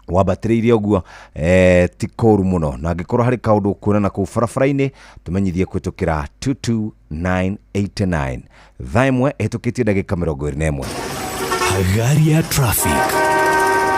Wambatĩrĩire ũguo ti kũru mũno, na angĩkorwo harĩ kaũndũ ũkuona na kũu barabara-inĩ, tũmenyithie kũhĩtũkĩra 22989. Thaa 1 ĩhĩtũkĩtie ndagĩka 21. Hagaria traffic.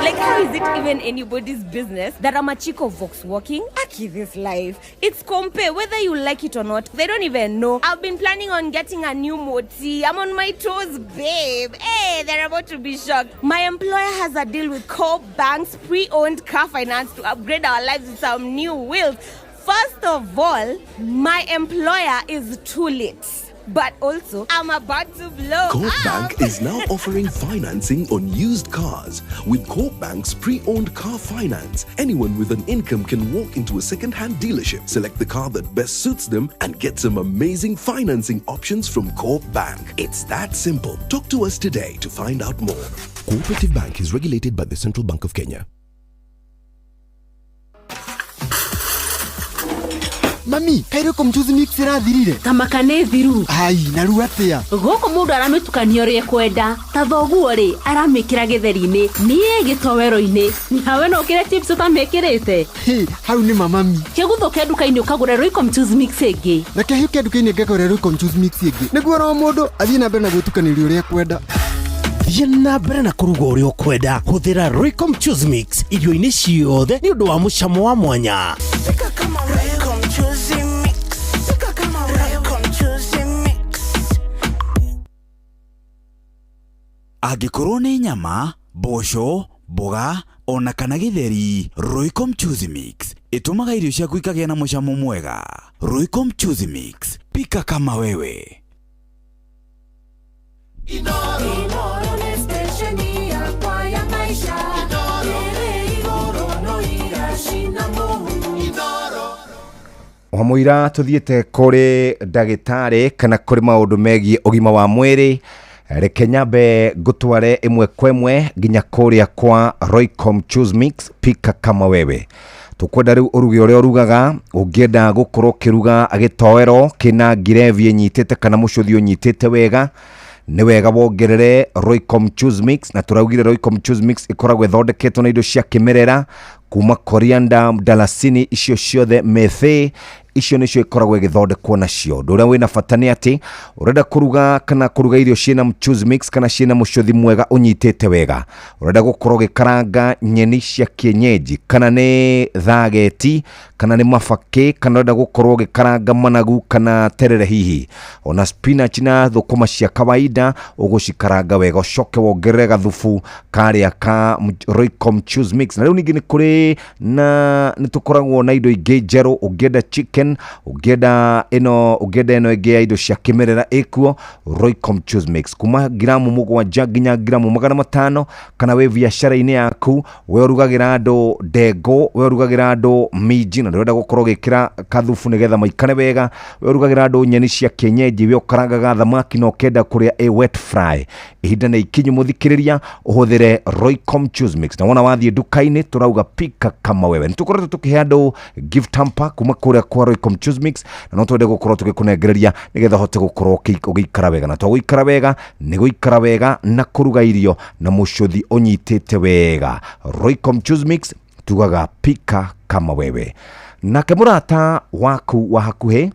Like, how is it even anybody's business that I'm a chick of Vox walking? Aki, this life. It's compare, whether you like it or not. They don't even know. I've been planning on getting a new moti. I'm on my toes, babe. Hey, they're about to be shocked. My employer has a deal with Co Bank's pre-owned car finance to upgrade our lives with some new wheels. First of all, my employer is too late. But also, I'm about to blow Co-op up. Bank is now offering financing on used cars. With Co-op Bank's pre-owned car finance, anyone with an income can walk into a second-hand dealership, select the car that best suits them, and get some amazing financing options from Co-op Bank. It's that simple. Talk to us today to find out more. Cooperative Bank is regulated by the Central Bank of Kenya. Mami, kairĩ ko mchuzi mix ĩrathirire? Tamaka nĩ thiru. Ai, na rĩu atĩa? Gũkũ mũndũ aramĩtukania ũrĩa ekwenda. Ta thoguo rĩ, aramĩkĩra gĩtheri-inĩ, niĩ gĩtowero-inĩ, nawe no ũkĩre chips ũtamĩkĩrĩte. Hĩ, hau nĩ mamami. Kĩguthũke nduka-inĩ ũkagũre Royco mchuzi mix ĩngĩ. Reke hĩũke nduka-inĩ ngagũre Royco mchuzi mix ĩngĩ, nĩguo oro mũndũ athiĩ na mbere na gwĩtukanĩria ũrĩa ekwenda. Thiĩ na mbere na kũruga ũrĩa ũkwenda. Hũthĩra Royco mchuzi mix irio-inĩ ciothe nĩ ũndũ wa mũcamo wa mwanya. Pika kama Royco mchuzi mix. Pika kama Royco mchuzi mix. Angĩkorwo nĩ nyama, mboco, mboga ona kana gĩtheri, Royco mchuzi mix ĩtũmaga irio ciaku ikagĩa na mũcamo mwega. Royco mchuzi mix, pika kama wewe. Inooro nĩ station yakwa ya maisha ĩrĩ igũrũ no iracina mũhu. Wamũira tũthiĩte kũrĩ ndagĩtarĩ kana kũrĩ maũndũ megiĩ ũgima wa mwĩrĩ, reke nyambe ngũtware ĩmwe kwa ĩmwe nginya kũrĩa kwa Royco Mchuzi Mix, pika kama wewe. Tũkwenda rĩu ũruge ũrĩa ũrugaga. Ũngĩenda gũkorwo ũkĩruga gĩtoero kĩna ngirevi ĩnyitĩte kana mũcũthi ũnyitĩte wega, nĩ wega wongerere Royco Mchuzi Mix. Na tũraugire Royco Mchuzi Mix ĩkoragwo ĩthondeketwo na indo cia kĩmerera kuma coriander, mdalasini, icio ciothe, methĩ, icio nĩcio ikoragwo ĩgĩthondekwo nacio. Ũndũ ũrĩa wĩna bata nĩ atĩ ũrenda kũruga kana kũruga irio ciĩna mchuzi mix kana ciĩna mũcũthi mwega ũnyitĩte wega, ũrenda gũkorwo ũgĩkaranga nyeni cia kienyeji kana nĩ thageti kana nĩ mabakĩ, kana ũrenda gũkorwo ũgĩkaranga managu kana terere, hihi ona spinach na thũkũma cia kawaida, ũgũcikaranga wega ũcoke wongerere gathubu karĩa ka Royco Mchuzi Mix. Na rĩu ningĩ nĩ kũrĩ na nĩ tũkoragwo na indo ingĩ njerũ. Ũngĩenda chicken, ũngĩenda ĩno, ũngĩenda ĩno ĩngĩ ya indo cia kĩmerera, ĩkuo Royco Mchuzi Mix kuma ngiramu 7 nginya ngiramu 500. Kana wĩ biacara-inĩ yaku, we ũrugagĩra andũ ndengũ, we ũrugagĩra andũ minji na ndũrenda gũkorwo ũgĩkĩra kathubu nĩgetha maikare wega, we ũrugagĩra andũ nyeni cia kienyeji, we ũkarangaga thamaki na ũkenda kũrĩa ĩ wet fry, ihinda nĩ ikinyu mũthikĩrĩria ũhũthĩre Royco Mchuzi Mix. Na wona wathiĩ nduka-inĩ, tũrauga pika kama wewe. Nĩ tũkoretwo tũkĩhe andũ gift hamper kuma kũrĩa kwa Royco Mchuzi Mix, na no twende gũkorwo tũgĩkũnengereria nĩgetha ũhote gũkorwo ũgĩikara wega. Na to gũikara wega, nĩ gũikara wega na kũruga irio na mũcũthi ũnyitĩte wega. Royco Mchuzi Mix, tugaga pika kama wewe. Nake mũrata waku wa hakuhĩ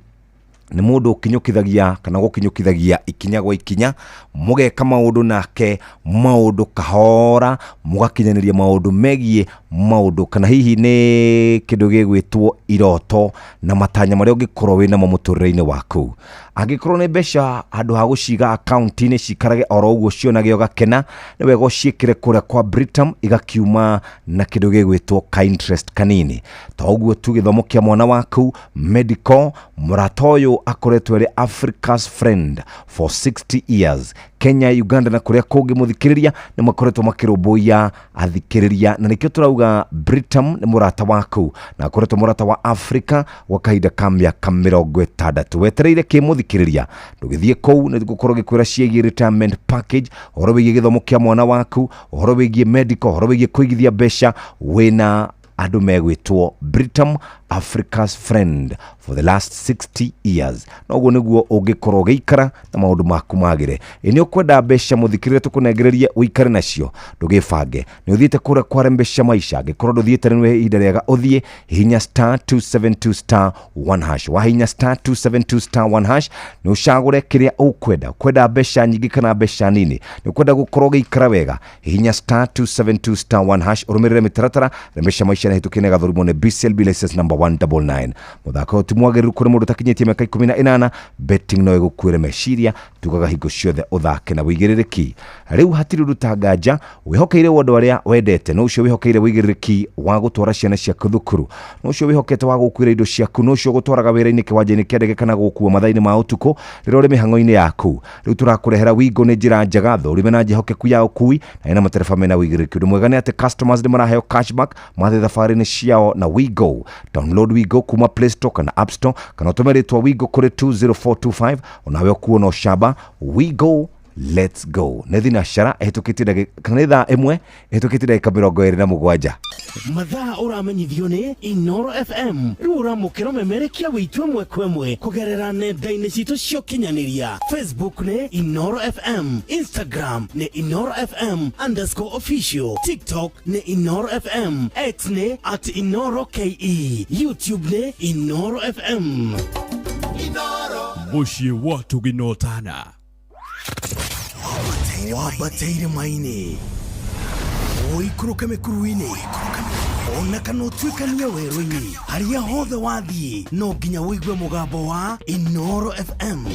nĩ mũndũ ũkinyũkithagia kana gũkinyũkithagia ikinya gwa ikinya, mũgeka maũndũ nake maũndũ kahora, mũgakinyanĩria maũndũ megiĩ maũndũ kana hihi nĩ kĩndũ gĩgwĩtwo iroto na matanya marĩa ũngĩkorwo wĩnamo mũtũrĩre-inĩ waku. Angĩkorwo nĩ mbeca, handũ ha gũciga akaunti-inĩ cikarage oro ũguo cionage ũgakena, nĩ wega ũciĩkĩre kũrĩa kwa Britam, igakiuma na kĩndũ gĩgwĩtwo ka interest kanini. To ũguo tu, gĩthomo kĩa mwana waku, medical, mũrata ũyũ akoretwo arĩ Africa's friend for 60 years. Kenya, Uganda na kũrĩa kũngĩ, mũthikĩrĩria, nĩ makoretwo makĩrũmbũiya athikĩrĩria, na nĩkĩo tũrauga Britam nĩ mũrata waku na akoretwo mũrata wa Africa gwa kahinda ka mĩaka 60. Wetereire kĩ, mũthikĩrĩria? Ndũgĩthiĩ kũu, nĩ ngũkorwo ngĩkwĩra ciĩgiĩ retirement package, ũhoro wĩgiĩ gĩthomo kĩa mwana waku, ũhoro wĩgiĩ medical, ũhoro wĩgiĩ kũigithia mbeca wĩna andũ megwĩtwo Britam. Africa's friend for the last 60 years. Noguo nĩguo ũngĩkorwo ũgĩikara na maũndũ maku magĩre. Ĩ nĩ ũkwenda mbeca mũthikĩrĩre tũkũnengererie ũikare nacio, ndũgĩbange. Nĩ ũthiĩte kũrĩa kwa Rembesha Maisha, angĩkorwo ndũthiĩte nĩ ihinda rĩega ũthiĩ, hihinya star 272 star 1 hash. Wahihinya star 272 star 1 hash nĩ ũcagũre kĩrĩa ũkwenda. Ũkwenda mbeca nyingĩ kana mbeca nini, nĩ ũkwenda gũkorwo ũgĩikara wega, hihinya star 272 star 1 hash ũrũmĩrĩre mĩtaratara. Rembesha Maisha nĩ hĩtũkie na ĩgathũrimwo nĩ BCLB license number 199. Mũthako ũyũ ti mwagĩrĩru kũrĩ mũndũ ũtakinyĩtie mĩaka 18. Betting no ĩgũkuĩre meciria, tugaga hingo ciothe ũthake na wĩigĩrĩrĩki. Rĩu hatirĩ ũndũ ta nganja wĩhokeire andũ arĩa wendete, no ũcio wĩhokeire wĩigĩrĩrĩki wa gũtwara ciana ciaku thukuru, no ũcio wĩhokete wa gũkuĩra indo ciaku, no ũcio ũgũtwaraga wĩra-inĩ, kĩwanja-inĩ kĩa ndege, kana gũkua mathaa-inĩ ma ũtukũ rĩrĩa ũrĩ mĩhang'o-inĩ yaku. Rĩu tũrakũrehera Wigo, nĩ njĩra njega thũrime na njĩhokeku ya ũkui na ĩna matereba mena wĩigĩrĩrĩki. Ũndũ mwega nĩ atĩ customers nĩ maraheo cashback mathiĩ thabarĩ-inĩ ciao na Wigo. Download Wigo kuma Play Store kana App Store, kana ũtũme rĩtwa Wigo kũrĩ 20425 onawe ũkuo na ũcamba. Wigo, let's go. Nĩ thinacara ĩhĩtũkĩtie ndagĩka, kana nĩ thaa 1 ĩhĩtũkĩtie ndagĩka 27. Mathaa ũramenyithio nĩ Inoro FM. Rĩu ũramũkĩra ũmemerekia witũ ĩmwe kwa ĩmwe kũgerera nenda-inĩ citũ cia ũkinyanĩria. Facebook nĩ Inoro FM, Instagram nĩ Inoro FM underscore official, TikTok nĩ Inoro FM, X nĩ at Inoro KE, YouTube nĩ Inoro FM. Mũciĩ wa tũginotana. Wambate irĩma-inĩ, ũikũrũke mĩkuru-inĩ, ona kana ũtuĩkanie werũ-inĩ, harĩa hothe wathiĩ no nginya ũigue mũgambo wa Inoro FM.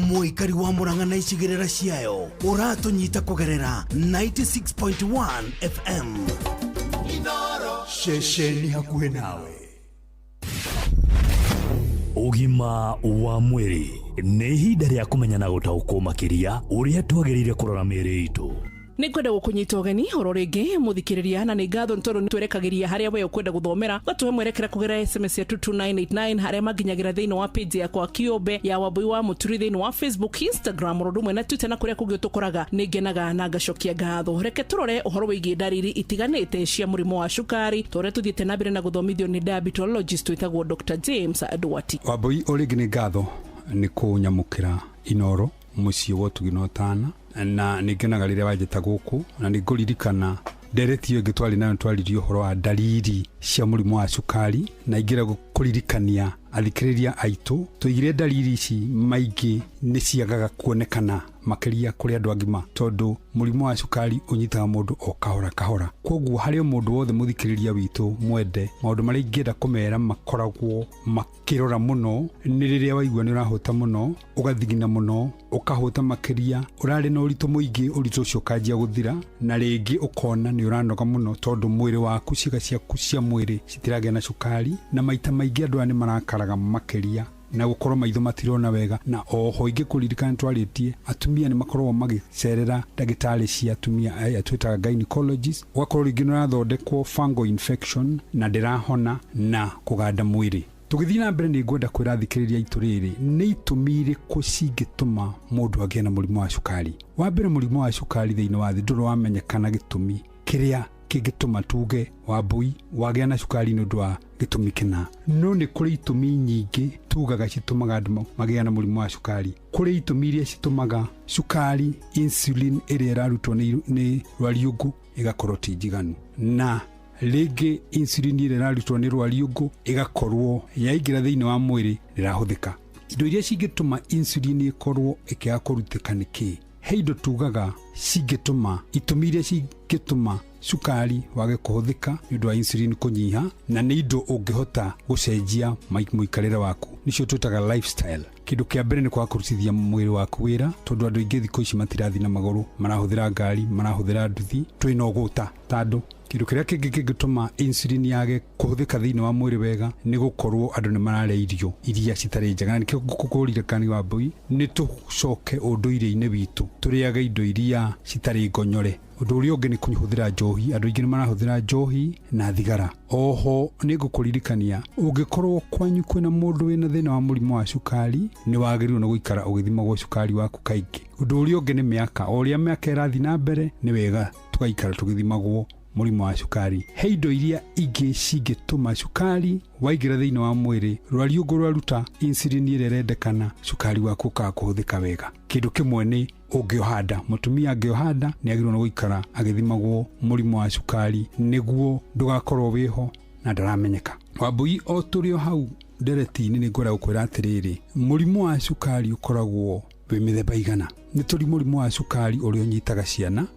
Mũikari wa Mũrang'a na icigĩrĩra ciayo, ũratũnyita kũgerera 96.1 FM. Ceceni hakuhĩ nawe. Ũgima wa mwĩrĩ nĩ ihinda rĩa kũmenya na gũtaũkwo makĩria ũrĩa twagĩrĩire kũrora mĩĩrĩ itũ. Nĩ ngwenda gũkũnyita ũgeni oro rĩngĩ mũthikĩrĩria, na nĩ ngatho nĩ tondũ nĩ twerekagĩria harĩa we ũkwenda gũthomera, ũgatũhe mwerekera kũgerera SMS ya 22989, harĩa manginyagĩra thĩinĩ wa page yakwa kĩũmbe ya Wambui wa Mũturi thĩinĩ wa Facebook, Instagram, oro ũndũ ũmwe na Twitter na kũrĩa kũngĩ ũtũkoraga. Nĩ ngenaga na ngacokia ngatho. Reke tũrore ũhoro wĩgiĩ ndariri itiganĩte cia mũrimũ wa cukari, ta ũrĩa tũthiĩte na mbere na gũthomithio nĩ diabetologist wĩtagwo Dr James Duarte. Wambui, o rĩngĩ nĩ ngatho nĩ kũnyamũkĩra Inoro mũciĩ wa ũtugi na ũtana, na nĩ ngenaga rĩrĩa wanjĩta gũkũ, na nĩ ngũririkana ndereti ĩyo ĩngĩ twarĩ nayo, twaririe ũhoro wa ndariri cia mũrimũ wa cukari, na ingĩra kũririkania athikĩrĩria aitũ tũigire ndariri ici maingĩ nĩ ciagaga kuonekana makĩria kũrĩ andũ agima, tondũ mũrimũ wa cukari ũnyitaga mũndũ o kahora kahora. Koguo harĩ o mũndũ wothe mũthikĩrĩria witũ mwende, maũndũ marĩa ingĩenda kũmera makoragwo makĩrora mũno nĩ rĩrĩa waigua nĩ ũrahũta mũno, ũgathigina mũno, ũkahũta makĩria, ũrarĩ na ũritũ mũingĩ, ũritũ ũcio ũkanjia gũthira, na rĩngĩ ũkona nĩ ũranoga mũno tondũ mwĩrĩ waku, ciĩga ciaku cia mwĩrĩ citiragĩa na cukari, na maita maingĩ andũ aya nĩ marakaraga makĩria na gũkorwo maitho matirona wega. Na oho ingĩkũririkana twarĩtie atumia nĩ makoragwo magĩcerera ndagĩtarĩ cia atumia aya twĩtaga gynecologist, ũgakorwo rĩngĩ nĩ ũrathondekwo fungal infection na ndĩrahona na kũganda mwĩrĩ. Tũgĩthiĩ na mbere, nĩ ngwenda kwĩra athikĩrĩria aitũ rĩrĩ, nĩ itũmi irĩkũ cingĩtũma mũndũ agĩe na mũrimũ wa cukari? Wa mbere, mũrimũ wa cukari thĩinĩ wa thĩ ndũrĩ wamenyekana gĩtũmi kĩrĩa kĩngĩtũma tuge Wambui wagĩa na cukari nĩ ũndũ wa gĩtũmi kĩna, no nĩ kũrĩ itũmi nyingĩ tugaga citũmaga andũ magĩa na mũrimũ wa cukari. Kũrĩ itũmi iria citũmaga cukari, insulin ĩrĩa ĩrarutwo nĩ rwariũngũ ĩgakorwo ti njiganu, na rĩngĩ insulin ĩrĩa ĩrarutwo nĩ rwariũngũ ĩgakorwo yaingĩra thĩinĩ wa mwĩrĩ ndĩrahũthĩka. Indo iria cingĩtũma insulin ĩkorwo ĩkĩaga kũrutĩka nĩ kĩ? He indo tugaga cingĩtũma, itũmi iria cingĩtũma cukari wage kũhũthĩka nĩ ũndũ wa insulin kũnyiha, na nĩ indo ũngĩhota gũcenjia mũikarĩre waku, nĩcio twĩtaga lifestyle. Kĩndũ kĩa mbere nĩ kwaga kũrutithia mwĩrĩ waku wĩra, tondũ andũ aingĩ thikũ ici matirathiĩ na magũrũ, marahũthĩra ngari, marahũthĩra nduthi, twĩna ũgũta ta andũ. Kĩndũ kĩrĩa kĩngĩ kĩngĩtũma insulin yage kũhũthĩka thĩinĩ wa mwĩrĩ wega nĩ gũkorwo andũ nĩ mararĩa irio iria citarĩ njega, na nĩkĩo ngũkũririkani wa Mbui nĩ tũcoke ũndũire-inĩ witũ, tũrĩage indo iria citarĩ ngonyore. Ũndũ ũrĩa ũngĩ nĩ kũhũthĩra njohi, andũ aingĩ nĩ marahũthĩra njohi na thigara. Oho nĩ ngũkũririkania, ũngĩkorwo kwanyu kwĩna mũndũ wĩna thĩna wa mũrimũ wa cukari, nĩ wagĩrĩirwo nĩ gũikara ũgĩthimagwo cukari waku kaingĩ. Ũndũ ũrĩa ũngĩ nĩ mĩaka, o ũrĩa mĩaka ĩrathiĩ na mbere nĩ wega tũgaikara tũgĩthimagwo. Mũrimũ wa cukari, he indo iria ingĩ cingĩtũma cukari waingĩra thĩinĩ wa mwĩrĩ, rwariũngũ rwaruta insulin ĩrĩa ĩrendekana, cukari waku ũkaga kũhũthĩka wega. Kĩndũ kĩmwe nĩ ũngĩoha nda. Mũtumia angĩoha nda nĩ agĩrĩirwo nĩ gũikara agĩthimagwo mũrimũ wa cukari nĩguo ndũgakorwo wĩho na ndaramenyeka. Wambui, o tũrĩ o hau ndereti-inĩ, nĩ ngwenda gũkwĩra atĩrĩrĩ, mũrimũ wa cukari ũkoragwo wĩ mĩthemba igana. Nĩ tũrĩ mũrimũ wa cukari ũrĩa ũnyitaga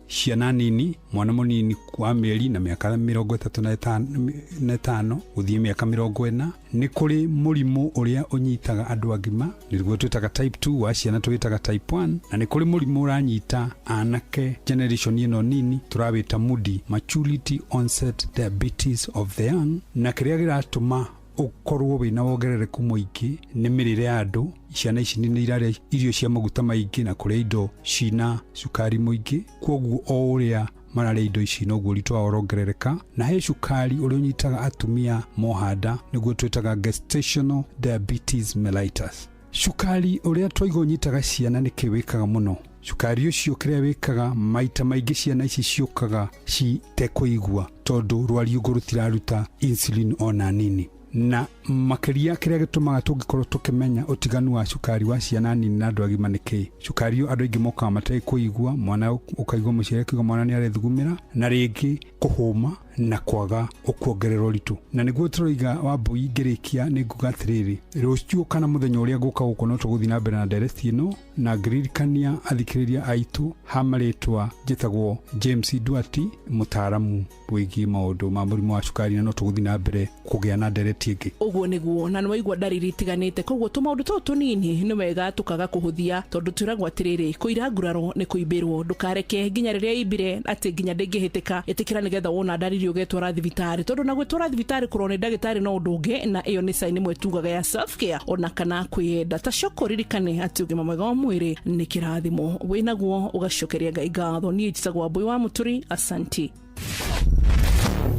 ciana nini, mwana mũnini wa mĩeri na mĩaka 35 gũthiĩ mĩaka 40. Nĩ kũrĩ mũrimũ ũrĩa ũnyitaga andũ agima, nĩguo twĩtaga type 2, wa ciana twĩtaga type 1, na nĩ kũrĩ mũrimũ ũranyita anake generation ĩno nini, tũrawĩta MUDI, maturity onset diabetes of the young. Na kĩrĩa kĩratũma ũkorwo wĩna wongerereku mũingĩ nĩ mĩrĩre ya andũ. Ciana ici nĩ irarĩa irio cia maguta maingĩ na kũrĩa indo cina cukari mũingĩ, kwoguo o ũrĩa mararĩa indo ici noguo ũritũ wao ũrongerereka. Na he cukari ũrĩa ũnyitaga atumia moha nda, nĩguo twĩtaga gestational diabetes mellitus. Cukari ũrĩa twaiga ũnyitaga ciana nĩ kĩ wĩkaga mũno? Cukari ũcio kĩrĩa wĩkaga, maita maingĩ ciana ici ciũkaga citekũigua tondũ rwariũngũ rũtiraruta insulin ona nini. Na makĩria kĩrĩa gĩtũmaga tũngĩkorwo tũkĩmenya ũtiganu wa cukari wa ciana nini na andũ agima nĩ kĩ? Cukari ũyũ andũ aingĩ mokaga matekũigua, mwana ũkaigua mũciari akiuga mwana nĩ arethugumĩra, na rĩngĩ kũhũma na kwaga ũkuongerera ũritũ. Na nĩguo tũroiga, Wambui, ngĩrĩkia nĩ nguga atĩrĩrĩ, rũciũ kana mũthenya ũrĩa ngũka gũkũ no tũgũthiĩ na mbere na ndereti ĩno, na ngĩririkania athikĩrĩria aitũ ha marĩtwa, njĩtagwo James Duati, mũtaaramu wĩgiĩ maũndũ ma mũrimũ wa cukari, na no tũgũthiĩ na mbere kũgĩa na ndereti ĩngĩ. Ũguo nĩguo, na nĩwaigua ndariri itiganĩte, koguo tũmaũndũ tũtũ tũnini nĩ wega tũkaga kũhũthia, tondũ twĩragwo atĩrĩrĩ, kũira nguraro nĩ kũimbĩrwo. Ndũkareke nginya rĩrĩa imbire atĩ nginya ndĩngĩhĩtĩka. Ĩtĩkĩra nĩgetha wona ndariri ũgetwara thibitarĩ, tondũ na gwĩtwara thibitarĩ kũrorwo nĩ ndagĩtarĩ no ũndũ ũngĩ, na ĩyo nĩ sign ĩmwe tugaga ya self care ona kana kwĩyenda. Ta coka ũririkane atĩ ũgima mwega wa mwĩrĩ nĩ kĩrathimo, wĩnaguo ũgacokeria Ngai ngatho. Niĩ njĩtagwo Wambui wa Mũturi, asanti.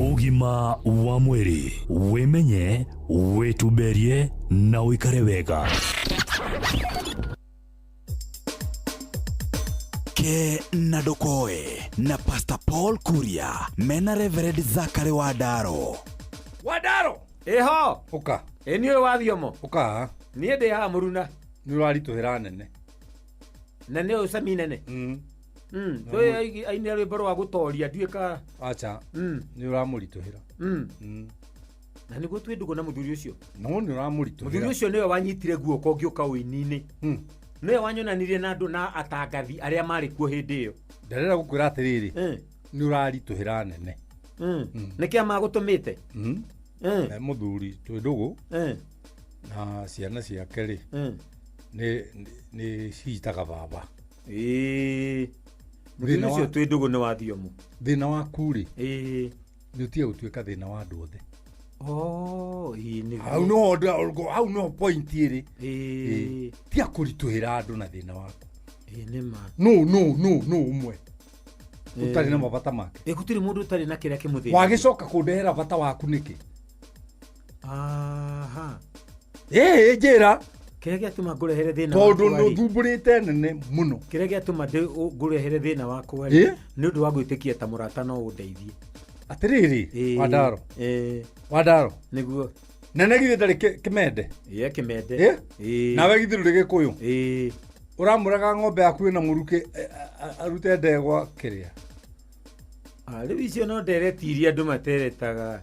Ũgima wa mwĩrĩ, wĩmenye, wĩtumberie na ũikare wega. Ke na Ndũkoe na Pastor Paul Kuria mena Reverend Zakary Wandaro. Wandaro. Ĩho. Ũka. Ĩ nĩ ũyũ wa thiomo. Ũka. Niĩ ndĩ haha mũruna. Nĩ ũraritũhĩra nene. Nene ũyũ cami nene. Tũĩ ainire rwĩmbo rwa gũtoria ndiũĩ ka. Acha. Nĩ ũramũritũhĩra. Na nĩguo twĩ ndũgũ na mũthuri ũcio. No nĩ ũramũritũhĩra. Mũthuri ũcio nĩwe wanyitire guoko ngĩũka ũini-inĩ. Nĩwe wanyonanirie na andũ na atangathi arĩa marĩ kuo hĩndĩ ĩyo. Ndarenda gũkwĩra atĩrĩrĩ, nĩ ũraritũhĩra nene. Nĩkĩa magũtũmĩte? Mũthuri twĩ ndũgũ na ciana ciake rĩ, nĩ citaga baba. Ĩĩ. Mũthuri ũcio twĩ ndũgũ nĩ wa thiomo. Thĩna waku rĩ, nĩ ũtige gũtuĩka thĩna wa andũ othe. Oh, ĩĩ nĩguo. Hau nĩho, hau nĩho point ĩrĩ. Tiga kũritũhĩra andũ na thĩna waku. Ĩĩ nĩ ma. No no no no ũmwe ũtarĩ na mabata make. Ĩ gũtirĩ mũndũ ũtarĩ na kĩrĩa kĩmũthĩnagia. Wagĩcoka kũndehera bata waku nĩkĩ? Aha. Ĩĩ njĩra. Kĩrĩa gĩatũma ngũrehere thĩna tondũ nĩ ũthumbũrĩte nene mũno. Kĩrĩa gĩatũma ngũrehere thĩna wakwa rĩ, nĩ ũndũ wa gwĩtĩkia ta mũrata no ũndeithie. Atĩrĩrĩ, Wandaro. Wandaro. Nĩguo. Nene githĩ ndarĩ kĩmende? Ĩĩ kĩmende. Ĩĩ. Nawe githĩ ndũrĩ Gĩkũyũ? Ĩĩ. Ũramũraga ng'ombe yaku ĩna mũrukĩ arute ndegwa kĩrĩa. Rĩu icio no ndereti iria andũ materetaga.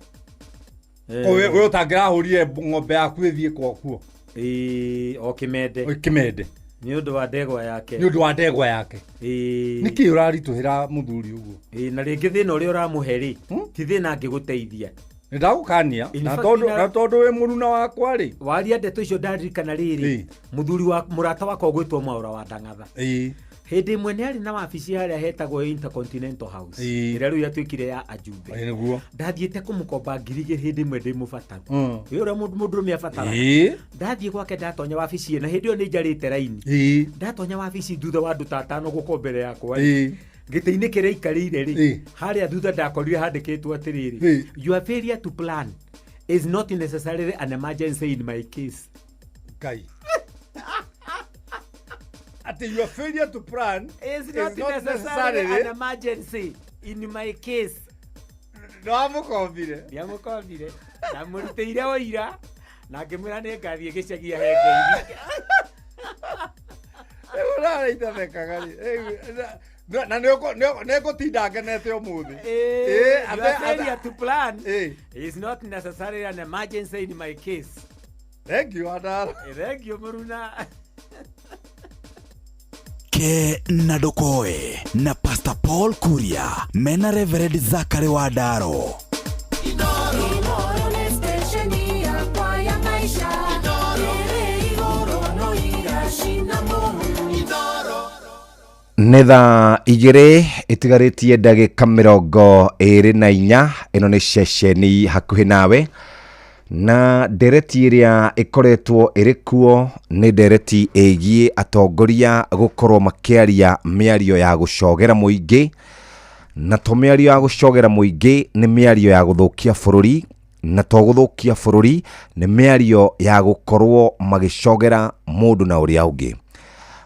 We ũtangĩrahũrire ng'ombe yaku ĩthiĩ kwakuo. Ĩĩ, o kĩmende. O kĩmende. Nĩ ũndũ wa ndegwa yake. Nĩ ũndũ wa ndegwa yake. Ĩĩ. Nĩkĩ ũraritũhĩra mũthuri ũguo? Ĩĩ, na rĩngĩ thĩna ũrĩa ũramũhe rĩ, ti thĩna angĩgũteithia. Nĩ ndagũkania, na tondũ wĩ mũruna wakwa rĩ. Waria ndeto icio ndaririkana rĩrĩ, mũthuri wa mũrata wakwa ũgwĩtwo Mwaũra wa Ndang'atha. Ĩĩ. Hĩndĩ ĩmwe nĩ arĩ na wabici harĩa hetagwo Intercontinental House, ĩrĩa rĩu yatuĩkire ya ajumbe. Nĩguo. Ndathiĩte kũmũkomba 2,000 hĩndĩ ĩmwe ndĩ mũbataru. Ĩ ũrĩa mũndũrũme abataraga. Ndathiĩ gwake ndatonya wabici na hĩndĩ ĩyo nĩ njarĩte raini. Ndatonya wabici thutha wa andũ ta atano gũka mbere yakwa. Gĩtĩ-inĩ kĩrĩa aikarĩire rĩ, harĩa thutha ndakorire handĩkĩtwo atĩrĩrĩ, your failure to plan is not necessarily an emergency in my case. Ngai. Ati your failure to plan is not necessarily an emergency in my case. Nĩwamũkombire? Ndiamũkombire, ndamũrutĩire ũira na ngĩmwĩra nĩ ngathiĩ gĩcagi ahe ngeithi. Rĩu ũrarĩithethekaga rĩ. Na nĩngũtinda ngenete ũmũthĩ. Your failure to plan is not necessarily an emergency in my case. Thank you, Adara. Thank you, Muruna. Ke na Ndokoe na Pastor Paul Kuria mena Reverend Zachary Wandaro. Inoro nĩ stesheni yakwa ya maisha. Ĩrĩ igũrũ no iracina mũhu. Nĩ thaa 2 ĩtigarĩtie ndagĩka 24. Ĩno nĩ ceceni hakuhĩ nawe, na ndereti ĩrĩa ĩkoretwo ĩrĩ kuo nĩ ndereti ĩgiĩ atongoria gũkorwo makĩaria mĩario ya gũcogera mũingĩ, na to mĩario ya gũcogera mũingĩ, nĩ mĩario ya gũthũkia bũrũri, na to gũthũkia bũrũri, nĩ mĩario ya gũkorwo magĩcogera mũndũ na ũrĩa ũngĩ.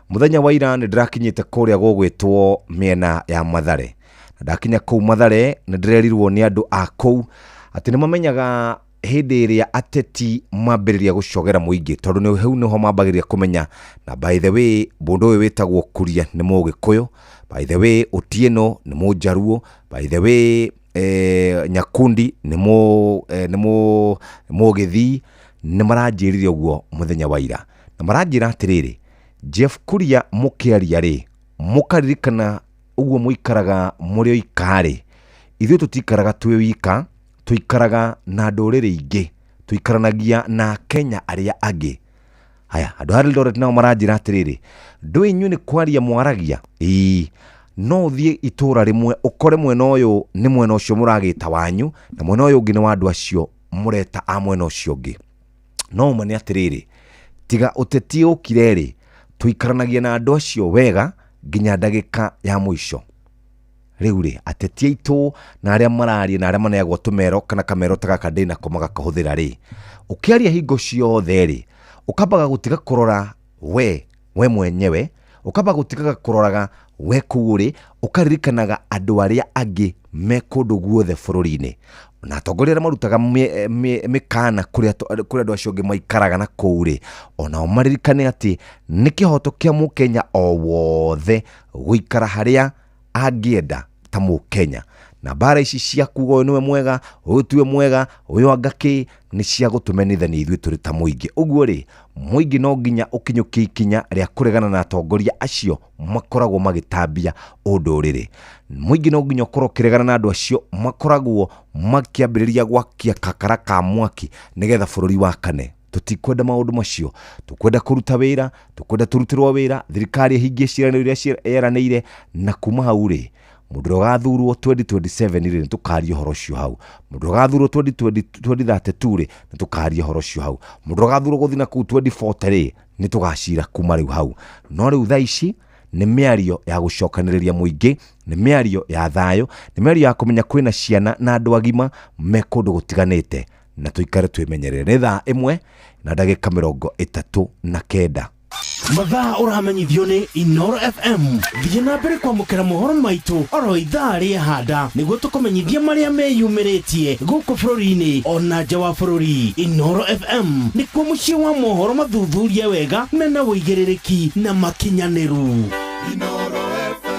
Mũthenya wa ira nĩ ndĩrakinyĩte kũrĩa gũgwĩtwo mĩena ya Mathare, na ndakinya kũu Mathare nĩ ndĩrerirwo nĩ andũ a kũu atĩ nĩ mamenyaga hĩndĩ ĩrĩa ateti mambĩrĩria gũcogera mũingĩ, tondũ nĩ hau nĩho mambagĩrĩria kũmenya. Na by the way, mũndũ ũyũ wĩtagwo Kuria nĩ Mũgĩkũyũ, by the way Otieno nĩ Mũnjaruo, by the way Nyakundi nĩ Mũgĩthii. Nĩ maranjĩrire ũguo mũthenya wa ira, na maranjĩra atĩrĩrĩ, Jeff Kuria mũkĩaria rĩ, mũkaririkana ũguo mũikaraga mũrĩ oika rĩ, ithuĩ tũtikaraga twĩ wika, tũikaraga na ndũrĩrĩ ingĩ, tũikaranagia na Kenya arĩa angĩ. Haya, andũ a Eldoret nao maranjĩra atĩrĩrĩ, ndũĩ inyuĩ nĩ kwaria mwaragia? Ĩĩ, no ũthiĩ itũra rĩmwe ũkore mwena ũyũ nĩ mwena ũcio mũragĩta wanyu, na mwena ũyũ ũngĩ nĩ wa andũ acio mũreta a mwena ũcio ũngĩ. No ũma nĩ atĩrĩrĩ, tiga ũteti ũkire rĩ, tũikaranagia na andũ acio wega nginya ndagĩka ya mũico. Rĩu rĩ, ateti aitũ na arĩa mararia na arĩa maneagwo tũmero kana kamero ta gaka ndĩnako magakahũthĩra rĩ, ũkĩaria hingo ciothe rĩ, ũkambaga gũtiga kũrora we mwenyewe, ũkambaga gũtigaga kũroraga we kũu ũrĩ, ũkaririkanaga andũ arĩa angĩ me kũndũ guothe bũrũri-inĩ. Na atongoria arĩa marutaga mĩkana kũrĩa andũ acio angĩ maikaraga na kũu rĩ, onao maririkane atĩ nĩ kĩhoto kĩa mũkenya o wothe gũikara harĩa angĩenda ta mũkenya. Na mbara ici cia kuga ũyũ nĩwe mwega, ũyũ tiwe mwega, ũyũ anga kĩ, nĩ cia gũtũmenithania ithuĩ tũrĩ ta mũingĩ. Ũguo rĩ, mũingĩ no nginya ũkinyũkie ikinya rĩa kũregana na atongoria acio makoragwo magĩtambia ũndũrĩrĩ. Mũingĩ no nginya ũkorwo ũkĩregana na andũ acio makoragwo makĩambĩrĩria gwakia kakara ka mwaki nĩgetha bũrũri wakane. Tũtikwenda maũndũ macio, tũkwenda kũruta wĩra, tũkwenda tũrutĩrwo wĩra, thirikari ĩhingie ciĩranĩro iria yeranĩire, na kuma hau rĩ, mũndũ ũrĩa ũgathurwo 2027 rĩ, nĩ tũkaria ũhoro ũcio hau. Mũndũ ũrĩa ũgathurwo 2032 rĩ, nĩ tũkaria ũhoro ũcio hau. Mũndũ ũrĩa ũgathurwo gũthiĩ na kũu 2040 rĩ, nĩ tũgacira kuma rĩu hau. No rĩu thaa ici nĩ mĩario ya gũcokanĩrĩria mũingĩ, nĩ mĩario ya thayũ, nĩ mĩario ya kũmenya kwĩna ciana na andũ agima me kũndũ gũtiganĩte, na tũikare twĩmenyerere. Nĩ thaa 1 na ndagĩka 39. Mathaa ũramenyithio nĩ Inoro FM. Thiĩ na mbere kwamũkĩra mohoro maitũ oro ithaa rĩa handa nĩguo tũkũmenyithie marĩa meyumĩrĩtie gũkũ bũrũri-inĩ ona nja wa bũrũri. Inoro FM nĩkuo mũciĩ wa mohoro mathuthurie wega mena ũigĩrĩrĩki na makinyanĩru. Inoro FM.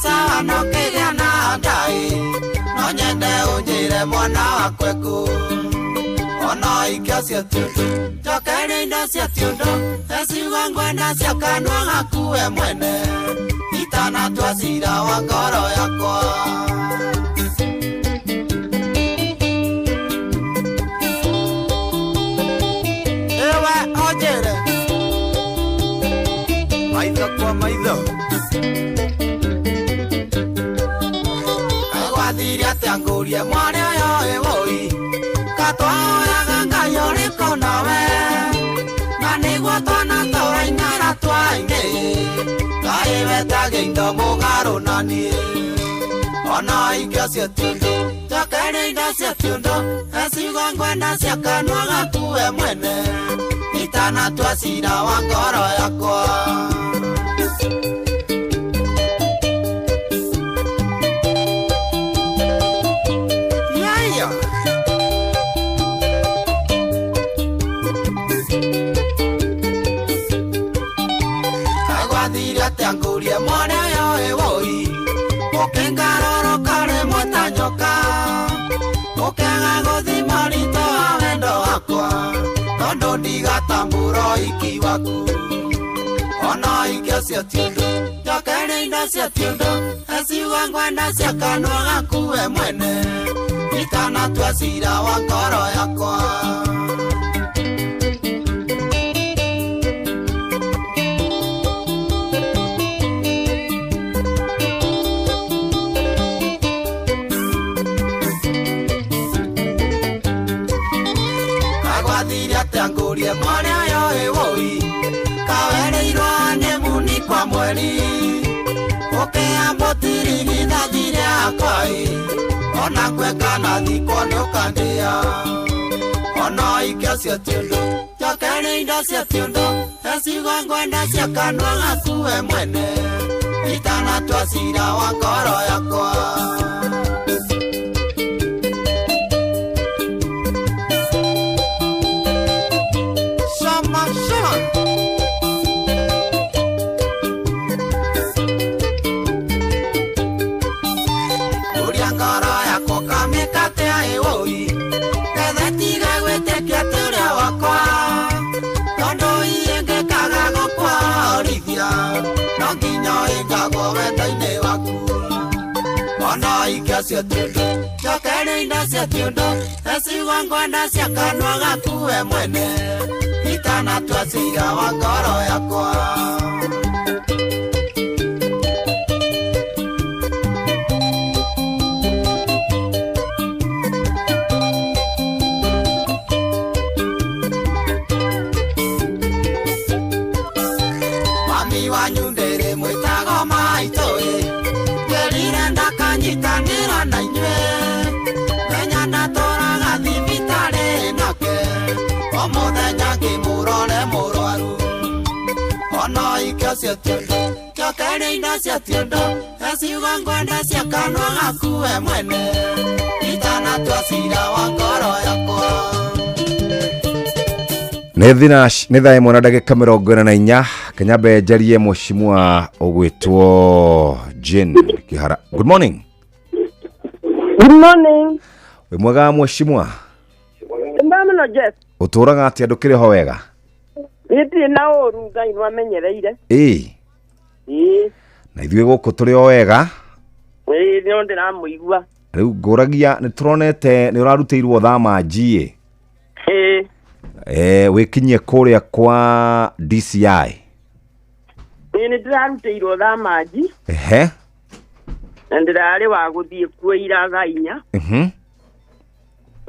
Sawa no kĩgĩa na ndai no nyende ũnjĩre mwana wakwa kũ ona ikio cia tiũndũ njokeria indo cia tiũndũ eciugo ngwenda cia kanua gaku we mwene itanatua cira wa ngoro yakwa. Ewe ũnjĩre maitho kwa maitho kaigwathire atĩa ngũrie mwarĩ ũyũ ĩwũi katwahoyaga Ngai ũrĩkũ nawe na nĩguo twana tũraing'ara twaingĩ Ngai wetage indo mũgarũ na niĩ ona ikio cia tiũndũ njokeria indo cia tiũndũ eciugo ngwenda cia kanua gaku we mwene itanatua cira wa ngoro yakwa. Yaya. Kaigwathire atĩa ngũrie mwana ũyũ ĩwũi ũkĩngarũrũka rĩmwe ta nyoka ũkĩaga gũthima ũritũ wa wendo wakwa tondũ ndigatambũra ũhiki waku ona ikio cia tiũndũ njokeria indo cia tiũndũ eciugo ngwenda cia kanua gaku we mwene itanatua cira wa ngoro yakwa. Kaigwathire atĩa ngũrie mwarĩ ũyũ ĩwũi kawereirwo nĩ muni kwa mweri ũkĩambwo tirigithathi rĩakwa ĩ ona kwekana thikwo nĩũkandĩa ona ikio cia tiũndũ njokeria indo cia tiũndũ eciugo ngwenda cia kanua gaku we mwene itanatua cira wa ngoro yakwa. Shama shama. Ũria ngoro yakwa kamĩkatea ĩwũi ketha tiga gwĩtĩkia atĩ ũrĩa wakwa tondũ ingĩkaga gũkwarithia no nginya ĩngagwo wendo-inĩ waku ona ikio cia tiũndũ njokeria indo cia tiũndũ eciugo ngwenda cia kanua gaku we mwene itanatua cira wa ngoro yakwa. Mami wanyu ndĩrĩ mwĩtago maitũ ĩ njĩrire ndakanyitanĩra na inyuĩ menya ndatũraga thibitarĩ nake o mũthenya ngĩmũrore mũrwaru ona ikio cia tiũndũ njokeria indo cia tiũndũ eciugo ngwenda cia kanua gaku we mwene itanatua cira wa ngoro yakwa. Nĩ thaa 1 na ndagĩka 44 Kanyambe njarie mheshimiwa ũgwĩtwo Jane Kihara. Good morning. Good morning. Wĩ mwega mheshimiwa? Ndamano Jeff. Ũtũraga atĩa ndũkĩrĩ ho wega? Niĩ na ũru Ngai nĩwamenyereire. Ĩĩ. Ĩĩ. Na ithuĩ gũkũ tũrĩ o wega. Ĩĩ nĩo ndĩramũigua. Rĩu ngũragia nĩ tũronete nĩ ũrarutĩirwo thama njiĩ. Ĩĩ. Wĩkinyie kũrĩa kwa DCI. Ĩĩ nĩ ndĩrarutĩirwo thama nji. Ehe. Na ndĩrarĩ wa gũthiĩ kuo ira thaa 4. Mhm.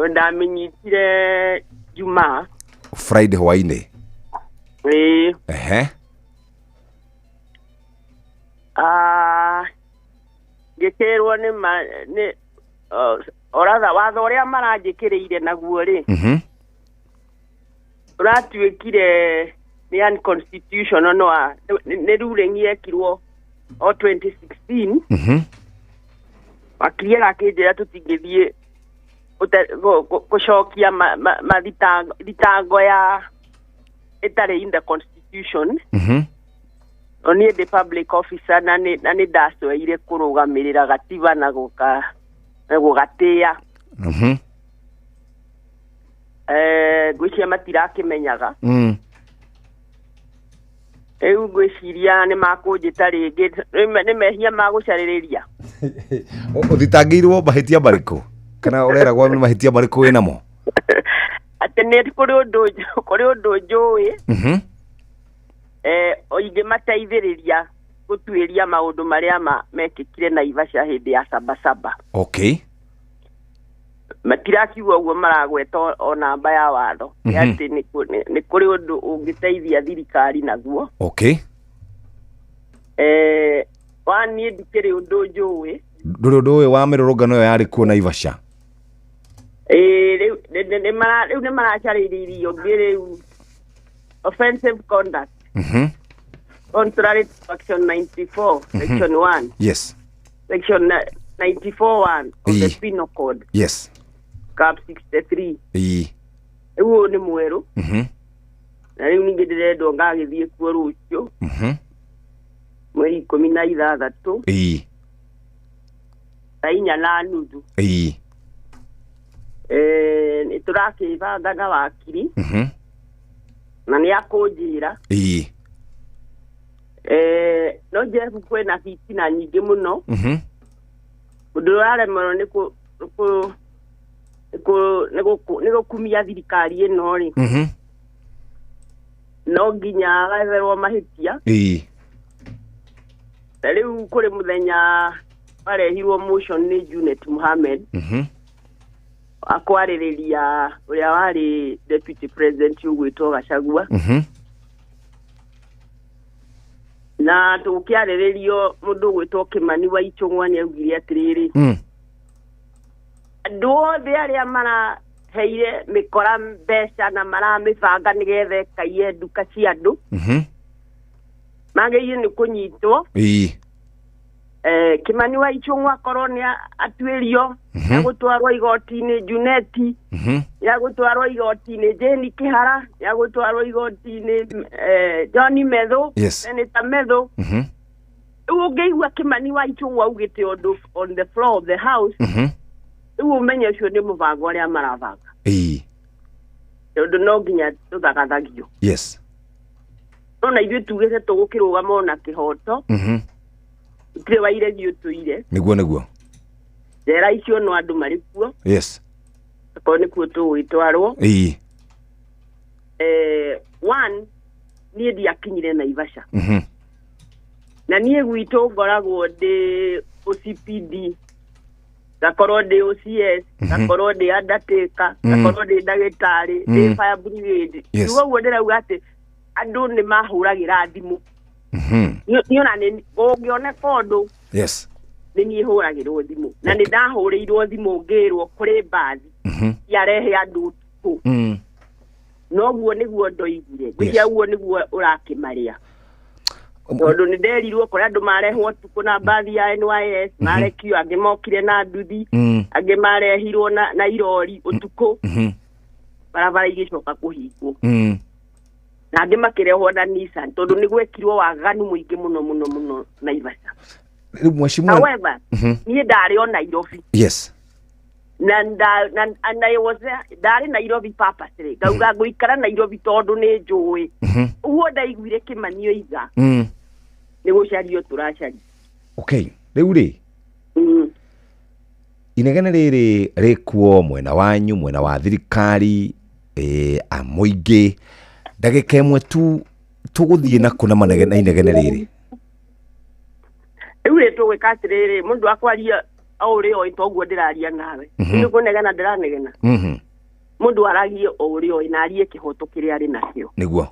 Ndamenyitire Jumaa. Friday hwainĩ. Ĩĩ. Ehe. Ngĩkĩrwo nĩ oratha watho ũrĩa maranjĩkĩrĩire naguo rĩ. Mhm. Ũratuĩkire nĩ unconstitutional no nĩ ruling yekirwo o 2016. Mhm. Wakiri arakĩnjĩra tũtingĩthiĩ gũcokia mathitango ya ĩtarĩ in the constitution. Mhm. O niĩ ndĩ public officer na nĩ ndacoeire kũrũgamĩrĩra gatiba na gũgatĩĩa. Ngwĩciria matirakĩmenyaga. Rĩu ngwĩciria nĩ makũnjĩta rĩngĩ, nĩ mehia magũcarĩrĩria. Ũthitangĩirwo mahĩtia marĩkũ? Kana ũreragwo nĩ mahĩtia marĩkũ wĩnamo? Atĩ nĩ kũrĩ ũndũ njũĩ. Ingĩmateithĩrĩria gũtuĩria maũndũ marĩa mekĩkire Naivasha hĩndĩ ya Sabasaba. Okay. Matirakiuga ũguo maragweta o namba ya watho. Atĩ nĩ kũrĩ ũndũ ũngĩteithia thirikari naguo. Okay. Wa niĩ ndikĩrĩ ũndũ njũĩ. Ndũrĩ ũndũ ũĩ wa mĩrũrũngano ĩyo yarĩ kuo Naivasha? Rĩu nĩ maracarĩrĩirio ũngĩ rĩu offensive conduct. Contrary to Section 94, Section 1. Yes. Section 94(1 of the Penal Code. Yes. Cap 63. Rĩu nĩ mwerũ. Na rĩu ningĩ ndĩrendwo ngagĩthiĩ kuo rũciũ. Mweri 16. Thaa 4:30. Nĩ tũrakĩbanga na wakiri. Na nĩ akũnjĩra. No Jeff kwĩna fitina nyingĩ mũno. Ũndũ ũraremwo nĩ gũkumia thirikari ĩno rĩ. No nginya etherwo mahĩtia. Ta rĩu kũrĩ mũthenya warehirwo motion nĩ Junet Mohamed. Akwarĩrĩria ũrĩa warĩ deputy president ũgwĩtwo Gachagua. Na tũkĩarĩrĩrio mũndũ ũgwĩtwo Kimani wa Ichung'wa nĩ augire atĩrĩrĩ. Andũ othe arĩa maraheire mĩkora mbeca na maramĩbanga nĩgetha ĩkaiye nduka cia andũ. Magĩrĩire nĩ kũnyitwo. Kimani wa Ichung'wa akorwo nĩ atuĩrio agũtwarwo igoti-inĩ Juneti, nĩagũtwarwo igoti-inĩ Jane Kihara, nĩagũtwarwo igoti-inĩ John Methu, Senator Methu. Rĩu ũngĩigua Kimani wa Ichung'wa augĩte ũndũ on the floor of the house, rĩu ũmenye ũcio nĩ mũbango ũrĩa marabanga. Tondũ no nginya tũthagathagio. Yes. No na ithuĩ tugĩte tũgũkĩrũgama ona kĩhoto. Gũtirĩ wairegi ũtũire. Nĩguo. Njera icio no andũ marĩ kuo. Yes. Akorwo nĩkuo tũgũgĩtwarwo. One, niĩ ndiakinyire Naivasha. Na niĩ gwitũ ngoragwo ndĩ OCPD, ngakorwo ndĩ OCS, ngakorwo ndĩ undertaker, ngakorwo ndĩ ndagĩtarĩ, ndĩ fire brigade. Rĩu ũguo ndĩrauga atĩ andũ nĩ mahũragĩra thimũ. Niĩ ona ũngĩoneka ũndũ. Yes. Nĩ niĩ hũragĩrwo thimũ. Na nĩ ndahũrĩirwo thimũ ngĩrwo kũrĩ mbathi yarehe andũ ũtukũ. Noguo nĩguo ndoigire. Ngwĩciria ũguo nĩguo ũrakĩmarĩa. Tondũ nĩ nderirwo kũrĩ andũ marehwo ũtukũ na mbathi ya NYS, marekio, angĩ mokire na nduthi, angĩ marehirwo na irori ũtukũ. Barabara igĩcoka kũhingwo. Na angĩ makĩrehwo na Nissan tondũ nĩ gwekirwo waganu mũingĩ mũno mũno mũno Naivasha. However, niĩ ndarĩ o Nairobi. Yes. Na I was there, ndarĩ Nairobi purposely. Ngauga ngũikara Nairobi tondũ nĩ njũĩ. Ũguo ndaiguire Kimani oiga. Nĩ gũcario tũracaria. Okay, rĩu rĩ. Inegene rĩrĩ rĩkuo mwena wanyu, mwena wa thirikari, a mũingĩ. Ndagĩka ĩmwe tu tũgũthiĩ na kũ na manegene inegene rĩrĩ. Rĩu rĩ tũgwĩka atĩrĩrĩ, mũndũ akwaria o ũrĩa oĩ toguo ndĩraria nawe. Nĩ kũnegena ndĩranegena. Mũndũ aragie o ũrĩa oĩ na arie kĩhoto kĩrĩa arĩ nakĩo. Nĩguo.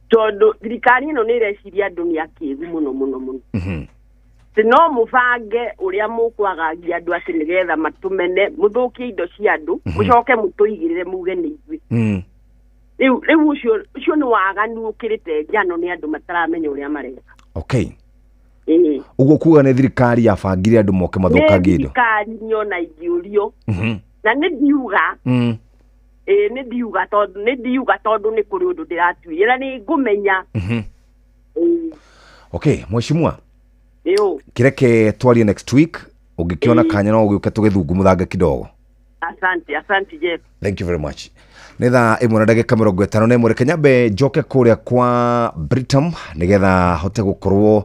Tondũ thirikari ĩno nĩ ĩreciria andũ nĩ akĩgu mũno mũno mũno. Atĩ no mũbange ũrĩa mũkwagagia andũ atĩ nĩgetha matũmene, mũthũkie indo cia andũ, mũcoke mũtũigĩrĩre muge nĩ ithuĩ. Rĩu ũcio nĩ waganu ũkĩrĩte njano nĩ andũ mataramenya ũrĩa mareka. Okay. Ũguo kuga nĩ thirikari yabangire andũ moke mathũkangie indo. Nĩ thirikari niĩ ona ingĩũrio. Na nĩ ndiuga. Nĩ ndiuga tondũ nĩ kũrĩ ũndũ ndĩratuire na nĩ ngũmenya. Okay, mheshimiwa. Ĩũ. Kireke twarie next week ũngĩkĩona kanya no ũgĩũke tũgĩthungumuthange kidogo. Asante, asante Jeff. Thank you very much. Nĩ thaa 1 na ndagĩka 51. Reke nyambe njoke kũrĩa kwa Britam nĩgetha hote gũkorwo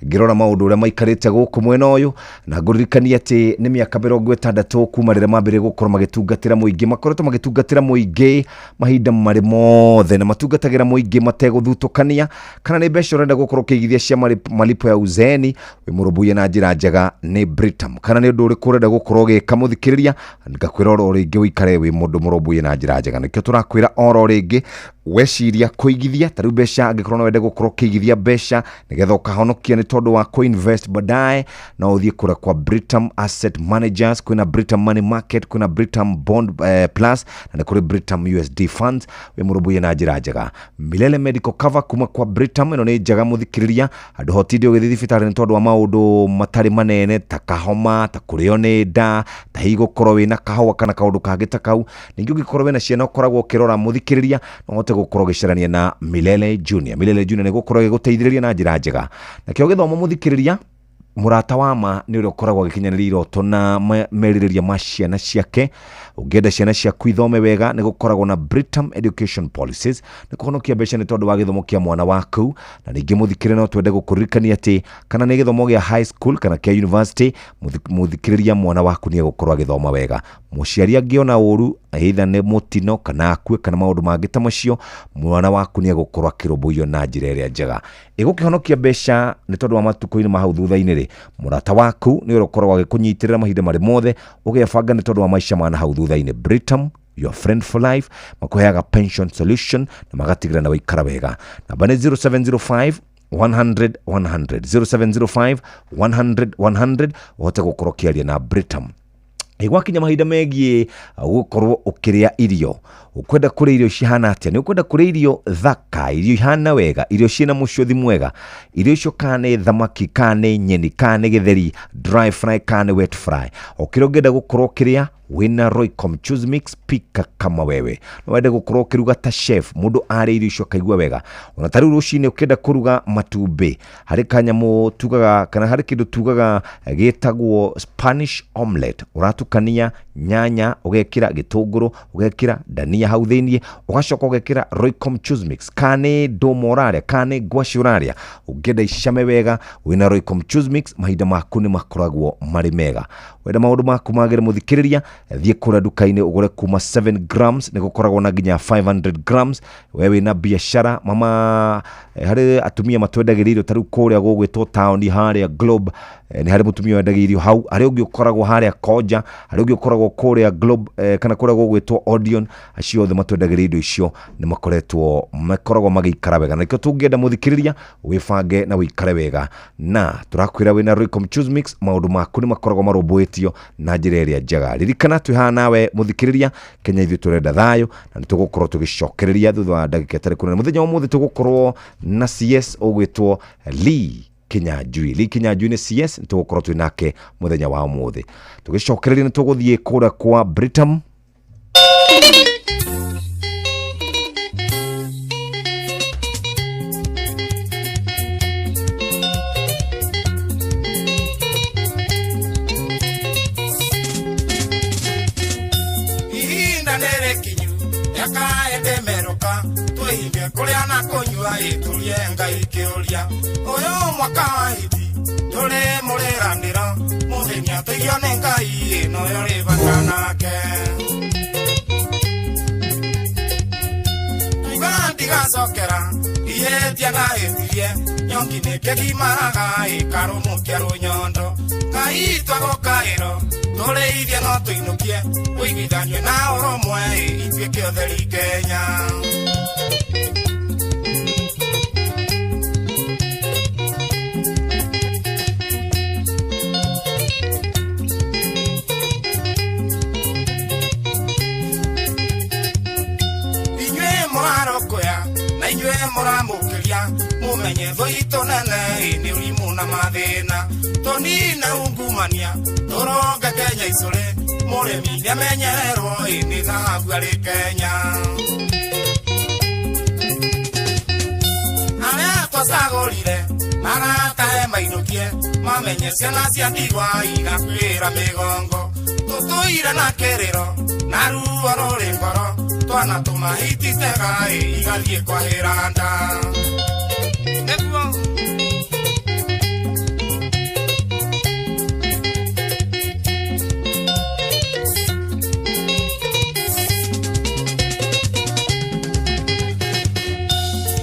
ngĩrora maũndũ ũrĩa maikarĩte gũkũ mwena ũyũ, na ngũririkanie atĩ nĩ mĩaka 60 kuma rĩrĩa mambĩrĩria gũkorwo magĩtungatĩra mũingĩ. Makoretwo magĩtungatĩra mũingĩ mahinda marĩ mothe na matungatagĩra mũingĩ mategũthutũkania. Kana nĩ mbeca ũrenda gũkorwo ũkĩigithia cia malipo ya uzeeni, wĩ mũrũmbũiye na njĩra njega nĩ Britam. Kana nĩ ũndũ ũrĩkũ ũrenda gũkorwo ũgĩka mũthikĩrĩria, ngakwĩra oro rĩngĩ ũikare wĩ mũndũ mũrũmbũiye na njĩra njega. Nĩkĩo tũrakwĩra oro rĩngĩ weciria kũigithia ta rĩu mbeca, angĩkorwo no wende gũkorwo ũkĩigithia mbeca nĩgetha ũkahonokia nĩ tondũ wa kũinvest baadaye, no ũthiĩ kũrĩa kwa Britam Asset Managers. Kwĩna Britam Money Market, kwĩna Britam Bond Plus, na nĩ kũrĩ Britam USD Funds. Wĩ mũrũmbũiye na njĩra njega. Milele Medical Cover kuma kwa Britam, ĩno nĩ njega mũthikĩrĩria, handũ hotinde ũgĩthiĩ thibitarĩ nĩ tondũ wa maũndũ matarĩ manene ta kahoma, ta kũrĩo nĩ nda, ta hihi gũkorwo wĩna kahũa kana kaũndũ kangĩ ta kau. Ningĩ ũngĩkorwo wĩna ciana ũkoragwo ũkĩrora mũthikĩrĩria, no ũhote gũkorwo ũgĩcarania na Milele Junior. Milele Junior nĩ gũkorwo ĩgĩgũteithĩrĩria na njĩra njega. Nakĩo gĩthomo mũthikĩrĩria, mũrata wa ma nĩ ũrĩa ũkoragwo agĩkinyanĩria iroto na merirĩria ma ciana ciake. Ũngĩenda ciana ciaku ithome wega, nĩ gũkoragwo na Britam Education Policies, nĩ kũhonokia mbeca nĩ tondũ wa gĩthomo kĩa mwana waku. Na ningĩ mũthikĩrĩria, no twende gũkũririkania atĩ kana nĩ gĩthomo gĩa high school kana kĩa university, mũthikĩrĩria, mwana waku nĩ egũkorwo agĩthoma wega. Mũciari angĩona ũru, either nĩ mũtino kana akue kana maũndũ mangĩ ta macio, mwana waku nĩ egũkorwo akĩrũmbũiyo na njĩra ĩrĩa njega ĩgũkĩhonokia mbeca nĩ tondũ wa matukũ-inĩ ma hau thutha-inĩ rĩ, mũrata waku nĩ ũrĩa ũkoragwo agĩkũnyitĩrĩra mahinda marĩ mothe ũgebanga nĩ tondũ wa maica ma na hau thutha-inĩ. Britam, your friend for life, makuheaga pension solution na magatigĩrĩra na waikara wega. Namba nĩ 0705 100 100, 0705 100 100, ũhote gũkorwo ũkĩaria na Britam. Gwakinya mahinda megiĩ gũkorwo ũkĩrĩa irio, ũkwenda kũrĩa irio cihana atĩa? Nĩ ũkwenda kũrĩa irio thaka, irio ihana wega, irio ciĩna mũcũthi mwega, irio icio kana nĩ thamaki, kana nĩ nyeni, kana nĩ gĩtheri, dry fry kana nĩ wet fry, o kĩrĩa ũngĩenda gũkorwo ũkĩrĩa wĩna Roycom Choose Mix, pika kama wewe. No wende gũkorwo ũkĩruga ta chef, mũndũ arĩa irio icio akaigua wega. Ona ta rĩu rũcinĩ ũkĩenda kũruga matumbĩ, harĩ kanyamũ tugaga kana harĩ kĩndũ tugaga gĩtagwo Spanish omelette. Ũratukania nyanya, ũgekĩra gĩtũngũrũ, ũgekĩra dania hau thĩiniĩ, ũgacoka ũgekĩra Roycom Choose Mix, kana nĩ ndũma ũrarĩa, kana nĩ ngwacĩ ũrarĩa, ũngĩenda icame wega wĩna Roycom Choose Mix, mahinda maku nĩ makoragwo marĩ mega. Wenda maũndũ maku magĩre mũthikĩrĩria, thiĩ kũrĩa nduka-inĩ ũgũre kuma 7 grams, nĩ gũkoragwo na nginya 500 grams. We wĩna biacara mama, harĩ atumia matwendagĩria irio ta rĩu kũrĩa gũgwĩtwo taũni harĩa Globe, nĩ harĩ mũtumia wendagia irio hau, harĩ ũngĩ ũkoragwo harĩa Konja, harĩ ũngĩ ũkoragwo kũrĩa Globe, kana kũrĩa gũgwĩtwo Odeon. Acio othe matwendagĩria indo icio nĩ makoretwo makoragwo magĩikara wega, na nĩkĩo tũngĩenda mũthikĩrĩria wĩbange na wĩikare wega, na tũrakwĩra wĩna Roycom Choose Mix maũndũ maku nĩ makoragwo marũmbũĩtio na njĩra ĩrĩa njega. Ririkana twĩ haha nawe mũthikĩrĩria, Kenya ithuĩ tũrenda thayũ, na nĩ tũgũkorwo tũgĩcokereria thutha wa ndagĩka ĩtarĩ kũnene. Mũthenya wa ũmũthĩ tũgũkorwo na CS ũgwĩtwo Lee Kinyanjui. Lee Kinyanjui nĩ CS, nĩ tũgũkorwo twĩ nake mũthenya wa ũmũthĩ. Tũgĩcokereria nĩ tũgũthiĩ kũrĩa kwa Britam. Ihinda nĩrĩkinyu rĩakaendemerũka, twĩhinge kũrĩa na kũnyua, ĩtũrie Ngai kĩũria. Ũyũ mwaka wa hiti tũrĩ mũrĩranĩro, mũthenya tũigio nĩ Ngai ĩno yo rĩ bata nake. Tuiga ndigacokera ihĩtia ndahĩtirie, nyongi nĩkĩgimaraga ĩkarũmũkia rũnyondo. Ngai twagũkaĩro tũrĩithie no tũinũkie, ũiguithanio na ũrũmwe ituĩke ũtheri Kenya. Inyuĩ mũrarũkũya na inyuĩ mũramũkĩria, mũmenye thũ itũ nene nĩ ũrimũ na mathĩna. Tũnine ungumania tũronge Kenya icũrĩ, mũrĩmi nĩamenyererwo nĩ thahabu arĩ Kenya. Arĩa twacagũrire Maratahe mainũkie mamenye ciana cia ndigwa igakuĩra mĩgongo tũtũire na kĩrĩro na ruo rũrĩ ngoro twana tũmahititega igathiĩ kwahĩra nda nĩguo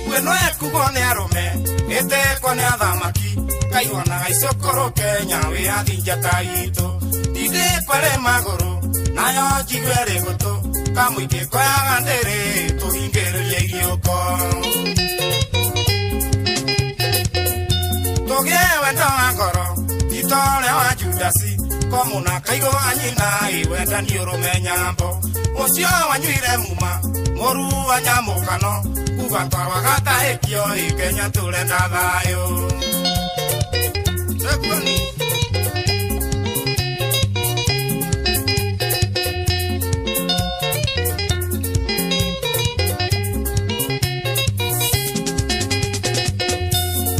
Gwĩno ekugo nĩ arũme ĩtekwo nĩ athamaki kaiwonaga icũkũrũ Kenya wĩyathi njata itũ tindĩkwo ĩrĩ magũrũ nayo njigue ĩrĩ gũtũ kamũingĩ koyaga ndĩrĩ tũhingĩrĩrie iriũko tũgĩe wendo wa ngoro ti ta ũrĩa wa Judasi komũna kaigũ wa nyina ĩ wendani ũrũme nyambo ũcio wanyuire muma mũru wa nyamũkano kuga twarwaga tahĩkio ĩ Kenya tũrenda thayũ.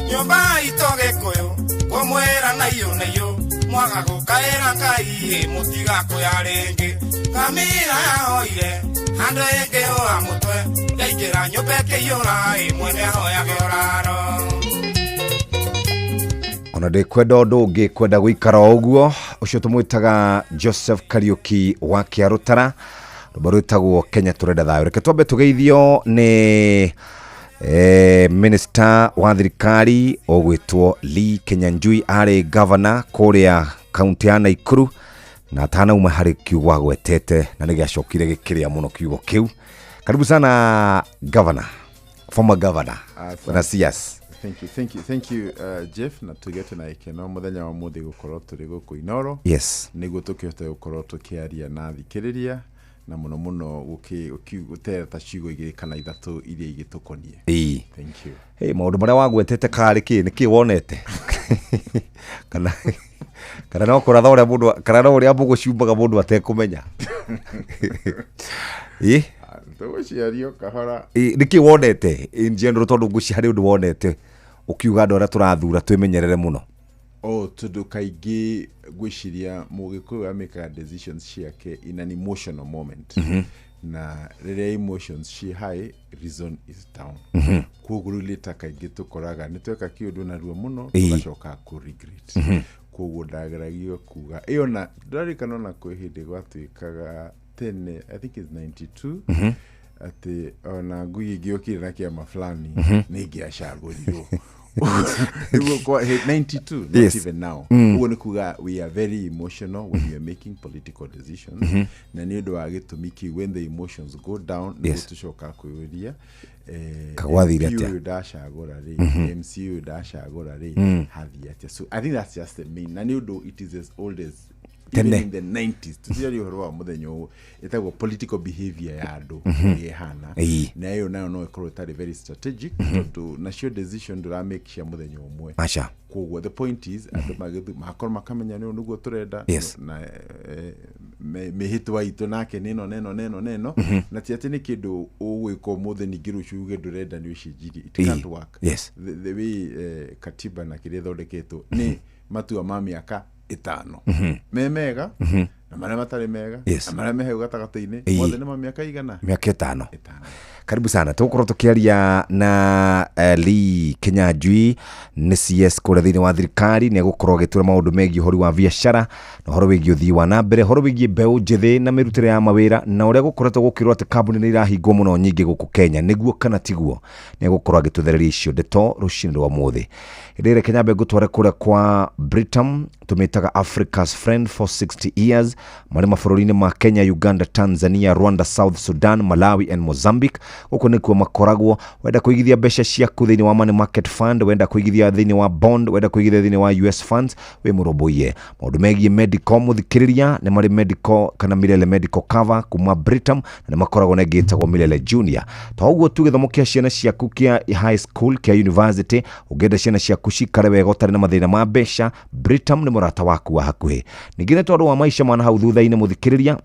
Nyũmba itũ Gĩkũyũ kũmwĩra na iyũ na iyũ mwaga gũkaĩra Ngai mũtigakũya rĩngĩ ngamĩra yahoire handũ ĩngĩhũa mũtwe yaingĩra nyũmba ĩkĩiyũra ĩ mwene ahoyage ũraro. Ona ndĩkwenda ũndũ ũngĩ kwenda gũikara o ũguo ũcio tũmwĩtaga Joseph Kariuki wa Kĩarũtara rwĩmbo rwĩtagwo Kenya tũrenda thayũ. Reke twambe tũgeithio nĩ minister wa thirikari ũgwĩtwo Lee Kinyanjui arĩ governor kũrĩa kaunti ya Nakuru na atanauma harĩ kiugo agwetete na nĩgĩacokire gĩkĩrĩa mũno kiugo kĩu. Karibu sana governor, former governor na CS. Thank you, thank you, thank you, Jeff. Na tugete na ikeno muthenya wa muthi gukorwo turi guku Inoro. Yes. Niguo tukihote gukorwo tukiaria na thikiriria na muno muno gutera ta ciugo igiri kana ithatu iria igitukonie. Ĩĩ. Thank you. Hey, maundu maria wagwetete karĩ kĩ nĩ kĩ wonete kana kana no kũratha ũrĩa mũndũ kana no ũrĩa mũgũciumbaga mũndũ atekũmenya. Ĩĩ. Tũgũciario kahora. Ĩĩ, nĩ kĩ wonete in general tondũ ngwĩciria harĩ ũndũ wonete ũkiuga andũ arĩa tũrathura twĩmenyerere mũno? Oh, tondũ kaingĩ ngwĩciria mũgĩkũyũ amĩkaga decisions ciake in an emotional moment. Na rĩrĩa emotions ci high, reason is down. Koguo rĩu later kaingĩ tũkoraga nĩ tweka kĩũndũ narua mũno tũgacoka kũ regret. Koguo ndageragio kuga ĩyo na ndarikana ona kwĩ hĩndĩ gwatuĩkaga tene, I think it's 92 atĩ ona ngui ĩngĩokire na kĩama fulani nĩ ingĩacagũrirwo. Nĩguo kwa 92 not Yes. even now. Ũguo nĩ kuga we are very emotional when we are making political decisions. Na nĩ ũndũ wa gĩtũmi kĩu when the emotions go down nĩguo tũcoka kwĩyũria Kagwathire MP atĩa? ũyũ ndacagũra rĩ, MC ũyũ ndacagũra rĩ, hathiĩ atĩa? So I think that's just the main na nĩ ũndũ it is as old as even Tene. in the 90s tũtiraria ũhoro wa mũthenya ũyũ ĩtagwo political behavior ya andũ ũrĩa ĩhana. Ĩĩ. Na ĩyo nayo no ĩkorwo ĩtarĩ very strategic tondũ nacio decision ndũramake cia mũthenya ũmwe. Aca. Koguo the point is andũ magĩthu makorwo makamenya nĩ ũũ nĩguo tũrenda na mĩhĩtwa itũ nake nĩ ĩno na ĩno na ĩno na ĩno na ti atĩ nĩ kĩndũ ũgwĩka ũmũthĩ ningĩ rũciũ uge ndũrenda nĩ ũcenjirie. It Ĩĩ. can't work. Yes. The way katiba na kĩrĩa ĩthondeketwo nĩ matua ma mĩaka ĩtano me mega na marĩa matarĩ mega Yes. na marĩa me hau gatagatĩ-inĩ Ĩĩ. mothe nĩ ma mĩaka igana mĩaka ĩtano. Karibu sana tũgũkorwo tũkĩaria na Lee Kinyanjui nĩ CS kũrĩa thĩinĩ wa thirikari nĩ egũkorwo agĩtwĩra maũndũ megiĩ ũhoro wa biacara na ũhoro wĩgiĩ ũthii wa na mbere ũhoro wĩgiĩ mbeũ njĩthĩ na mĩrutĩre ya mawĩra na ũrĩa gũkoretwo gũkĩrwo atĩ kambuni nĩ irahingwo mũno nyingĩ gũkũ Kenya nĩguo kana tiguo nĩ egũkorwo agĩtũthereria icio ndeto rũcinĩ rwa ũmũthĩ. Hĩndĩ ĩrĩa Kenya ngũtware kũrĩa kwa Britam tũmĩtaga Africa's Friend for 60 years marĩ mabũrũri-inĩ ma Kenya, Uganda, Tanzania, Rwanda, South Sudan, Malawi and Mozambique. Gũkũ nĩkuo makoragwo. Wenda kũigithia mbeca ciaku thĩinĩ wa money market fund, wenda kũigithia thĩinĩ wa bond, wenda kũigithia thĩinĩ wa US funds, wĩ mũrũmbũiye. Maũndũ megiĩ medical mũthikĩrĩria nĩ marĩ medical kana Milele Medical Cover kuma Britam na nĩ makoragwo na ĩngĩ ĩtagwo Milele Junior. To ũguo tu gĩthomo kĩa ciana ciaku kĩa high school kĩa university, ũngĩenda ciana ciaku cikare wega ũtarĩ na mathĩna ma mbeca, Britam nĩ mũrata waku wa hakuhĩ. Ningĩ nĩ tondũ wa maica ma nahau thutha-inĩ mũthikĩrĩria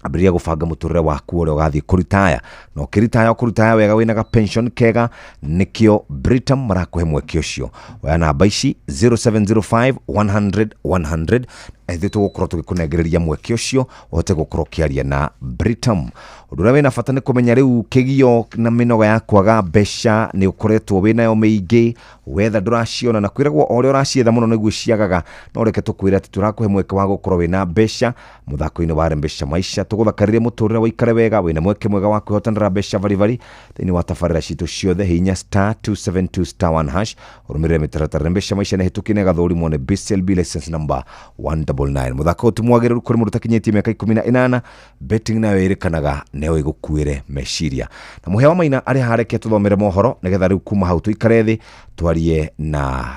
Ambĩrĩria gũbanga mũtũrĩre waku ũrĩa ũgathiĩ kũritaya, na ũkĩritaya ũkũritaya wega wĩna ga pension kega. Nĩkĩo Britam marakũhe mweke ũcio. Oya namba ici 0705 100 100, na ithuĩ tũgũkorwo tũgĩkũnengereria mweke ũcio ũhote gũkorwo ũkĩaria na Britam. Ũndũ ũrĩa wĩna bata nĩ kũmenya rĩu kĩgio na mĩnoga ya kwaga mbeca nĩ ũkoretwo wĩnayo mĩingĩ, wetha ndũraciona, na kwĩragwo o ũrĩa ũracietha mũno nĩguo ciagaga. No reke tũkwĩre atĩ tũrakũhe mweke wa gũkorwo wĩna mbeca mũthako-inĩ wa Rembesha Maisha. Tũgũthakarĩrie mũtũrĩre waikare wega, wĩna mweke mwega wa kwĩhotanĩra mbeca baribari thĩinĩ wa tabarĩra citũ ciothe. Hihinya star 272 star 1 hash ũrũmĩrĩre mĩtaratara. Rembesha Maisha nĩ hĩtũkie na ĩgathũrimwo nĩ BCLB license number 199. Mũthako ũyũ ti mwagĩrĩru kũrĩ mũndũ ũtakinyĩtie mĩaka 18. Betting nayo ĩrĩkanaga nĩyo ĩgũkuĩre meciria. Na mũhĩa wa Maina arĩ haha, reke tũthomere mohoro nĩgetha rĩu kuma hau tũikare thĩ twarie na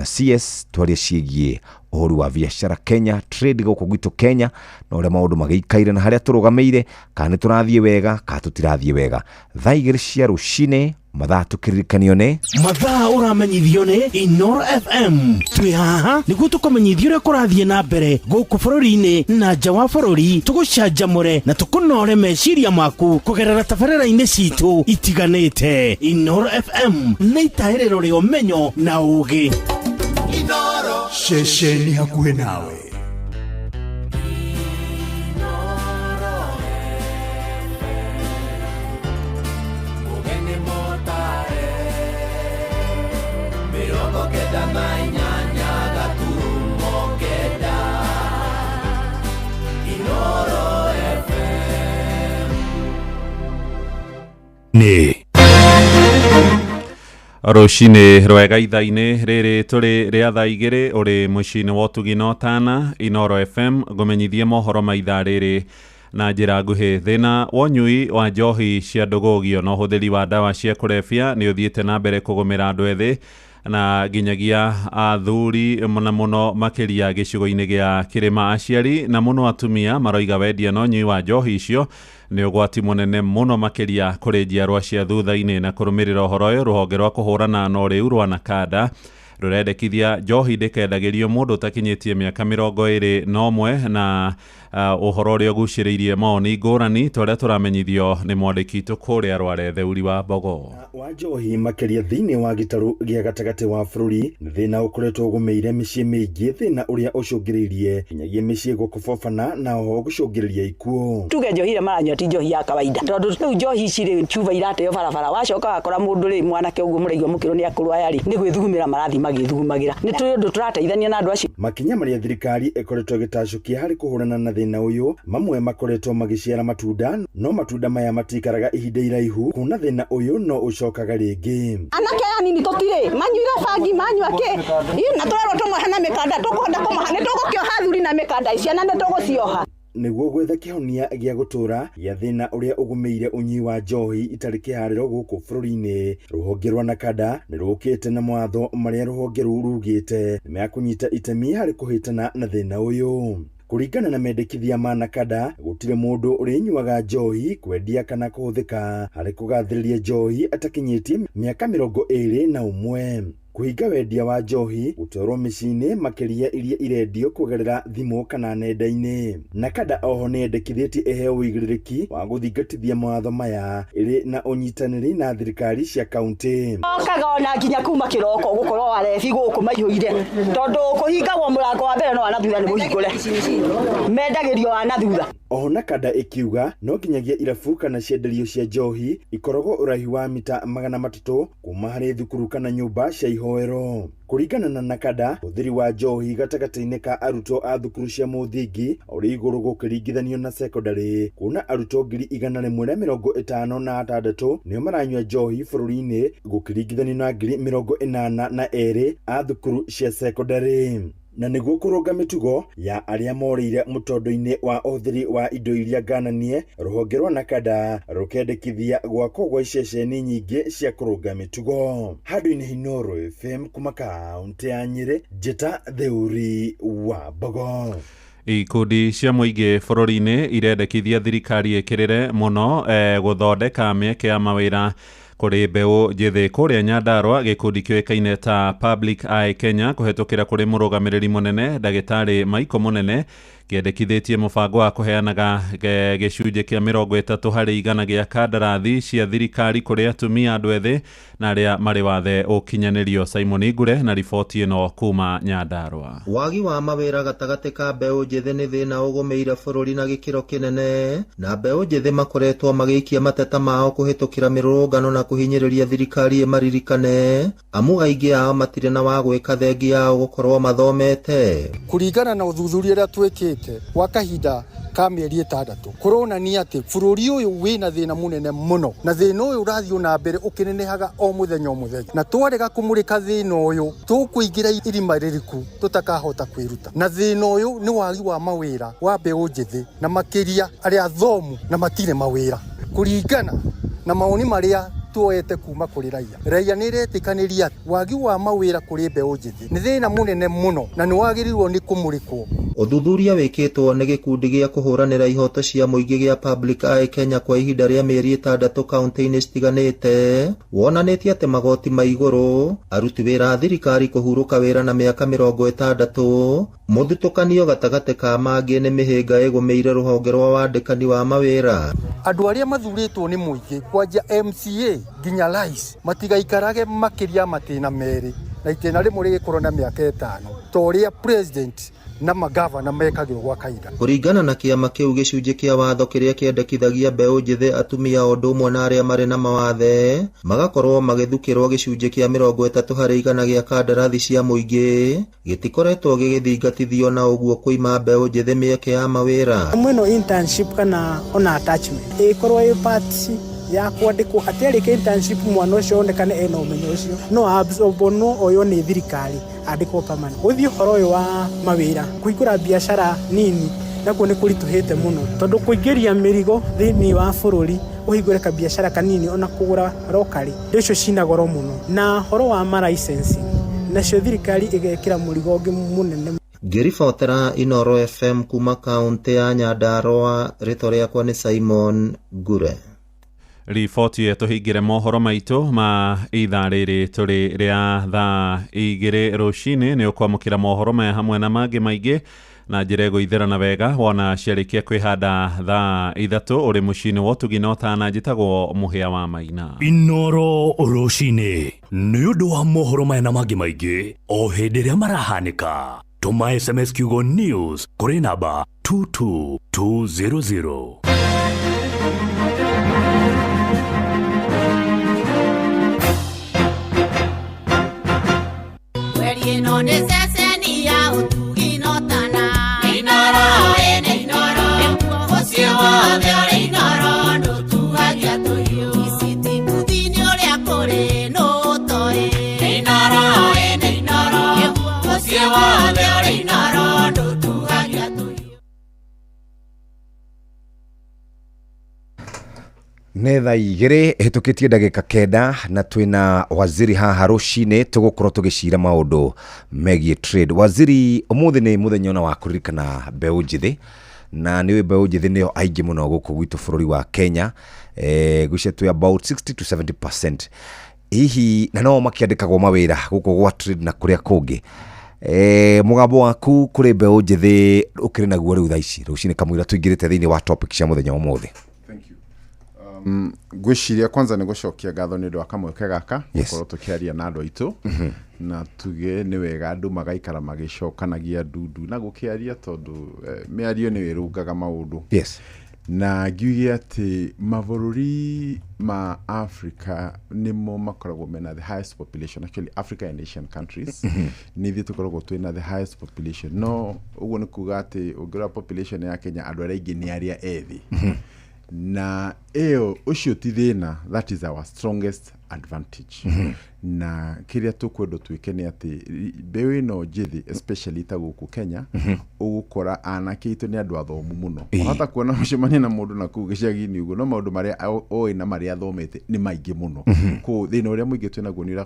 CS, twarie ciĩgiĩ ũhoro wa biacara Kenya, trade gũkũ gwitũ Kenya, na ũrĩa maũndũ magĩikaire na harĩa tũrũgamĩire, kana nĩ tũrathiĩ wega kana tũtirathiĩ wega. Thaa 2 cia rũcinĩ, mathaa tũkĩririkanio nĩ Mathaa ũramenyithio nĩ Inoro FM. Twĩ haha nĩguo tũkũmenyithia ũrĩa kũrathiĩ na mbere gũkũ bũrũri-inĩ na nja wa bũrũri, tũgũcanjamũre na tũkũnore meciria maku kũgerera tabarĩra-inĩ citũ itiganĩte. Inoro FM nĩ itahĩrĩro rĩa ũmenyo na ũũgĩ. Ceceni hakuhĩ nawe. Ũgeni mũtare 98.9 Inoro FM. Nĩ Rũcinĩ rwega, ithaa-inĩ rĩrĩ tũrĩ rĩa thaa 2, ũrĩ mũciĩ-inĩ wa ũtugi na ũtana Inoro FM. Ngũmenyithie mohoro ma ithaa rĩrĩ na njĩra nguhĩ. Thĩna wa ũnyui wa njohi cia ndũgũgio na ũhũthĩri wa ndawa cia kũrebia nĩ ũthiĩte na mbere kũgũmĩra andũ ethĩ na nginyagia athuri, na mũno makĩria gĩcigo-inĩ gĩa kĩrĩma. Aciari na mũno atumia maroiga wendia na ũnyui wa njohi icio nĩ ũgwati mũnene mũno makĩria kũrĩ njiarwa cia thutha-inĩ. Na kũrũmĩrĩra ũhoro ũyũ, rũhonge rwa kũhũrana na ũrĩu rwa Nakanda rũrendekithia njohi ndĩkendagĩrio mũndũ ũtakinyĩtie mĩaka 21, na ũhoro ũrĩa ũgucĩrĩirie mawoni ngũrani ta ũrĩa tũramenyithio nĩ mwandĩki witũ kũrĩa Rware, Theuri wa Mbogo. Wa njohi makĩria thĩinĩ wa gĩtarũ gĩa gatagatĩ wa bũrũri nĩ thĩna ũkoretwo ũgũmĩire mĩciĩ mĩingĩ, thĩna ũrĩa ũcũngĩrĩirie nginyagia mĩciĩ gũkobobana na oho gũcũngĩrĩria ikuũ. Tuge njohi ĩrĩa maranyua ti njohi ya kawaida, tondũ rĩu njohi ici rĩ, cuba irateo barabara, wacoka wakora mũndũ rĩ, mwanake ũguo mũraigua mũkĩrwo nĩ akũrũ aya rĩ, nĩ gwĩthugumĩra marathiĩ magĩthugumagĩra. Nĩ tũrĩ ũndũ tũrateithania na andũ acio. Makinya marĩa thirikari ĩkoretwo ĩgĩtacũkia harĩ kũhũrana na thĩna ũyũ, mamwe makoretwo magĩciara matunda, no matunda maya matikaraga ihinda iraihu, kuona thĩna ũyũ no ũcokaga rĩngĩ. Anake aya nini tũtirĩ manyuire bangi, manyua kĩ. Ĩ, na tũrerwo tũmohe na mĩkanda, tũkũhota kũmoha? Nĩ tũgũkĩoha athuri na mĩkanda, ciana nĩ tũgũcioha? Nĩguo gwetha kĩhonia gĩa gũtũra gĩa thĩna ũrĩa ũgũmĩire ũnyui wa njohi itarĩ kĩharĩro gũkũ bũrũri-inĩ, rũhonge rwa Nakanda nĩ rũkĩte na mawatho marĩa rũhonge rũu rugĩte nĩ mekũnyita itemi harĩ kũhĩtana na thĩna ũyũ. Kũringana na mendekithia ma Nakanda, gũtirĩ mũndũ ũrĩnyuaga njohi, kwendia kana kũhũthĩka harĩ kũgathĩrĩria njohi atakinyĩtie mĩaka 21, kũhinga wendia wa njohi gũtwarwo mĩciĩ-inĩ, makĩria iria irendio kũgerera thimũ kana nenda-inĩ. Nakanda oho nĩ yendekithĩtie ĩheo ũigĩrĩrĩki wa gũthingatithia mawatho maya ĩrĩ na ũnyitanĩri na thirikari cia kaunti. Okaga ona nginya kuma kĩroko gũkorwo arebi gũkũ maihũire, tondũ kũhingagwo mũrango wa mbere no wa na thutha nĩ mũhingũre, mendagĩrio wa na thutha. Oho Nakanda ĩkiuga no nginyagia irabu kana cienderio cia njohi ikoragwo ũraihu wa mita 300 kuma harĩ thukuru kana nyũmba cia ihoero. Kũringana na Nakanda, ũhũthĩri wa njohi gatagatĩ-inĩ ka arutwo a thukuru cia mũthingi ũrĩ igũrũ gũkĩringithanio na sekondarĩ, kuona arutwo 156,000 nĩo maranyua njohi bũrũri-inĩ gũkĩringithanio na 82,000 a thukuru cia sekondarĩ. Na nĩguo kũrũnga mĩtugo ya arĩa morĩire mũtondo-inĩ wa ũhũthĩri wa indo iria ngananie, rũhonge rwa Nakanda rũkendekithia gwakwo gwa iceceni nyingĩ cia kũrũnga mĩtugo. Handũ-inĩ Inooro FM kuma kaũntĩ ya Nyĩrĩ, njĩta Theuri wa Mbogo. Ikundi cia mũingĩ bũrũri-inĩ irendekithia thirikari ĩkĩrĩre mũno gũthondeka mĩeke ya mawĩra kũrĩ mbeũ njĩthĩ. Kũrĩa Nyandarũa, gĩkundi kĩũĩkaine ta Public Eye Kenya kũhetũkĩra kũrĩ mũrũgamĩrĩri mũnene, ndagĩtarĩ Michael Mũnene, Kĩendekithĩtie mũbango wa kũheanaga gĩcunjĩ kĩa 30% gĩa kandarathi cia thirikari kũrĩ atumia, andũ ethĩ na arĩa marĩ wathe ũkinyanĩrio. Simon Ngure na riboti ĩno kuma Nyandarua. Wagi wa mawĩra gatagatĩ ka mbeũ njĩthĩ nĩ thĩna ũgũmĩire bũrũri na gĩkĩro kĩnene, na mbeũ njĩthĩ makoretwo magĩikia mateta mao kũhĩtũkĩra mĩrũrũngano na kũhinyĩrĩria thirikari ĩmaririkane, amu aingĩ ao matirĩ na wa gwĩka thengi yao gũkorwo mathomete. Kũringana na ũthuthuria ũrĩa twĩkĩte gwa kahinda ka mĩeri 6, kũronania atĩ bũrũri ũyũ wĩna thĩna mũnene mũno, na thĩna ũyũ ũrathiĩ na mbere ũkĩnenehaga o mũthenya o mũthenya, na twarega kũmũrĩka thĩna ũyũ tũkũingĩra irima rĩriku tũtakahota kwĩruta. Na thĩna ũyũ nĩ wagi wa mawĩra wa mbeũ njĩthĩ, na makĩria arĩa athomu na matirĩ mawĩra. Kũringana na mawoni marĩa tuoete kuma kũrĩ raia, raia nĩ ĩretĩkanĩria wagi wa mawĩra kũrĩ mbeũ njĩthĩ nĩ thĩna mũnene mũno na nĩ wagĩrĩirwo nĩ kũmũrĩkwo. Ũthuthuria wĩkĩtwo nĩ gĩkundi gĩa kũhũranĩra ihoto cia mũingĩ gĩa Public Eye Kenya kwa ihinda rĩa mĩeri 6 kaunti-inĩ citiganĩte wonanĩtie atĩ magoti ma igũrũ, aruti wĩra a thirikari kũhurũka wĩra na mĩaka 60, mũthutũkanio gatagatĩ ka mangĩ nĩ mĩhĩnga ĩgũmĩire rũhonge rwa wandĩkani wa mawĩra. Andũ arĩa mathurĩtwo nĩ mũingĩ kwanjia MCA nginya rais matigaikarage makĩria matĩna 2, na itĩna rĩmwe rĩgĩkorwo na mĩaka 5 ta ũrĩa president na magavana mekagĩrwo gwa kahinda. Kũringana na kĩama kĩu, gĩcunjĩ kĩa watho kĩrĩa kĩendekithagia mbeũ njĩthĩ, atumia o ũndũ ũmwe na arĩa marĩ na mawathe magakorwo magĩthukĩrwo gĩcunjĩ kĩa 30% gĩa kandarathi cia mũingĩ gĩtikoretwo gĩgĩthingatithio, na ũguo kũima mbeũ njĩthĩ mĩeke ya mawĩra. Mweno internship kana ona attachment ĩkorwo ĩ part ya kwandĩkwo atĩ arĩkia internship mwana ũcio onekane ena ũmenyo ũcio no absorbwo no oywo nĩ thirikari andĩkwo permanent. Gũthiĩ ũhoro ũyũ wa mawĩra, kũhingũra biacara nini nakuo nĩ kũritũhĩte mũno, tondũ kũingĩria mĩrigo thĩinĩ wa bũrũri ũhingũre kabiacara kanini ona kũgũra rokari indo icio cina goro mũno. Na ũhoro wa ma licensing nacio thirikari ĩgekĩra mũrigo ũngĩ mũnene. Ngĩribotera Inooro FM kuma kaunti ya Nyandarua, rĩtwa rĩakwa nĩ Simon Ngure. Riboti tũhingĩre mohoro maitũ ma ithaa rĩrĩ tũrĩ rĩa thaa 2 rũcinĩ. Nĩ ũkwamũkĩra mohoro maya hamwe na mangĩ maingĩ na njĩra ĩgũitherana wega wona ciarĩkia kwĩhanda thaa 3 ũrĩ mũciĩ-inĩ wa ũtugi na ũtana. Njĩtagwo Mũhĩa wa Maina. Inooro rũcinĩ nĩ ũndũ wa mohoro maya na mangĩ maingĩ o hĩndĩ ĩrĩa marahanĩka. Tũma SMS kiugo news kũrĩ namba 22200. Ino nĩ ceceni ya ũtugi na ũtana. Inooro ĩnĩ Inooro, mũciĩ wothe ũrĩ Inooro ndũtuhagia tũhiũ. Ici buthi-inĩ ũrĩa kũrĩ nũ ũtoĩ. Inooro ĩnĩ Inooro, mũciĩ wothe ũrĩ Inooro ndũtuhagia tũhiũ. Nĩ thaa 2 ĩhĩtũkĩtie ndagĩka 9 na twĩna waziri haha rũcinĩ tũgũkorwo tũgĩcira maũndũ megiĩ trade. Waziri, ũmũthĩ nĩ mũthenya ona wa kũririkana mbeũ njĩthĩ, na nĩ mbeũ njĩthĩ nĩo aingĩ mũno gũkũ gwitũ bũrũri wa Kenya, gwĩcia twĩ about 60 to 70% hihi, na no makĩandĩkagwo mawĩra gũkũ gwa trade na kũrĩa kũngĩ. Mũgambo waku kũrĩ mbeũ njĩthĩ ũkĩrĩ naguo rĩu thaa ici rũcinĩ kamũira tũingĩrĩte thĩinĩ wa topic cia mũthenya wa ũmũthĩ? Ngwĩciria kwanza nĩ gũcokia ngatho nĩ ũndũ wa kamweke gaka gũkorwo tũkĩaria na andũ aitũ, na tuge nĩ wega andũ magaikara magĩcokanagia ndundu na gũkĩaria, tondũ mĩario nĩ ĩrũngaga maũndũ. Na ngiuge atĩ mabũrũri ma Africa nĩmo makoragwo mena the highest population, actually Africa and Asian countries nĩ ithuĩ tũkoragwo twĩna the highest population. No ũguo nĩ kuga atĩ ũngĩrora population ya Kenya andũ arĩa aingĩ nĩ arĩa ethĩ, na ĩyo ũcio ti thĩna, that is our strongest advantage. Na kĩrĩa tũkwendwo twĩke nĩ atĩ mbeũ ĩno njĩthĩ especially ta gũkũ Kenya, ũgũkora anake aitũ nĩ andũ athomu mũno. Wahota kuona mũcemania na mũndũ na kũu gĩcagi-inĩ ũguo, no maũndũ marĩa oĩ na marĩa athomete nĩ maingĩ mũno. Kũu thĩna ũrĩa mũingĩ twĩnaguo nĩ ũrĩa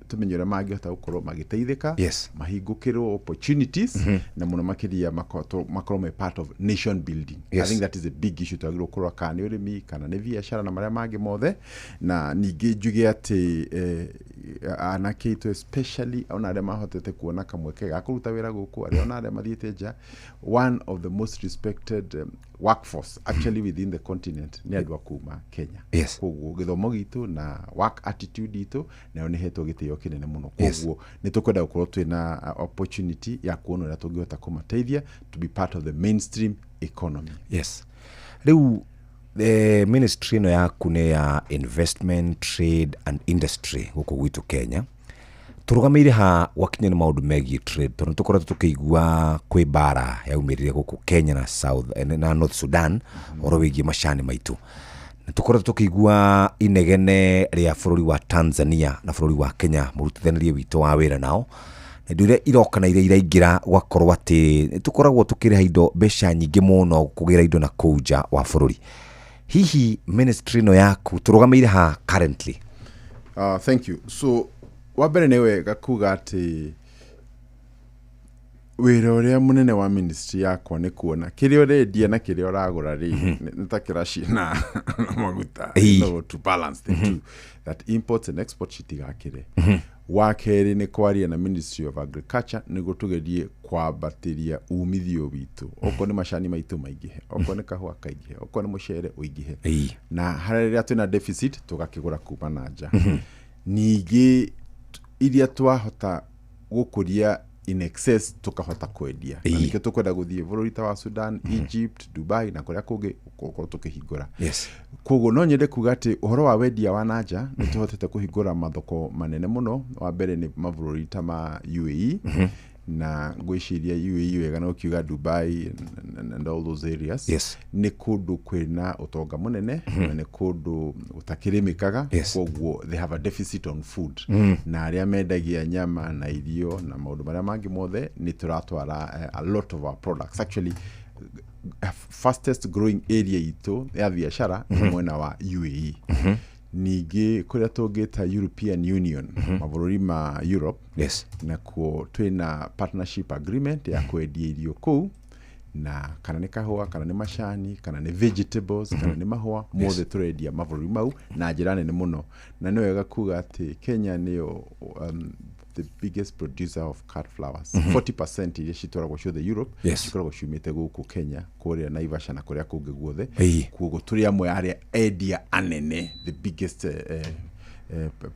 tũmenye ũrĩa mangĩhota gũkorwo magĩteithĩka, mahingũkĩrwo opportunities, na mũno makĩria makorwo me part of nation building. I think that is a big issue twagĩrĩirwo kũrora, kana nĩ ũrĩmi kana nĩ biacara na marĩa mangĩ mothe. Na ningĩ njuge Njuge atĩ anake aitũ especially ona arĩa mahotete kuona kamweke ga kũruta wĩra gũkũ, arĩa ona arĩa mathiĩte nja, one of the most respected workforce actually within the continent nĩ andũ a kuma Kenya. Koguo gĩthomo gitũ na work attitude itũ nayo nĩ hetwo gĩtĩo kĩnene mũno. Koguo nĩ tũkwenda gũkorwo twĩna opportunity ya kuona ũrĩa tũngĩhota kũmateithia to be part of the mainstream economy. Yes, rĩu ministry ĩno yaku nĩ ya investment, trade and industry gũkũ gwitũ Kenya. Tũrũgamĩire ha gwakinya nĩ maũndũ megiĩ trade, tondũ nĩ tũkoretwo tũkĩigua kwĩ mbara yaumĩrire gũkũ Kenya na South na North Sudan ũhoro wĩgiĩ macani maitũ. Nĩ tũkoretwo tũkĩigua inegene rĩa bũrũri wa Tanzania na bũrũri wa Kenya mũrutithanĩrie witũ wa wĩra nao, na indo iria iroka na iria iraingĩra, gwakorwo atĩ nĩ tũkoragwo tũkĩrĩha indo mbeca nyingĩ mũno kũgĩra indo na kũu nja wa bũrũri. Hihi ministry ĩno yaku tũrũgamĩire ha currently? Thank you. So wa mbere nĩ wega kuga atĩ wĩra ũrĩa mũnene wa ministry yakwa nĩ kuona kĩrĩa ũrendia na kĩrĩa ũragũra rĩ nĩ ta kĩraci na maguta. No, to balance the two, that imports and exports citigakĩre. Wa kerĩ nĩ kwaria na Ministry of Agriculture nĩguo tũgerie kwambatĩria umithio witũ, okorwo nĩ macani maitũ maingĩhe, okorwo nĩ kahũa kaingĩhe, okorwo nĩ mũcere ũingĩhe, na harĩa rĩrĩa twĩna deficit tũgakĩgũra kuma na nja. Ningĩ iria twahota gũkũria in excess tukahota kwendia, na nĩkĩo tũkwenda gũthiĩ bũrũri ta wa Sudan, Egypt, Dubai na kũrĩa kũngĩ gũkorwo tũkĩhingũra. Koguo no nyende kuga atĩ ũhoro wa wendia wa na nja nĩ tũhotete kũhingũra mathoko manene mũno. Wa mbere nĩ mabũrũri ta ma UAE, na ngwĩciria UAE wega na ũkiuga Dubai and all those areas nĩ kũndũ kwĩna ũtonga mũnene na nĩ kũndũ gũtakĩrĩmĩkaga. Koguo they have a deficit on food, na arĩa mendagia nyama na irio na maũndũ marĩa mangĩ mothe nĩ tũratwara a lot of our products. Actually, fastest growing area itũ ya biacara nĩ mwena wa UAE. Ningĩ kũrĩa tũngĩta European Union, mabũrũri ma Europe, nakuo twĩna partnership agreement ya kwendia irio kũu, na kana nĩ kahũa, kana nĩ macani, kana nĩ vegetables, kana nĩ mahũa, mothe tũrendia mabũrũri mau na njĩra nene mũno. Na nĩ wega kuga atĩ Kenya nĩyo the biggest producer of cut flowers. 40% iria citwaragwo ciothe Europe cikoragwo ciumĩte gũkũ Kenya, kũrĩa Naivasha na kũrĩa kũngĩ guothe. Koguo tũrĩ amwe arĩa endia anene, the biggest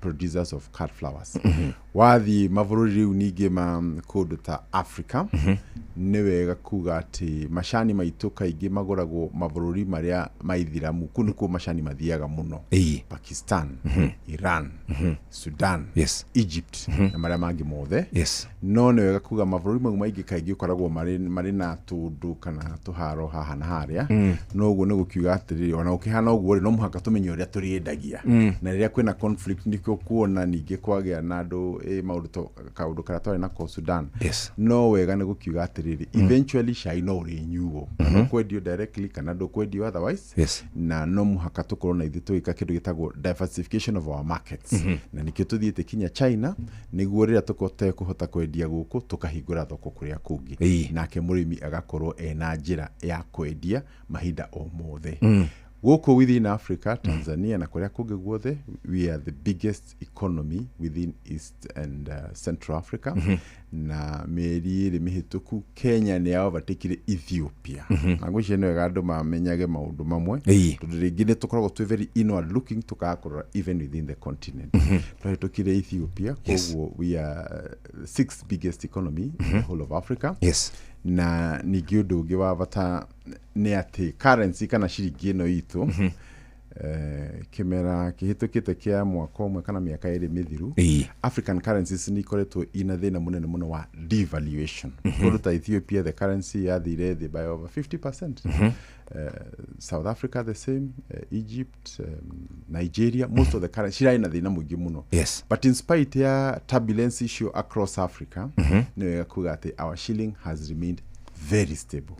producers of cut flowers. Wathiĩ mabũrũri rĩu ningĩ ma kũndũ ta Africa, nĩ wega kuga atĩ macani maitũ kaingĩ magũragwo mabũrũri marĩa maithiramu. Kũu nĩkuo macani mathiaga mũno: Pakistan, Iran, Sudan, Egypt na marĩa mangĩ mothe. No nĩ wega kuga mabũrũri mau maingĩ kaingĩ ũkoragwo marĩ na tũndũ kana tũharo haha na harĩa. No ũguo nĩ gũkiuga atĩrĩrĩ, ona gũkĩhana ũguo rĩ, no mũhaka tũmenye ũrĩa tũrĩendagia. Na rĩrĩa kwĩna conflict nĩkĩo kuona ningĩ kwagĩa na andũ maũndũ kaũndũ karĩa twarĩ nako Sudan. No wega nĩ gũkiuga atĩrĩrĩ, eventually cai no ũrĩnyuo, kana ũkwendio directly kana ndũkwendio otherwise. Na no mũhaka tũkorwo na ithuĩ tũgĩka kĩndũ gĩtagwo diversification of our markets, na nĩkĩo tũthiĩte kinya China nĩguo rĩrĩa tũkote kũhota kwendia gũkũ tũkahingũra thoko kũrĩa kũngĩ, nake mũrĩmi agakorwo ena njĩra ya kwendia mahinda o mothe. Gũkũ within Africa, Tanzania na kũrĩa kũngĩ guothe, we are the biggest economy within East and Central Africa. Na mĩeri 2 mĩhĩtũku Kenya nĩ ya overtakire Ethiopia. Na ngwĩciria nĩ wega andũ mamenyage maũndũ mamwe, tondũ rĩngĩ nĩ tũkoragwo twĩ very inward looking, tũkaga kũrora even within the continent. Twahĩtũkire Ethiopia. Koguo we are sixth biggest economy in the whole of Africa. Na ningĩ ũndũ ũngĩ wa bata nĩ atĩ currency kana ciringi ĩno itũ, kĩmera kĩhĩtũkĩte kĩa mwaka ũmwe kana mĩaka 2 mĩthiru, African currencies nĩ ikoretwo ina thĩna mũnene mũno wa devaluation. Kũndũ ta Ethiopia the currency yathire thĩ by over 50%. South Africa the same, Egypt, Nigeria, most of the currency cirarĩ na thĩna mũingĩ mũno. But in spite ya turbulence icio across Africa, nĩ wega kuga atĩ our shilling has remained very stable.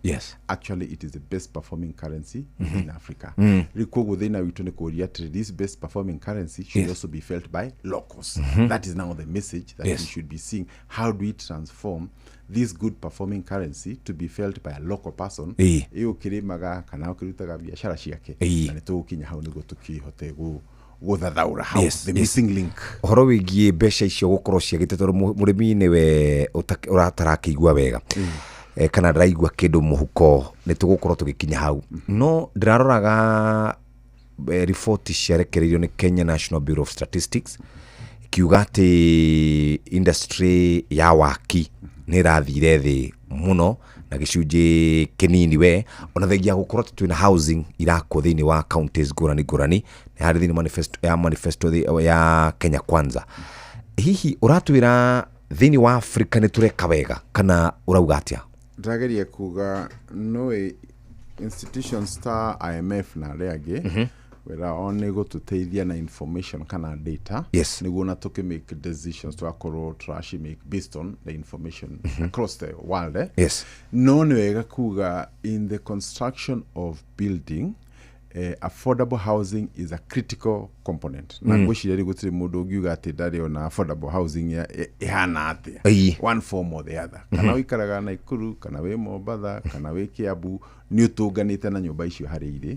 Actually, it is the best performing currency in Africa. Rĩu koguo thĩna witũ nĩ kũũria atĩrĩ, this best performing currency should also be felt by locals. That is now the message that we should be seeing: how do we transform this good performing currency to be felt by a local person ĩ ũkĩrĩmaga kana ũkĩrutaga biacara ciake? Na nĩ tũgũkinya hau nĩguo tũkĩhote Gũthathaũra hau the missing link. Ũhoro wĩgiĩ mbeca icio gũkorwo ciagĩte, tondũ mũrĩmi nĩwe ũratarakĩigua wega kana ndaraigua kĩndũ mũhuko, nĩ tũgũkorwo tũgĩkinya hau. No ndĩraroraga riboti ciarekereirio nĩ Kenya National Bureau of Statistics, ikiuga atĩ industry ya waki nĩ ĩrathire thĩ mũno na gĩcunjĩ kĩnini we, ona thengia gũkorwo atĩ twĩna housing irakwo thĩinĩ wa counties ngũrani ngũrani, nĩ harĩ thĩinĩ manifesto ya Kenya Kwanza. Hihi ũratwĩra thĩinĩ wa Afrika nĩ tũreka wega, kana ũrauga atĩa? Ndĩrageria kuga noĩ institutions ta IMF na arĩa angĩ, wĩra wao nĩ gũtũteithia na information kana data, nĩguo na tũkĩ make decisions tũgakorwo tũraci make based on the information across the world, eh? No nĩ wega kuga in the construction of building, affordable housing is a critical component, na ngwĩciria rĩu gũtirĩ mũndũ ũngiuga atĩ ndarĩ ona affordable housing ĩhana atĩa, one form or the other. Kana ũikaraga Naikuru, kana wĩ Mombatha, kana wĩ Kiambu, nĩ ũtũnganĩte na nyũmba icio harĩa irĩ.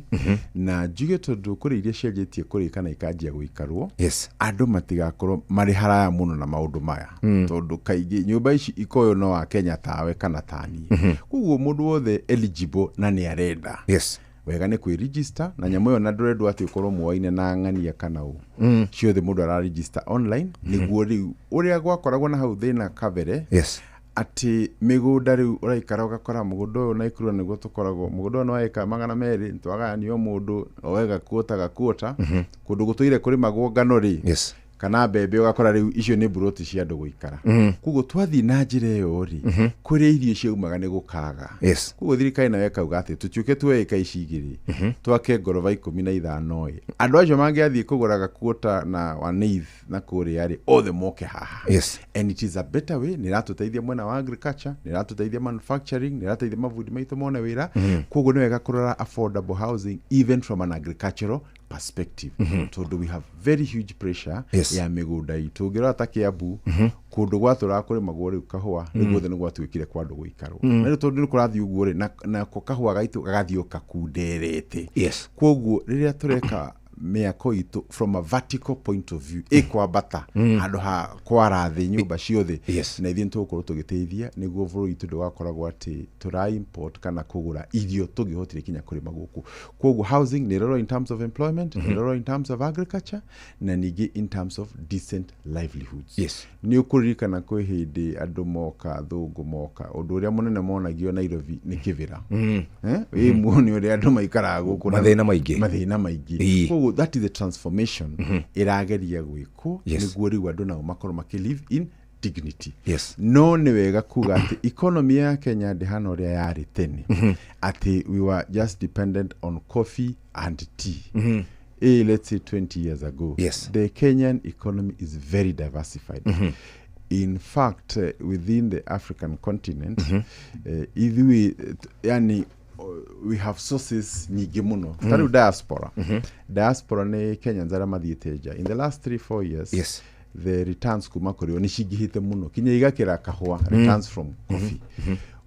Na njuge tondũ kũrĩ iria cianjĩtie kũrĩka na ikanjia gũikarwo, andũ matigakorwo marĩ haraya mũno na maũndũ maya, tondũ kaingĩ nyũmba ici ikoywo no wa Kenya tawe kana taniĩ. Koguo mũndũ wothe eligible na nĩ arenda, wega nĩ kwĩ-register na nyamũ ĩyo, na ndũrendwo atĩ ũkorwo muoine na ng'ania kana ũ, ciothe mũndũ ara-register online, nĩguo rĩu ũrĩa gwakoragwo na hau thĩna kabere, atĩ mĩgũnda rĩu ũraikara ũgakora mũgũnda ũyũ Naikuru nĩguo tũkoragwo mũgũnda ũyũ nĩ wa ĩka 200, twagayanio mũndũ oe gakuota gakuota, kũndũ gũtũire kũrĩmagwo ngano rĩ, kana mbembe, ũgakora rĩu icio nĩ mburoti cia andũ gũikara. Koguo twathiĩ na njĩra ĩyo rĩ, kũrĩa irio ciaumaga nĩ gũkaga. Koguo thirikari nayo ĩkauga atĩ tũtiũke tuoe ĩka ici igĩrĩ twake ngoroba 15 ĩ, andũ acio mangĩathiĩ kũgũra gakuota na one eighth na kũrĩa rĩ, othe moke haha. And it is a better way, nĩ ĩratũteithia mwena wa agriculture, nĩ ĩratũteithia manufacturing, nĩ ĩrateithia mabundi maitũ mone wĩra. Koguo nĩ wega kũrora affordable housing even from an agricultural perspective, tondũ we have very huge pressure ya mĩgũnda itũ. Ũngĩrora ta Kiambu, kũndũ gwatũraga kũrĩmagwo rĩu kahũa, rĩu guothe nĩ gwatuĩkire kwa andũ gũikarwo. Na rĩu tondũ nĩ kũrathiĩ ũguo rĩ, nako kahũa gaitũ gagathiĩ o kakunderete. Koguo rĩrĩa tũreka mĩako itũ from a vertical point of view, ĩkwambata handũ ha kwara thĩ nyũmba ciothe, na ithuĩ nĩtũgũkorwo tũgĩteithia nĩguo bũrũri witũ ndũgakoragwo atĩ tũra import kana kũgũra irio tũngĩhotire kinya kũrĩma gũkũ. Koguo housing nĩ ĩrorwo in terms of employment, nĩ ĩrorwo in terms of agriculture, na ningĩ in terms of decent livelihoods. Nĩ ũkũririkana kwĩ hĩndĩ andũ moka, athũngũ moka, ũndũ ũrĩa mũnene monagio Nairobi nĩ kĩbĩra. Eh? Ĩ muone ũrĩa andũ maikaraga gũkũ na- Mathĩna maingĩ. Mathĩna maingĩ. Koguo that is the transformation ĩrageria gwĩkwo, nĩguo rĩu andũ nao makorwo makĩ live in dignity. No nĩ wega kuga atĩ economy ya Kenya ndĩhana ũrĩa yarĩ tene, atĩ we were just dependent on coffee and tea. Let's say 20 years ago, the Kenyan economy is very diversified. In fact, within the African continent, ithuĩ yani we have sources nyingĩ mũno. Ta rĩu diaspora, diaspora nĩ Kenyans arĩa mathiĩte nja. In the last 3 4 years, the returns kuma kũrĩ o nĩ cingĩhĩte mũno kinya igakĩra kahũa, returns from coffee.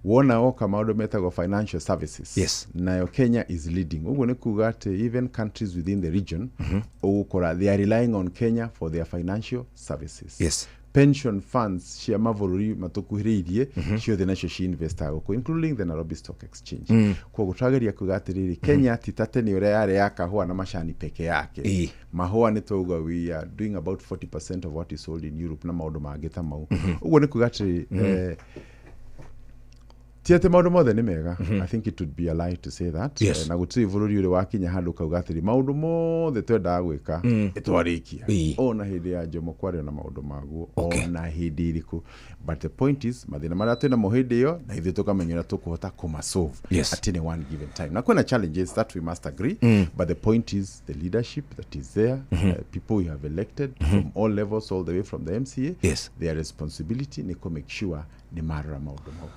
Wona oka maũndũ metagwo financial services, nayo Kenya is leading. Ũguo nĩ kuga atĩ even countries within the region, ũgũkora they are relying on Kenya for their financial services. Pension funds cia mabũrũri matũkuhĩrĩirie ciothe nacio ci-investaga gũkũ, including the Nairobi Stock Exchange. Koguo twageria kuga atĩrĩrĩ, Kenya ti ta tene ũrĩa yarĩ ya kahũa na macani peke yake. Mahũa nĩ twauga we are doing about 40% of what is sold in Europe na maũndũ mangĩ ta mau. Ũguo nĩ kuga atĩrĩ, ti atĩ maũndũ mothe nĩ mega. I think it would be a lie to say that. Na gũtirĩ bũrũri ũrĩ wakinya handũ kauga atĩrĩ maũndũ mothe twendaga gwĩka ĩtwarĩkia. Ona hĩndĩ ya Jomo kwarĩ na maũndũ maguo, ona hĩndĩ ĩrĩkũ. But the point is, mathĩna marĩa twĩ namo hĩndĩ ĩyo, na ithuĩ tũkamenya ũrĩa tũkũhota kũmasolve at any one given time, na kwĩna challenges that we must agree. But the point is, the leadership that is there, people we have elected from all levels, all the way from the MCA, their responsibility nĩ kũ make sure nĩ marora maũndũ mau.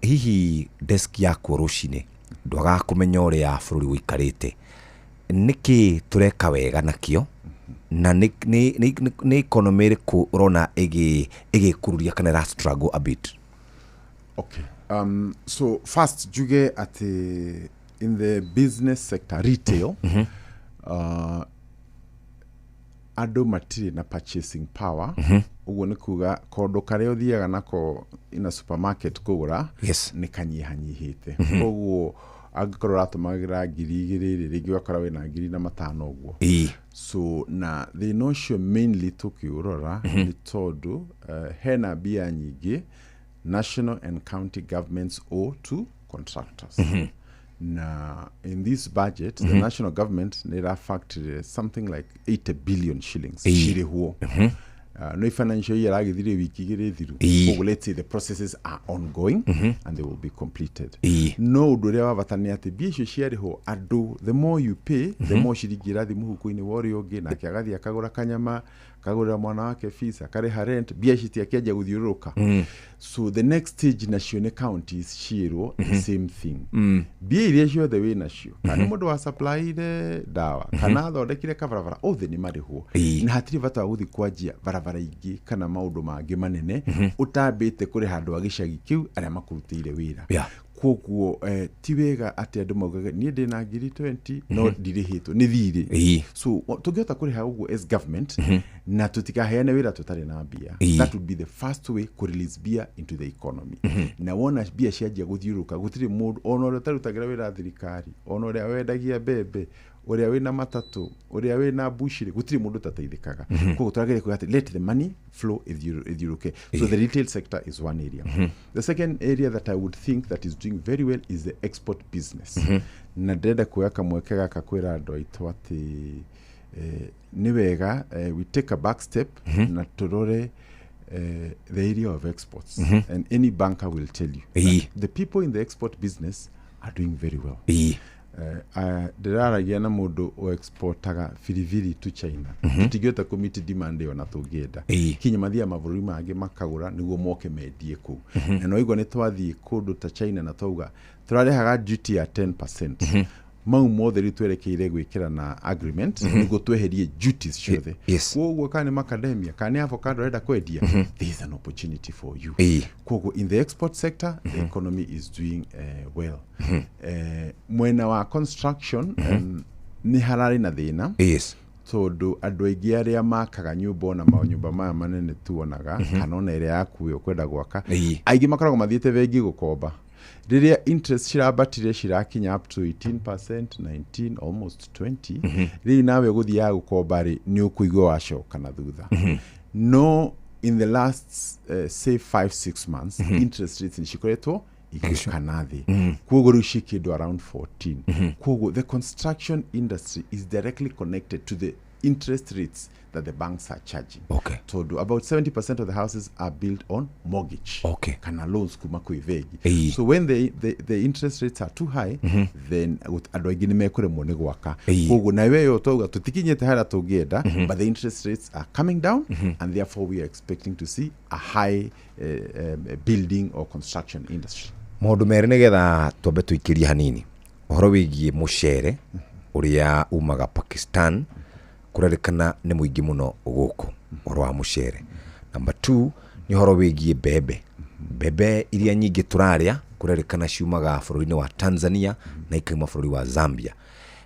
Hihi desk yaku rũcinĩ ndwagaga kũmenya ũrĩa bũrũri ũikarĩte, nĩkĩ tũreka wega nakĩo, na nĩ economy ĩrĩkũ ũrona ĩgĩkururia kana ĩra struggle a bit? Okay. So first njuge atĩ in the business sector, retail, Andũ matirĩ na purchasing power. Ũguo nĩ kuga kondo karĩa ũthiaga nako ina supermarket kũgũra nĩ kanyihanyihĩte. Koguo angĩkorwo ũratũmagĩra 2,000 rĩ, rĩngĩ ũgakora wĩna 5,000 ũguo. So na thĩna ũcio mainly tũkĩũrora nĩ tondũ hena mbia nyingĩ national and county governments owe to contractors. Na in this budget, the national government nĩ ĩrafactory something like 80 billion shillings cirĩhwo. No financial year agithire wiki igĩrĩ thiru. Koguo let's say the processes are ongoing and they will be completed. No ũndũ ũrĩa wa bata nĩ atĩ mbia icio ciarĩhwo andũ, the more you pay, the more ciringi ĩrathiĩ mũhuko-inĩ wa ũrĩa ũngĩ, nake agathiĩ akagũra kanyama, akagũrĩra mwana wake fees, akarĩha rent, mbia ici citiakĩanjia gũthiũrũrũka. So the next stage nacio nĩ counties ciĩrwo the same thing. Mbia iria ciothe wĩ nacio, kana nĩ mũndũ wa supplyire ndawa, kana athondekire kabarabara, othe nĩ marĩhwo. Na hatirĩ bata wa gũthiĩ kwanjia barabara ingĩ kana maũndũ mangĩ manene ũtambĩte kũrĩha andũ a gĩcagi kĩu arĩa makũrutĩire wĩra. Koguo ti wega atĩ andũ maugage niĩ ndĩna 20,000 no ndirĩhĩtwo nĩ thirĩ. So tũngĩhota kũrĩha ũguo as government na tũtikaheane wĩra tũtarĩ na mbia, that would be the first way kũ release mbia into the economy. Na wona mbia cianjia gũthiũrũrũka, gũtirĩ mũndũ ona ũrĩa ũtarutagĩra wĩra thirikari, ona ũrĩa wendagia mbembe, ũrĩa wĩna matatũ, ũrĩa wĩna mbucĩrĩ, gũtirĩ mũndũ ũtateithĩkaga. Koguo tũragĩrĩria kuga atĩ let the money flow, ĩthiũrũrũke. So the retail sector is one area. The second area that I would think that is doing very well is the export business. Na ndĩrenda kuoya kamweke gaka kwĩra andũ aitũ atĩ nĩ wega we take a back step na tũrore the area of exports. And any banker will tell you that the people in the export business are doing very well. Ndĩraragia na mũndũ ũexportaga biribiri to China. Tũtingĩhota kũmeet demand ĩyo na tũngĩenda. Kinya mathiaga mabũrũri mangĩ makagũra nĩguo moke mendie kũu. Na no igua nĩ twathiĩ kũndũ ta China na twauga tũrarĩhaga duty ya 10%, mau mothe rĩu twerekeire gwĩkĩra na agreement nĩguo tweherie duties ciothe. Koguo kana nĩ macadamia, kana nĩ avocado ũrenda kwendia, there is an opportunity for you. Koguo in the export sector, the economy is doing well. Mwena wa construction, nĩ hararĩ na thĩna tondũ andũ aingĩ arĩa makaga nyũmba, ona manyũmba maya manene tuonaga, kana ona ĩrĩa yaku we ũkwenda gwaka, aingĩ makoragwo mathiĩte bengi gũkomba. Rĩrĩa interest cirambatire cirakinya up to 18%, 19, almost 20, rĩu nawe ũgũthiaga gũkomba rĩ, nĩ ũkũigua wacoka na thutha. No in the last say 5 6 months, interest rates nĩ cikoretwo igĩũka na thĩ. Koguo rĩu ci kĩndũ around 14. Koguo the construction industry is directly connected to the interest rates that the banks are charging, tondũ about 70% of the houses are built on mortgage kana loans kuma kwĩ bengi. So when the interest rates are too high, then andũ aingĩ nĩ mekũremwo nĩ gwaka. Koguo na weyo twauga tũtikinyĩte harĩa tũngĩenda, but the interest rates are coming down and therefore we are expecting to see a high building or construction industry. Maũndũ merĩ nĩgetha twambe tũikĩrie hanini ũhoro wĩgiĩ mũcere ũrĩa umaga Pakistan, kũrerĩkana nĩ mũingĩ mũno gũkũ, ũhoro wa mũcere. Number 2 nĩ ũhoro wĩgiĩ mbembe. Mbembe iria nyingĩ tũrarĩa kũrerĩkana ciumaga bũrũri-inĩ wa Tanzania na ikauma bũrũri wa Zambia,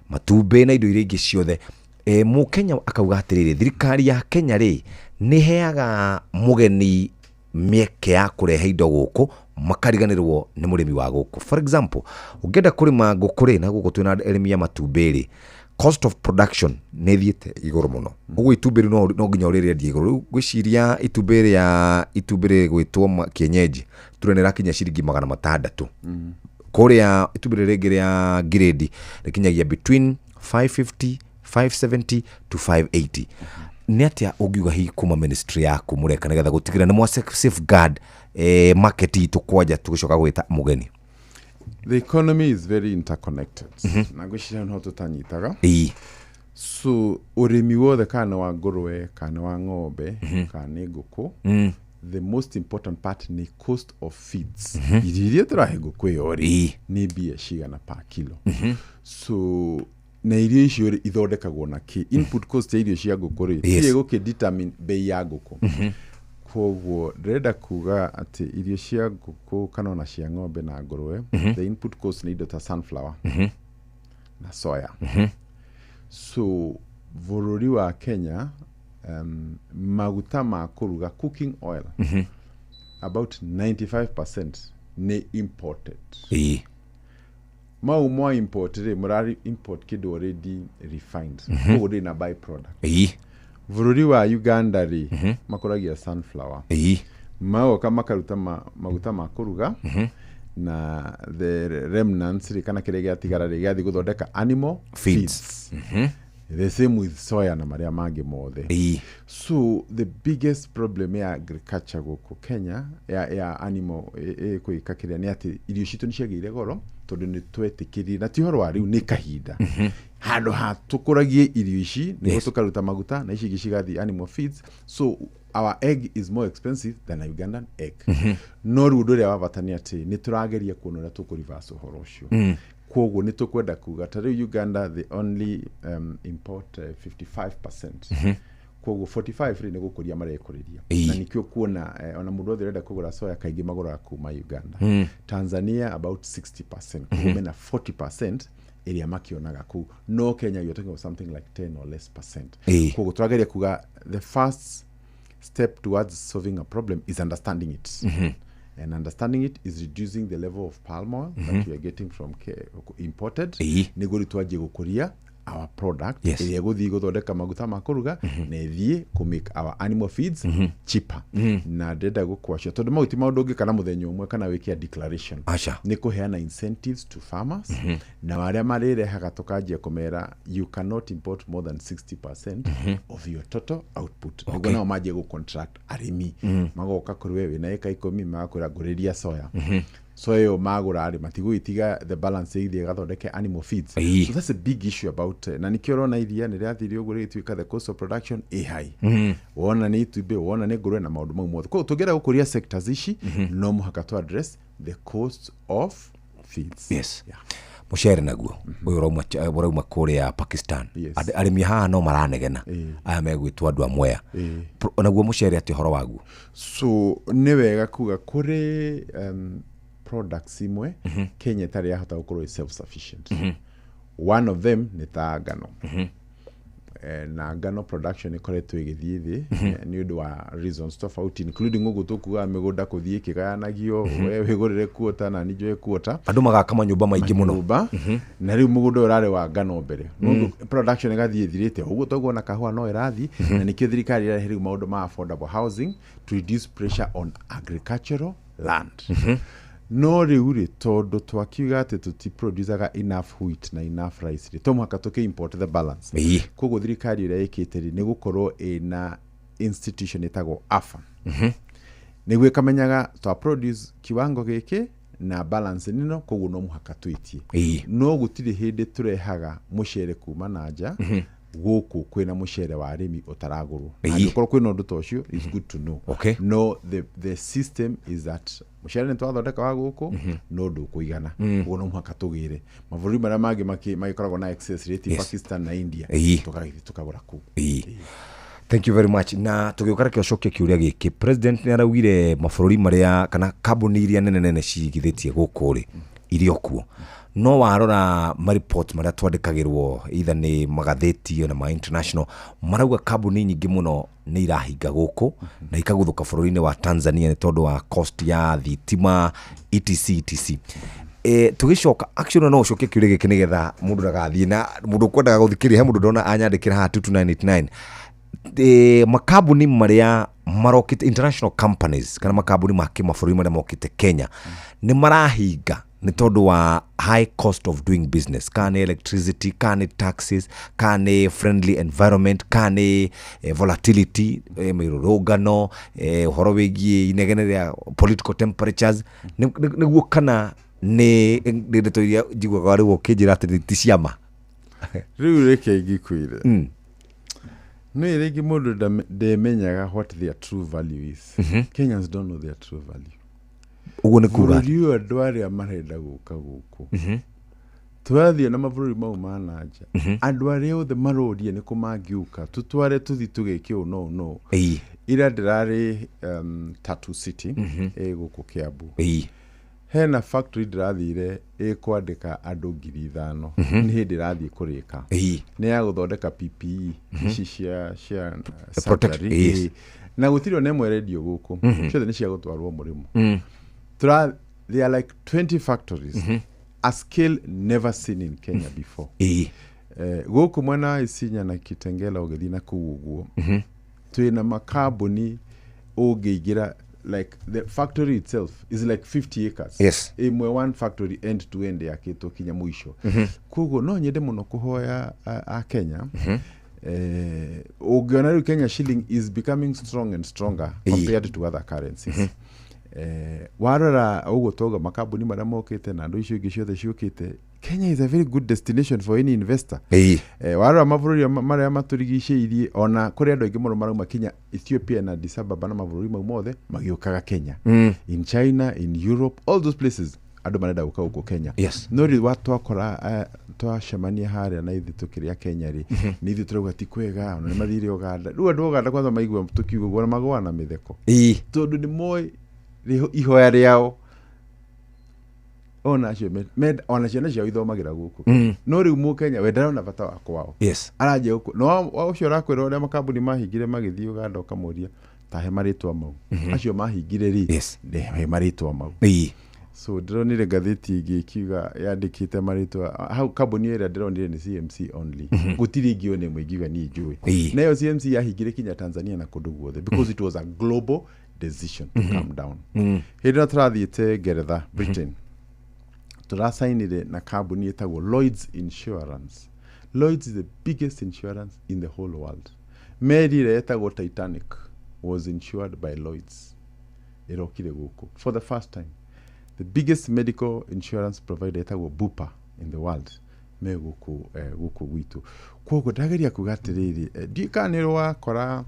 matumbĩ na indo iria ingĩ ciothe. Mũkenya akauga atĩrĩrĩ, thirikari ya Kenya rĩ, nĩ heaga mũgeni mĩeke ya kũrehe indo gũkũ, makariganĩrwo nĩ mũrĩmi wa gũkũ. For example, ũngĩenda kũrĩma ngũkũ rĩ, na gũkũ twĩna arĩmi a matumbĩ rĩ, cost of production nĩ ĩthiĩte igũrũ mũno. Ũguo itumbĩ rĩu no nginya ũrĩrĩendia igũrũ. Rĩu ngwĩciria itumbĩ rĩa itumbĩ rĩgwĩtwo kienyeji ture nĩ rakinya ciringi 600. Kũrĩa itumbĩ rĩrĩ rĩngĩ rĩa grade rĩkinyagia between 550, 570 to 580. Nĩ atĩa ũngiuga hihi kuma ministry yaku mũreka nĩgetha gũtigĩrĩra nĩ mwa safeguard market itũ kwanja tũgĩcoka gwĩta mũgeni? The economy is very interconnected na ngwĩciria no tũtanyitaga. So ũrĩmi wothe, kana nĩ wa ngũrwe, kana nĩ wa ng'ombe, kana nĩ ngũkũ, the most important part nĩ cost of feeds. Irio iria tũrahe ngũkũ ĩyo rĩ, nĩ mbia cigana per kilo? So na irio icio rĩ, ithondekagwo na kĩ? Input cost ya irio cia ngũkũ rĩ, tiĩ gũkĩ determine bei ya ngũkũ. Koguo ndĩrenda kuga atĩ irio cia ngũkũ kana ona cia ng'ombe na ngũrwe, the input cost nĩ indo ta sunflower na soya. So bũrũri wa Kenya Maguta ma kũruga, cooking oil, about 95% nĩ imported. Mau mwa import rĩ, mũrari import kĩndũ already refined, koguo ndĩrĩ na by product. Bũrũri wa Uganda rĩ, makũragia sunflower, magoka makaruta maguta ma kũruga, na the remnants rĩ, kana kĩrĩa gĩatigara rĩ, gĩathiĩ gũthondeka animal feeds. The same with soya na marĩa mangĩ mothe. So the biggest problem ya agriculture gũkũ Kenya ya animal kwĩka kĩrĩa nĩ atĩ irio citũ nĩ ciagĩire goro tondũ nĩ twetĩkĩrire, na ti ũhoro wa rĩu, nĩ kahinda, handũ ha tũkũragie irio ici nĩguo tũkaruta maguta na ici ingĩ cigathiĩ animal feeds. So our egg is more expensive than a Ugandan egg. No rĩu ũndũ ũrĩa wa bata nĩ atĩ nĩ tũrageria kuona ũrĩa tũkũ reverse ũhoro ũcio. Koguo nĩ tũkwenda kuga ta rĩu Uganda, they only import 55%. Koguo 45 rĩ, nĩ gũkũria marekũrĩria. Na nĩkĩo kuona ona mũndũ wothe ũrenda kũgũra soya kaingĩ magũraga kuma Uganda. Tanzania about 60%, koguo mena 40% ĩrĩa makĩonaga kũu. No Kenya you're talking of something like 10 or less percent. Koguo tũrageria kuga the first step towards solving a problem is understanding it, and understanding it is reducing the level of palm oil that we are getting from imported, nĩguo rĩu twanjie gũkũria our product ĩrĩa ĩgũthiĩ gũthondeka maguta ma kũruga na ĩthiĩ kũ make our animal feeds cheaper. Na ndĩrenda gũkwacio tondũ mau ti maũndũ ũngĩka na mũthenya ũmwe kana wĩke a declaration. Aca. Nĩ kũheana incentives to farmers, na arĩa marĩrehaga tũkanjia kũmera you cannot import more than 60% of your total output, nĩguo nao manjie gũ contract arĩmi. Magoka kũrĩ we wĩna ĩka 10, magakwĩra ngũrĩria soya. Soya ĩyo magũra rĩ, matigũgĩtiga the balance ĩgĩthiĩ ĩgathondeke animal feeds. So that's a big issue about na nĩkĩo ũrona iria nĩ rĩathire ũguo rĩgĩtuĩka the cost of production ĩ high. Wona nĩ itumbĩ, wona nĩ ngũrwe na maũndũ mau mothe. Koguo tũngĩenda gũkũria sectors ici, no mũhaka to address the cost of feeds. Yes, mũcere naguo ũyũ ũrauma kũrĩa Pakistan. Arĩmi haha no maranegena aya megwĩtwo andũ a Mwea. Naguo mũcere atĩ ũhoro waguo? So nĩ wega kuga kũrĩ products imwe Kenya ĩtarĩ yahota gũkorwo ĩ self sufficient. One of them nĩ ta ngano. Na ngano production ĩkoretwo ĩgĩthiĩ thĩ nĩ ũndũ wa reasons tofauti, including ũguo tũkugaga mĩgũnda kũthiĩ ĩkĩgayanagio, we wĩgũrĩre kuota na niĩ njoe kuota. Andũ magaka manyũmba maingĩ mũno. Manyũmba. Na rĩu mũgũnda ũyũ ũrarĩ wa ngano mbere. Nũndũ production ĩgathiĩ ĩthirĩte ũguo, toguo na kahũa no ĩrathiĩ. Na nĩkĩo thirikari ĩrarehe rĩu maũndũ ma affordable housing to reduce pressure on agricultural land. No rĩu rĩ, tondũ twakiuga atĩ tũtiproducaga enough wheat na enough rice rĩ, to mũhaka tũkĩ import the balance. Koguo thirikari ĩrĩa ĩkĩte rĩ, nĩ gũkorwo ĩna institution ĩtagwo AFA, nĩguo ĩkamenyaga twa produce kiwango gĩkĩ na balance nĩno, koguo no mũhaka twĩtie. No gũtirĩ hĩndĩ tũrehaga mũcere kuma na nja gũkũ kwĩna mũcere wa arĩmi ũtaragũrwo. Angĩkorwo kwĩna ũndũ ta ũcio, it's good to know. No the system is that mũcere nĩ twathondeka wa gũkũ, no ndũkũigana. Koguo no mũhaka tũgĩre mabũrũri marĩa mangĩ magĩkoragwo na excess rate, Pakistan na India, tũgathiĩ tũkagũra kũu. Thank you very much. Na tũgĩũka, reke ũcokie kĩũria gĩkĩ. President nĩ araugire mabũrũri marĩa kana kambuni iria nene nene cigithĩtie gũkũ rĩ, irĩ o kuo, no warora maripot marĩa twandĩkagĩrwo either nĩ magathĩti na ma international, marauga kambuni nyingĩ mũno nĩ irahinga gũkũ na ikaguthũka bũrũri-inĩ wa Tanzania nĩ tondũ wa cost ya thitima, etc etc. Tũgĩcoka, actually no ũcokie kĩũria gĩkĩ nĩgetha mũndũ ndagathiĩ na mũndũ ũkwendaga gũthikĩrĩria. He mũndũ ndona anyandĩkĩra haha 22989, makambuni marĩa marokĩte, international companies kana makambuni ma kĩmabũrũri marĩa mokĩte Kenya, nĩ marahinga nĩ tondũ wa high cost of doing business, kana nĩ electricity, kana nĩ taxes, kana nĩ friendly environment, kana nĩ volatility, mĩrũrũngano, ũhoro wĩgiĩ inegene rĩa political temperatures. Nĩguo kana nĩ ndeto iria njiguaga rĩu ũkĩnjĩra atĩ ti ciama? Rĩu reke ngĩkwĩre, nĩ rĩngĩ mũndũ ndemenyaga what their true value is. Kenyans don't know their true value. Ũguo nĩ kuga? Bũrũri ũyũ, andũ arĩa marenda gũka gũkũ, tũrathiĩ na mabũrũri mau ma na nja, andũ arĩa othe maroria nĩ kũ mangĩũka tũtware tũthi tũgĩke ũũ no no. Ira ndĩrarĩ Tatu City ĩ gũkũ Kiambu. Hena factory ndĩrathire ĩkwandĩka andũ 5,000. Mhm. Nĩ hĩndĩ ĩrathiĩ kũrĩka. Ĩĩ. Nĩ ya gũthondeka PPE Mhm. ici cia Protect- surgery. yes. Ĩĩ. Na gũtirĩ ona ĩmwe rendio gũkũ. Mhm. Ciothe nĩ cia gũtwarwo mũrĩmo. Mm. Tũra, there are like 20 factories. Mhm. A scale never seen in Kenya before. Ĩĩ. Gũkũ mwena wa Isinya na Kitengela ũgĩthiĩ na kũu ũguo, Mhm. twĩna makambuni ũngĩingĩra, like the factory itself is like 50 acres. Yes. Ĩmwe, one factory end to end yakĩtwo kinya mũico. Mhm. Koguo no nyende mũno kũhoya a Kenya, Mhm. ũngĩona rĩu Kenya shilling is becoming strong and stronger Ĩĩ. compared to other currencies. Mhm. Warora ũguo twauga makambuni marĩa mokĩte na andũ icio ingĩ ciothe ciũkĩte, Kenya is a very good destination for any investor. Ĩĩ. Warora mabũrũri marĩa matũrigicĩirie, ona kũrĩ andũ aingĩ mũno marauma kinya Ethiopia na Addis Ababa na mabũrũri mau mothe magĩũkaga Kenya. Mm. In China, in Europe, all those places andũ marenda gũka gũkũ Kenya. Yes. No rĩu twakora twacemania harĩa na ithuĩ tũkĩrĩa Kenya rĩ, Mhm. nĩ ithuĩ tũrauga ti kwega, ona nĩ mathire Uganda. Rĩu andũ a Uganda kwanza maigua tũkiuga ũguo na magũa na mĩtheko. Ĩĩ. Tondũ nĩ moĩ ihoya rĩao ona acio ona ciana ciao ithomagĩra gũkũ. Mm. No rĩu mũkenya we ndarona bata wa kwao. Yes. Aranjia gũkũ no ũcio ũrakwĩra ũrĩa makambuni mahingire magĩthiĩ Uganda, ũkamũria tahe marĩtwa mau. Mhm. Acio mahingire rĩ, Yes. ndehe marĩtwa mau. Ĩĩ. So ndĩronire ngathĩti ĩngĩ ĩkiuga yandĩkĩte marĩtwa hau, kambuni ĩrĩa ndĩronire nĩ CMC only. Mhm. Gũtirĩ ĩngĩ ona ĩmwe ingiuga niĩ njũĩ. Ĩĩ. Nayo CMC yahingire kinya Tanzania na kũndũ guothe because it was a global decision to Mhm. come down. Mm. Hĩndĩ ĩrĩa tũrathiĩte Ngeretha, Britain, tũracainire na kambuni ĩtagwo Lloyds Insurance. Lloyds is the biggest insurance in the whole world. Meri ĩrĩa ĩtagwo Titanic was insured by Lloyds. Ĩrokire gũkũ for the first time. The biggest medical insurance provider ĩtagwo Bupa in the world me gũkũ, gũkũ gwitũ. Koguo ndageria kuga atĩrĩrĩ, ndiũĩ kana nĩ wakora,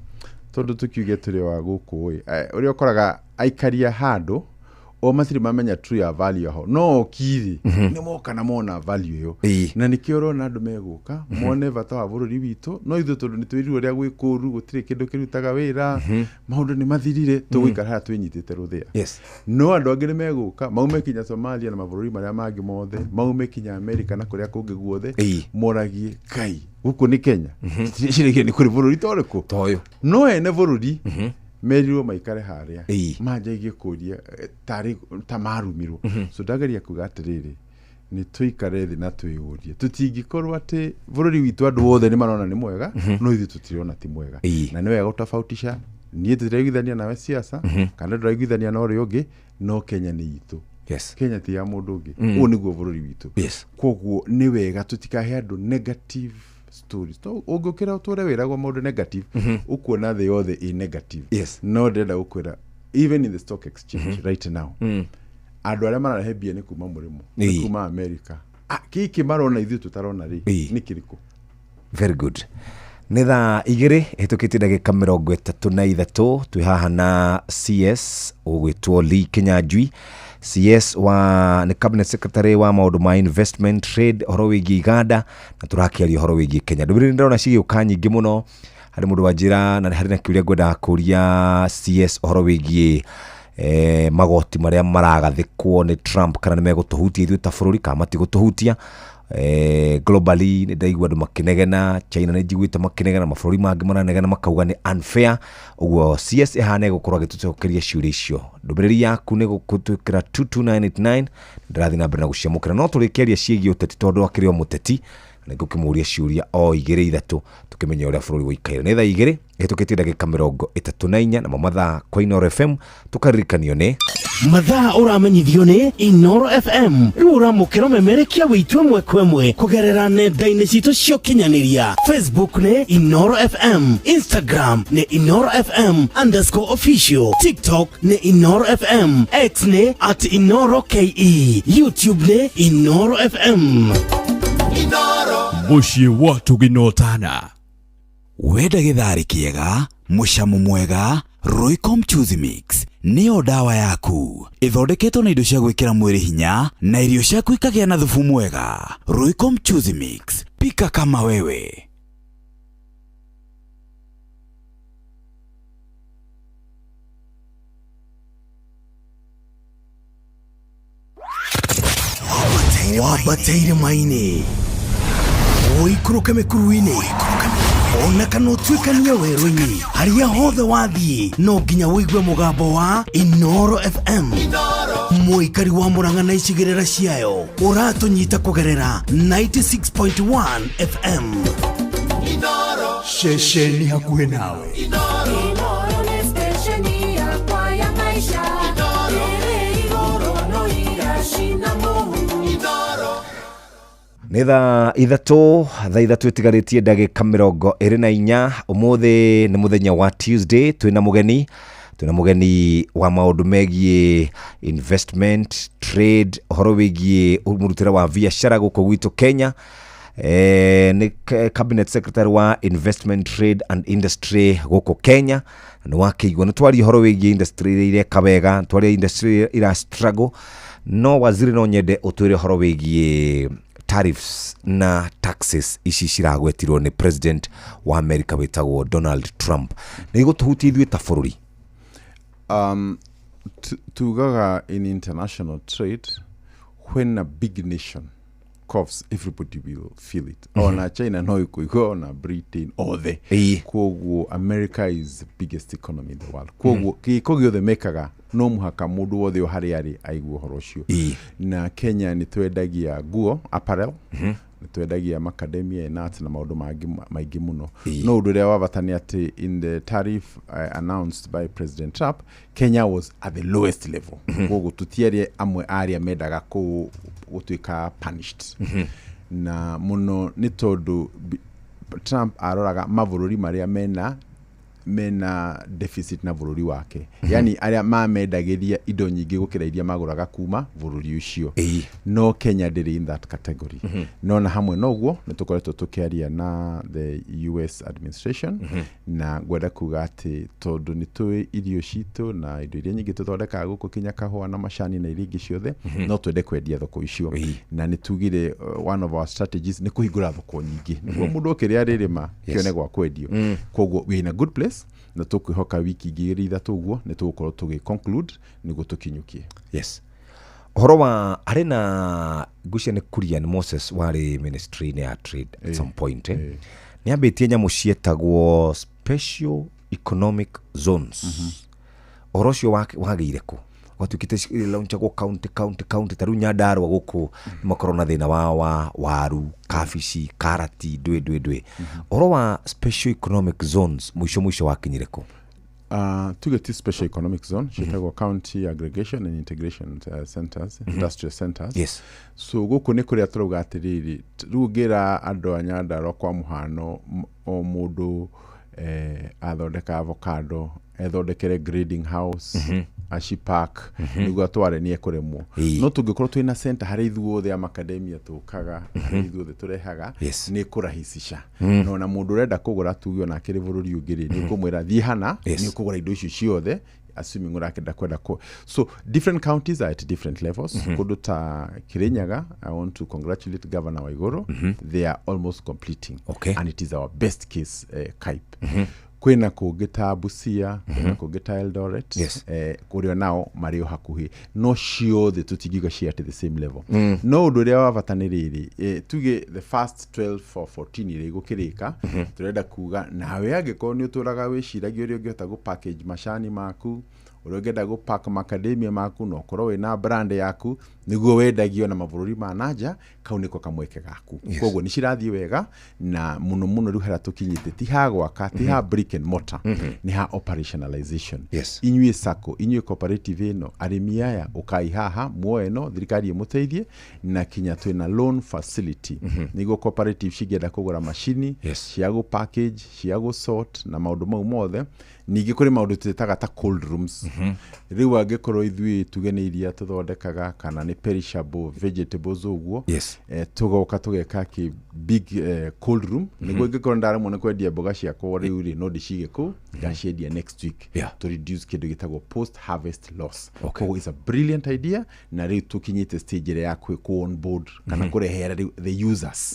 tondũ tũkiuge tũrĩ wa gũkũ ĩ, ũrĩa ũkoraga aikaria handũ o matirĩ mamenya true ya value ho, no okirĩ Mhm. nĩ moka na mona value ĩyo. Ĩĩ. Na nĩkĩo ũrona andũ megũka Mhm. mone bata wa bũrũri witũ, no ithuĩ tondũ nĩ twĩrirwo ũrĩa gwĩ kũũru, gũtirĩ kĩndũ kĩrutaga wĩra, Mhm. maũndũ nĩ mathirire, tũgũikara haha twĩnyitĩte rũthĩa. Yes. No andũ angĩ nĩ megũka maume kinya Somalia na mabũrũri marĩa mangĩ mothe, maume kinya Amerika na kũrĩa kũngĩ guothe. Ĩĩ. Moragie Ngai, gũkũ nĩ Kenya? Mhm. Ciragia nĩ kũrĩ bũrũri ta ũrĩkũ Toyũ. No ene bũrũri Mhm. merirwo maikare harĩa. Ĩĩ. Manjagie kũria tarĩ ta marumirwo. Mhm. So ndageria kuga atĩrĩrĩ, nĩ tũikare thĩ na twĩyũrie, tũtingĩkorwo atĩ bũrũri witũ andũ othe nĩ marona nĩ mwega, Mhm. no ithuĩ tũtirona ti mwega. Ĩĩ. Na nĩ wega gũtofautisha, niĩ tũtiraiguithania nawe siasa, Mhm. kana ndũraiguithania na ũrĩa ũngĩ, no Kenya nĩ itũ. Yes. Kenya ti ya mũndũ ũngĩ. Mm. Ũyũ nĩguo bũrũri witũ. Yes. Koguo nĩ wega tũtikahe andũ negative stories. To ũngĩũkĩra ũtũre wĩragwo maũndũ negative, Mhm. ũkuona thĩ yothe ĩ negative. Yes. No ndĩrenda gũkwĩra, even in the stock exchange Mhm. right now, Mm. andũ arĩa mararehe mbia nĩ kuma mũrĩmo, nĩ Ĩĩ. kuma America. Kĩkĩ marona ithuĩ tũtarona rĩ, Ĩĩ. nĩ kĩrĩkũ? Very good. Nĩ thaa 2 ĩhĩtũkĩtie ndagĩka 33, twĩ haha na CS ũgwĩtwo Lee Kinyanjui. CS wa nĩ cabinet secretary wa maũndũ ma investment, trade, ũhoro wĩgiĩ iganda, na tũrakĩaria ũhoro wĩgiĩ Kenya. Ndũmĩrĩri ndĩrona cigĩũka nyingĩ mũno. Harĩ mũndũ wanjĩra na harĩ na kĩũria ngwendaga kũria CS ũhoro wĩgiĩ magoti marĩa maragathĩkwo nĩ Trump, kana nĩ megũtũhutia ithuĩ ta bũrũri kana matigũtũhutia. Globally nĩ ndaigua andũ makĩnegena, China nĩ njiguĩte makĩnegena, mabũrũri mangĩ maranegena makauga nĩ unfair. Ũguo CS ĩhana ĩgũkorwo agĩtũcokeria ciũria icio. Ndũmĩrĩri yaku nĩ gũtwĩkĩra 22989, ndĩrathiĩ na mbere na gũciamũkĩra, no tũrĩkĩaria ciĩgiĩ ũteti tondũ akĩrĩ o mũteti, na ngũkĩmũria ciũria o igĩrĩ ithatũ tũkĩmenya ũrĩa bũrũri ũikaire. Nĩ thaa 2 ĩhĩtũkĩtie ndagĩka 34, namo mathaa kwa Inooro FM tũkaririkanio nĩ Mathaa ũramenyithio nĩ Inoro FM. Rĩu ũramũkĩra ũmemerekia wĩitũ ĩmwe kwa ĩmwe kũgerera nenda-inĩ citũ cia ũkinyanĩria. Facebook nĩ Inoro FM, Instagram nĩ Inoro FM underscore official, TikTok nĩ Inoro FM, X nĩ at Inoro KE, YouTube nĩ Inoro FM. Mũciĩ wa tũginotana. Wenda gĩtharĩ kĩega, mũcamo mwega, Royco Mchuzi Mix nĩyo ndawa yaku. Ĩthondeketwo na indo cia gwĩkĩra mwĩrĩ hinya na irio ciaku ikagĩa na thubu mwega. Royco Mchuzi Mix, pika kama wewe. Wambate irĩma-inĩ, ũikũrũke mĩkuru-inĩ, ona kana ũtuĩkanie werũ-inĩ, harĩa hothe wathiĩ no nginya ũigue mũgambo wa Inoro FM. Mũikari wa Mũrang'a na icigĩrĩra ciayo ũratũnyita kũgerera 96.1 FM. Ceceni hakuhĩ nawe. Inoro nĩ stesheni yakwa ya maisha ĩrĩ igũrũ no iracina mũhu. Nĩ thaa 3 ĩtigarĩtie ndagĩka 24. Ũmũthĩ nĩ mũthenya wa Tuesday. Twĩna mũgeni wa maũndũ megiĩ investment, trade, ũhoro wĩgiĩ mũrutĩre wa biacara gũkũ gwitũ Kenya. Nĩ cabinet secretary wa investment, trade and industry gũkũ Kenya. Nĩ wakĩigua nĩ twaria ũhoro wĩgiĩ industry iria ireka wega, twaria industry iria ira struggle. No waziri, no nyende ũtwĩre ũhoro wĩgiĩ tariffs na taxes ici ciragwetirwo nĩ president wa America wĩtagwo Donald Trump. Nĩ igũtũhutia ithuĩ ta bũrũri? Tugaga in international trade, when a big nation coughs, everybody will feel it. Ona China no ikuigua, ona Britain, othe. Koguo America is the biggest economy in the world. Koguo gĩko gĩothe mekaga, no mũhaka mũndũ wothe o harĩa arĩ aigue ũhoro ũcio. Na Kenya nĩ twendagia nguo, apparel, nĩ twendagia macadamia nuts na maũndũ mangĩ maingĩ mũno. No ũndũ ũrĩa wa bata nĩ atĩ in the tariff announced by President Trump, Kenya was at the lowest level. Koguo tũtiarĩ amwe arĩa mendaga gũtuĩka punished. Na mũno nĩ tondũ Trump aroraga mabũrũri marĩa mena deficit na bũrũri wake, yani arĩa mamendagĩria indo nyingĩ gũkĩra iria magũraga kuma bũrũri ũcio. No Kenya ndĩrĩ in that category. No na hamwe noguo nĩ tũkoretwo tũkĩaria na the US administration, na ngwenda kuga atĩ tondũ nĩ tũĩ irio citũ na indo iria nyingĩ tũthondekaga gũkũ, kinya kahũa na macani na iria ingĩ ciothe, no twende kwendia thoko icio. Na nĩ tugire one of our strategies nĩ kũhingũra thoko nyingĩ nĩguo mũndũ okĩrĩa arĩrĩma kĩone gwa kwendio. Koguo we in a good place, na tũkwĩhoka wiki ingĩ igĩrĩ ithatũ ũguo nĩ tũgũkorwo tũgĩ conclude nĩguo tũkinyũkie. Yes, ũhoro wa arĩ na ngucia nĩ Kurian Moses warĩ ministry-inĩ ya trade at some point, nĩ ambĩtie nyamũ ciĩtagwo special economic zones. Ũhoro ũcio wagĩire kũ gwatuĩkĩte launchagwo county, county, county? Ta rĩu Nyandarũa gũkũ nĩ makorwo na thĩna wa waru, kabici, karati, ndwĩ ndwĩ ndwĩ. Ũhoro wa special economic zones mũico mũico wakinyire kũ? Tuge ti special economic zone, ciĩtagwo county aggregation and integration centers, industrial centers. So gũkũ nĩ kũrĩa tũrauga atĩrĩrĩ, rĩu ngĩra andũ a Nyandarũa kwa mũhano, o mũndũ athondeka avocado ethondekere grading house, acipack nĩguo atware, nĩ ekũremwo. No tũngĩkorwo twĩna center harĩa ithuothe a macadamia tũkaga, harĩa ithuothe tũrehaga, nĩ kũrahicisha. No na mũndũ ũrenda kũgũra, tuge ona akĩrĩ bũrũri ũngĩ rĩ, nĩ ũkũmwĩra thiĩ hana, nĩ ũkũgũra indo icio ciothe, assuming ũrakenda kwenda kũ. So different counties are at different levels. Kũndũ ta Kirinyaga, I want to congratulate Governor Waiguru, they are almost completing, and it is our best case type. Kwĩna kũngĩ ta Busia, kwĩna kũngĩ ta Eldoret, kũrĩa nao marĩ o hakuhĩ, no ciothe tũtingiuga ci at the same level. No ũndũ ũrĩa wa bata nĩ rĩrĩ, tuge the first 12 or 14 iria igũkĩrĩka, tũrenda kuga nawe angĩkorwo nĩ ũtũraga wĩciragia ũrĩa ũngĩhota gũ package macani maku, ũrĩa ũngĩenda gũ pack macadamia maku, na ũkorwo wĩna brand yaku nĩguo wendagio na mabũrũri ma nanja, kau nĩko kamweke gaku. Koguo nĩ cirathiĩ wega, na mũno mũno rĩu harĩa tũkinyĩte ti ha gwaka, ti ha brick and mortar, nĩ ha operationalization. Inyuĩ sacco, inyuĩ cooperative ĩno, arĩmi aya, ũkai haha muoe ĩno, thirikari ĩmũteithie, na kinya twĩna loan facility nĩguo cooperative cingĩenda kũgũra macini cia gũ package, cia gũ sort na maũndũ mau mothe. Ningĩ kũrĩ maũndũ twĩtaga ta cold rooms. Rĩu angĩkorwo ithuĩ tuge nĩ iria tũthondekaga kana nĩ perishable vegetables ũguo, tũgoka tũgeka kĩ big cold room nĩguo ingĩkorwo ndaremwo nĩ kwendia mboga ciakwa rĩu rĩ, no ndĩcige kũu, ngaciendia next week to reduce kĩndũ gĩtagwo post harvest loss. Koguo it's a brilliant idea, na rĩu tũkinyĩte stage ĩrĩa ya kũ on board kana kũrehera rĩu the users.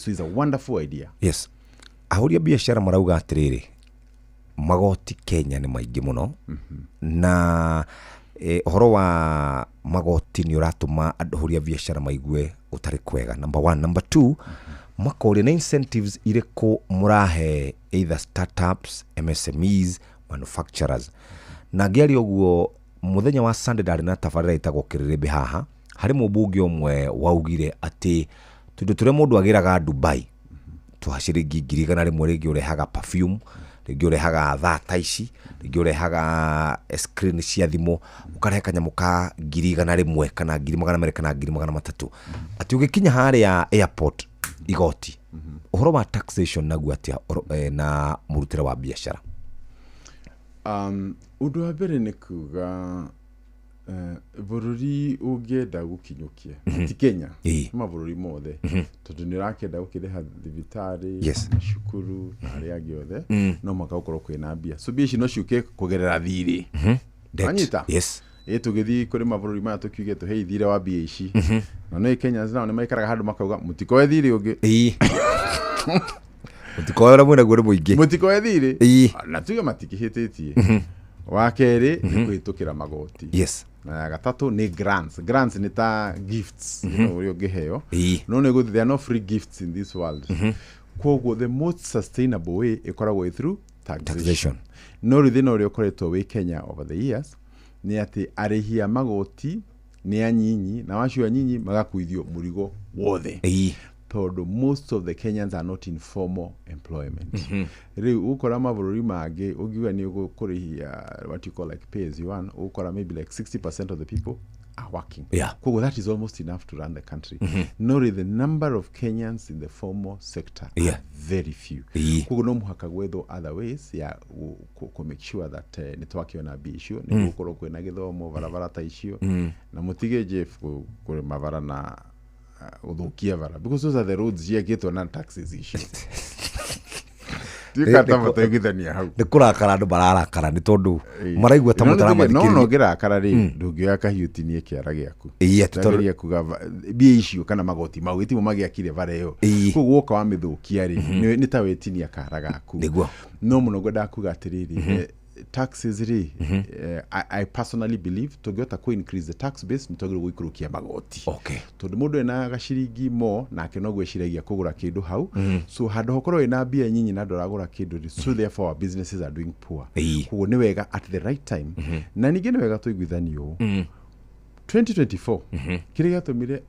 So it's a wonderful idea. Yes, ahũri a biacara marauga atĩrĩrĩ, magoti Kenya nĩ maingĩ mũno, na Ũhoro wa magoti nĩ ũratũma andũ ahũri a biacara maigue ũtarĩ kwega, number one. Number two, makoria nĩ incentives irĩkũ mũrahe either startups, MSMEs, manufacturers. Na ngĩaria ũguo, mũthenya wa Sunday ndarĩ na tabarĩra ĩtagwo Kĩrĩrĩmbĩ haha, harĩ mũmbunge ũmwe waugire atĩ tũindo tũrĩa mũndũ agĩraga Dubai twa ciringi 100,000, rĩngĩ ũrehaga perfume, rĩngĩ ũrehaga thaa ta ici, rĩngĩ ũrehaga screen cia thimũ, ũkarehe kanyamũ ka 100,000 kana 200,000 kana 300,000, atĩ ũgĩkinya harĩa airport igoti. Ũhoro wa taxation naguo atĩa na mũrutĩre wa biacara? Ũndũ wa mbere nĩ kuga bũrũri ũngĩenda gũkinyũkia, ti Kenya, nĩ mabũrũri mothe, tondũ nĩ ũrakĩenda gũkĩrĩha thibitarĩ, cukuru na arĩa angĩ othe, no mũhaka gũkorwo kwĩna mbia. So mbia ici no ciũke kũgerera thirĩ. Debt. Wanyita? Yes. Ĩ tũgĩthiĩ kũrĩ mabũrũri maya tũkiuge tũhei thirĩ wa mbia ici, na no Kenyans nao nĩ maikaraga handũ makauga mũtikoe thirĩ ũngĩ. Mũtikoe ũrĩa mwĩnaguo nĩ mũingĩ. Mũtikoe thirĩ na tuge matikĩhĩtĩtie. Wa kerĩ nĩ kũhĩtũkĩra magoti. Na ya gatatũ nĩ grants. Grants nĩ ta gifts, ũrĩa ũngĩheo. No nĩ gũthi, there are no free gifts in this world. Koguo the most sustainable way ĩkoragwo ĩ through taxation. Taxation. No rĩu thĩna ũrĩa ũkoretwo wĩ Kenya over the years nĩ atĩ arĩhi a magoti nĩ anyinyi, na wacio anyinyi magakuithio mũrigo wothe, tondũ most of the Kenyans are not in formal employment. Rĩu ũgũkora mabũrũri mangĩ ũngiuga nĩ ũkũrĩhia what you call like pay as you earn, ũgũkora maybe like 60% of the people are working. Koguo that is almost enough to run the country. No rĩ, the number of Kenyans in the formal sector are very few. Koguo no mũhaka gwethwo other ways ya kũ make sure that nĩ twakĩona mbia icio nĩ gũkorwo kwĩna gĩthomo, barabara ta icio, na mũtige Jeff kũrĩma bara na gũthũkia bara, because those are the roads ciakĩtwo na taxes icio. Ndiũĩ mũtaiguithania hau. Nĩ kũrakara andũ mararakara nĩ tondũ maraigua ta No no mũtaramathikĩrĩria. Ũngĩrakara rĩ, ndũngĩoya kahiũ utinie kĩara gĩaku. Ĩĩ, atĩ Ndageria kuga mbia icio kana magoti mau gĩtimo magĩakire bara ĩyo. Koguo woka wamĩthũkia rĩ, nĩ ta wetinia kara gaku. Nĩguo. No mũno ngwendaga kuga atĩrĩrĩ, taxes rĩ, I personally believe tũngĩhota kũ increase the tax base nĩ twagĩrĩirwo gũikũrũkia magoti, tondũ mũndũ ena gaciringi mo nake noguo eciragia kũgũra kĩndũ hau. So handũ hokorwo wĩna mbia nyinyi na ndũragũra kĩndũ rĩ, so therefore our businesses are doing poor. Koguo nĩ wega at the right time, na ningĩ nĩ wega tũiguithanie ũũ, 2024 kĩrĩa gĩatũmire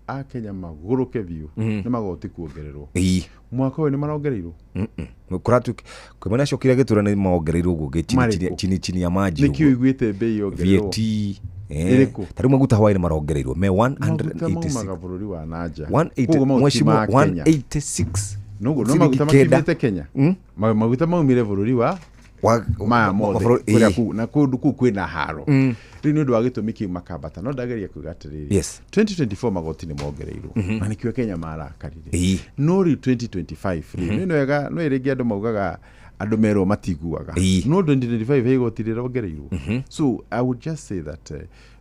akenya magũrũke biũ nĩ magoti kuongererwo. Mwaka ũyũ nĩ marongereirwo? Kũratuĩka kwĩ acokire gĩtura nĩ mongereirwo ũguo gĩ chini Marĩkũ? chini chini chini ya maji. Nĩkĩ ũiguĩte mbei yongererwo? VAT Ĩrĩkũ? Ta rĩu maguta hwaĩ nĩ marongereirwo me Maguta 186. maumaga bũrũri wa nanja. 180. Koguo mau ti Mheshimiwa, ma Kenya. 186. Noguo no ciringi maguta 9. makiumĩte Kenya. Maguta maumire bũrũri wa maya mothe kũrĩa kũu na kũndũ kũu kwĩna haro. Rĩu nĩ ũndũ wa gĩtũmi kĩu makambata, no ndageria kuga atĩrĩrĩ, 2024 magoti nĩ mongereirwo, na nĩkĩo Kenya marakarire. No rĩu 2025 rĩ, nĩ wega no rĩngĩ andũ maugaga andũ merwo matiguaga, no 2025 he igoti rĩrongereirwo. So I would just say that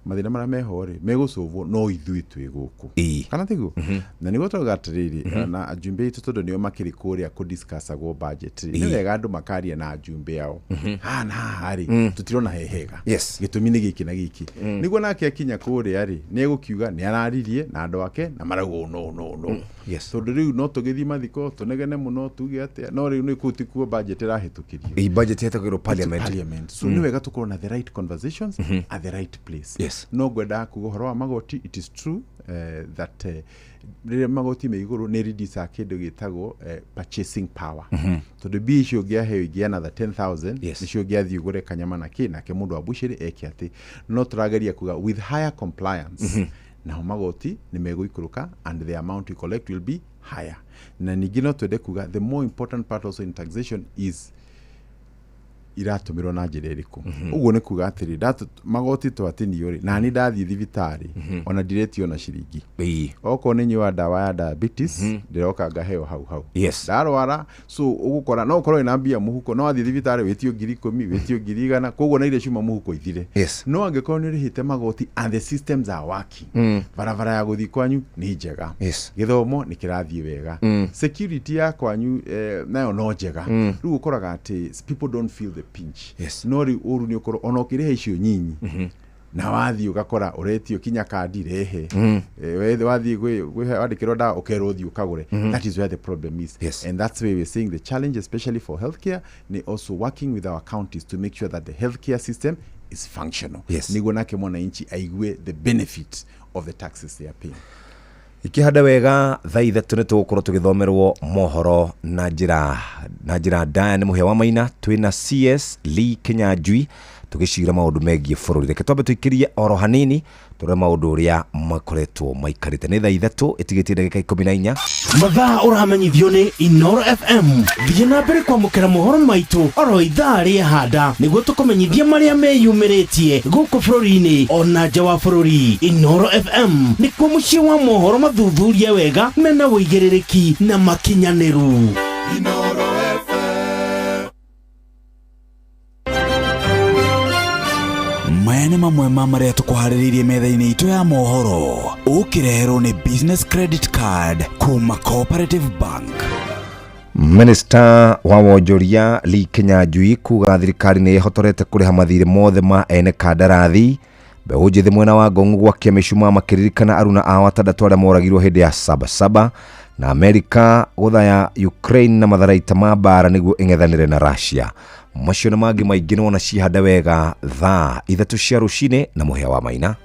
mathĩna marĩa meho rĩ, megũcũvwo no ithuĩ twĩ gũkũ, kana tiguo? Na nĩguo tũrauga atĩrĩrĩ, na ajumbe aitũ, tondũ nĩo makĩrĩ kũrĩa kũdiscussagwo budget rĩ, nĩ wega andũ makaria na ajumbe ao, haha na haha rĩ, tũtirona he hega, gĩtũmi nĩ gĩkĩ na gĩkĩ. Nĩguo nake akinya kũrĩa rĩ, nĩ egũkiuga nĩ araririe na andũ ake na marauga ũũ no no no. Tondũ rĩu no tũgĩthiĩ mathiko tũnegene mũno tuge atĩa, no rĩu nĩ kũu tikuo budget ĩrahĩtũkĩrio. Ĩĩ, budget ĩhetũkĩrwo parliament. Parliament. So nĩ wega tũkorwo na the right conversations at the right place. No ngwendaga kuga ũhoro wa magoti, it is true that rĩrĩa magoti me igũrũ nĩ reduce kĩndũ gĩtagwo purchasing power, tondũ mbia icio ũngĩaheo ingĩ another 10,000 nĩcio ũngĩathiĩ ũgũre kanyama na kĩ, nake mũndũ wa bucĩrĩ eke atĩ. No tũrageria kuga with higher compliance, nao magoti nĩ megũikũrũka and the amount we collect will be higher. Na ningĩ no twende kuga the more important part also in taxation is iratũmĩrwo na njĩra ĩrĩkũ. Ũguo nĩ kuga atĩrĩ, magoti twatinio rĩ, nani ndathiĩ thibitarĩ ona ndiretio na ciringi. Okorwo nĩ nyua ndawa ya diabetes, ndĩroka ngaheo hau hau. Ndarwara, so ũgũkora no ũkorwo wĩna mbia mũhuko, no wathiĩ thibitarĩ wĩtio 10,000, wĩtio 100,000, koguo na iria ciuma mũhuko ithire. No angĩkorwo nĩ ũrĩhĩte magoti and the systems are working, barabara ya gũthiĩ kwanyu nĩ njega, gĩthomo nĩ kĩrathiĩ wega, security ya kwanyu nayo no njega, rĩu ũkoraga atĩ people don't feel the pinch. No rĩu ũru nĩ ũkorwo ona ũkĩrĩha icio nyinyi. Na wathiĩ ũgakora ũretio kinya kandi rehe. Wathiĩ wandĩkĩrwo ndawa ũkerwo ũthiĩ ũkagũre. That is where the problem is. Yes. And that's where we're seeing the challenge, especially for healthcare, ni also working with our counties to make sure that the healthcare system is functional. Niguo nake mwananchi aigue the benefit of the taxes they are paying. Ikihanda wega thaa 3 nĩ tũgũkorwo tũgĩthomerwo mohoro na njĩra ndaya nĩ Mũhĩa wa Maina. Twĩna CS Lee Kinyanjui tũgĩcira maũndũ megiĩ bũrũri. Reke twambe tũikĩrie oro hanini tũrore maũndũ ũrĩa makoretwo maikarĩte. Nĩ thaa 3 ĩtigĩtie ndagĩka 14. Mathaa ũramenyithio nĩ Inoro FM. Thiĩ na mbere kwamũkĩra mohoro maitũ oro ithaa rĩa handa nĩguo tũkũmenyithia marĩa meyumĩrĩtie gũkũ bũrũri-inĩ ona nja wa bũrũri. Inoro FM nĩkuo mũciĩ wa mohoro mathuthurie wega mena ũigĩrĩrĩki na makinyanĩru. Inoro FM. Maya nĩ mamwe ma marĩa tũkũharĩrĩirie metha-inĩ itũ ya mohoro ũkĩreherwo nĩ Business Credit Card kuma Cooperative Bank. Minister wa wonjoria Lee Kinyanjui kuga thirikari nĩ ĩhotorete kũrĩha mathirĩ mothe ma ene kandarathi. Mbeũ njĩthĩ mwena wa Ngong'u gwakia mĩcumaa makĩririkana aruna ao 6 arĩa moragirwo hĩndĩ ya Sabasaba. Na Amerika gũthaya Ukraine na matharaita ma mbara nĩguo ĩng'ethanĩre na Russia. Macio na mangĩ maingĩ nĩwona cihanda wega thaa 3 cia rũcinĩ na Mũhĩa wa Maina.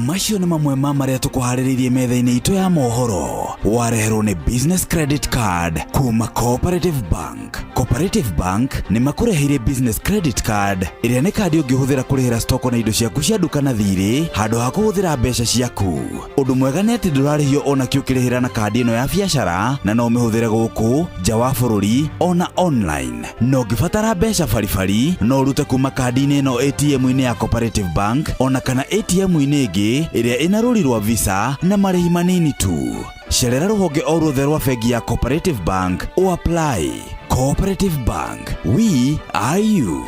Macio nĩ mamwe ma marĩa tũkũharĩrĩirie metha-inĩ itũ ya mohoro wareherwo nĩ Business Credit Card kuma Cooperative Bank. Cooperative Bank nĩ makũreheire Business Credit Card ĩrĩa nĩ kandi ũngĩhũthĩra kũrĩhĩra stoko na indo ciaku cia nduka na thirĩ handũ ha kũhũthĩra mbeca ciaku. Ũndũ mwega nĩ atĩ ndũrarĩhio ona kĩ ũkĩrĩhĩra na kandi ĩno ya biacara na no ũmĩhũthĩre gũkũ nja wa bũrũri ona online. Na ũngĩbatara mbeca baribari no ũrute kuma kandi-inĩ ĩno ATM-inĩ ya Cooperative Bank ona kana ATM-inĩ ĩngĩ ĩrĩa ĩna rũri rwa Visa na marĩhi manini tu. Cerera rũhonge o ruothe rwa bengi ya Cooperative Bank o apply. Cooperative Bank, we are you.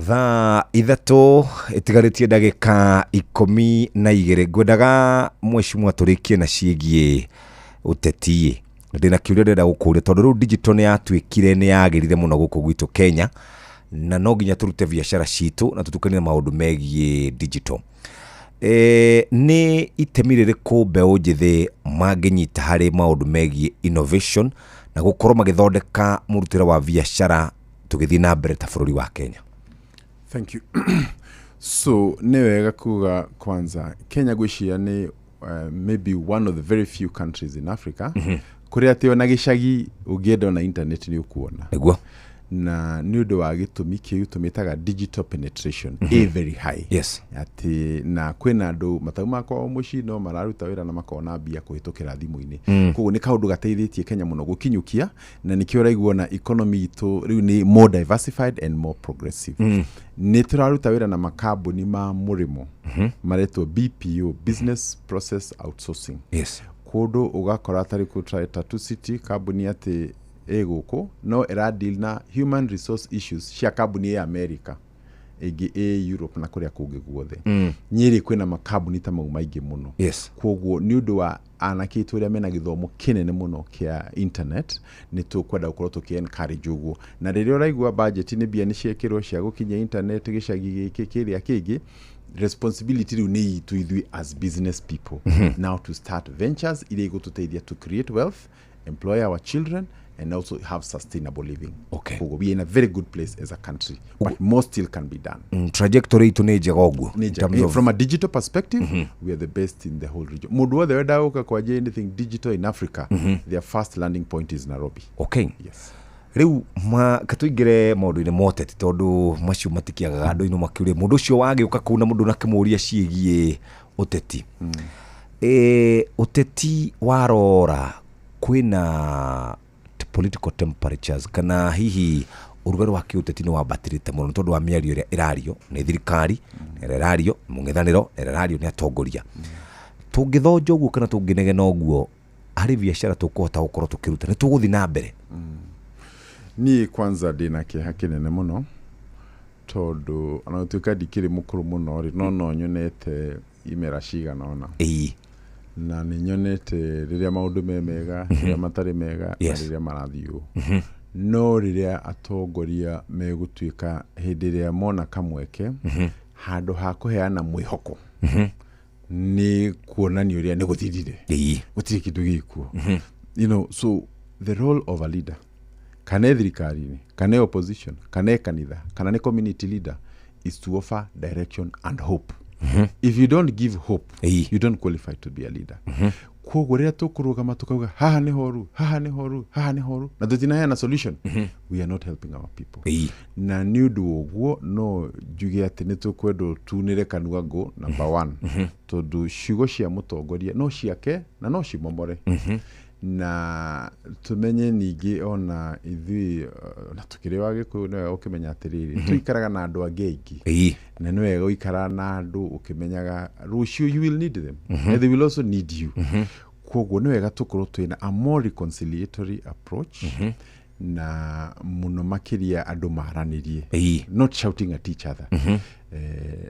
Thaa 3 ĩtigarĩtie ndagĩka 12. Ngwendaga mheshimiwa tũrĩkie na ciĩgiĩ ũteti. Ndĩna kĩũria ndĩrenda gũkũria tondũ rĩu digital nĩ yatuĩkire nĩ yagĩrire mũno gũkũ gwitũ Kenya na no nginya tũrute biacara citũ na tũtukanie maũndũ megiĩ digital. Nĩ itemi rĩrĩkũ mbeũ njĩthĩ mangĩnyita harĩ maũndũ megiĩ innovation na gũkorwo magĩthondeka mũrutĩre wa biacara tũgĩthiĩ na mbere ta bũrũri wa Kenya? Thank you. So nĩ wega kuga kwanza Kenya gwĩciria nĩ maybe one of the very few countries in Africa kũrĩa atĩ ona gĩcagi ũngĩenda ona internet nĩ ũkuona. Nĩguo. Na nĩ ũndũ wa gĩtũmi kĩu tũmĩtaga digital penetration ĩ very high. Yes. Atĩ na kwĩna andũ matauma kwao mũciĩ no mararuta wĩra na makona mbia kũhĩtũkĩra thimũ-inĩ. Koguo nĩ kaũndũ gateithĩtie Kenya mũno gũkinyũkia na nĩkĩo ũraigua na economy itũ rĩu nĩ more diversified and more progressive. Nĩ tũraruta wĩra na makambuni ma mũrĩmo maretwo BPO, Business Process Outsourcing. Yes. Kũndũ ũgakora tarĩ kũ Tatu City kambuni atĩ ĩ gũkũ no ĩra deal na human resource issues cia kambuni ĩ America ĩngĩ ĩ Europe na kũrĩa kũngĩ guothe. Nyĩrĩ kwĩna makambuni ta mau maingĩ mũno. Yes. Koguo nĩ ũndũ wa anake aitũ arĩa mena gĩthomo kĩnene mũno kĩa internet nĩ tũkwenda gũkorwo tũkĩ encourage ũguo. Na rĩrĩa ũraigua budget nĩ mbia nĩ ciekĩrwo cia gũkinyia internet gĩcagi gĩkĩ kĩrĩa kĩngĩ, responsibility rĩu nĩ itũ ithuĩ as business people now to start ventures iria igũtũteithia to create wealth, employ our children and also have sustainable living. Okay. Koguo we are in a very good place as a country, but more still can be done. Trajectory itũ nĩ njega ũguo. Nĩ In njega. terms of From a digital perspective, we are the best in the whole region. Mũndũ wothe wendaga gũka kwanjia anything digital in Africa, their first landing point is Nairobi. Okay. Yes. Rĩu katũingĩre maũndũ-inĩ ma ũteti tondũ macio matikĩagaga andũ-inĩ makĩũria mũndũ ũcio wagĩũka kũu na mũndũ nakĩmũria ciĩgiĩ ũteti. Ũteti warora kwĩna political temperatures kana hihi ũrugarĩ wa kĩũteti nĩ wambatĩrĩte mũno tondũ wa mĩario ĩrĩa ĩrario nĩ thirikari, ĩrĩa ĩrario nĩ mũng'ethanĩro, ĩrĩa ĩrario nĩ atongoria. Tũngĩthonja ũguo kana tũngĩnegena ũguo harĩ biacara tũkũhota gũkorwo tũkĩruta nĩ tũgũthiĩ na mbere? Niĩ kwanza ndĩna kĩeha kĩnene mũno tondũ ona gũtuĩka ndikĩrĩ mũkũrũ mũno rĩ, no nyonete imera cigana ũna. Na nĩ nyonete rĩrĩa maũndũ me mega, rĩrĩa matarĩ mega, na rĩrĩa marathiĩ ũũ. No rĩrĩa atongoria megũtuĩka hĩndĩ ĩrĩa mona kamweke handũ ha kũheana mwĩhoko, nĩ kuonania ũrĩa nĩ gũthirire, gũtirĩ kĩndũ gĩkuo. So the role of a leader, kana e thirikari-inĩ, kana e opposition, kana e kanitha, kana nĩ community leader, is to offer direction and hope. If you don't give hope, you don't qualify to be a leader. Koguo rĩrĩa tũkũrũgama tũkauga haha nĩ horu, haha nĩ horu, haha nĩ horu, na tũtinaheana solution, we are not helping our people. Na nĩ ũndũ wa ũguo no njuge atĩ nĩ tũkwendwo tunĩre kanua ngũ number one, tondũ ciugo cia mũtongoria no ciake na no cimomore. Na tumenye ningĩ ona ithuĩ, na tũkĩrĩ wa Gĩkũyũ, nĩ wega ũkĩmenya atĩrĩrĩ, tũikaraga na andũ angĩ aingĩ, na nĩ wega ũikara na andũ ũkĩmenyaga rũciũ you will need them and they will also need you. Koguo nĩ wega tũkorwo twĩna a more reconciliatory approach, na mũno makĩria andũ maranĩrie, not shouting at each other.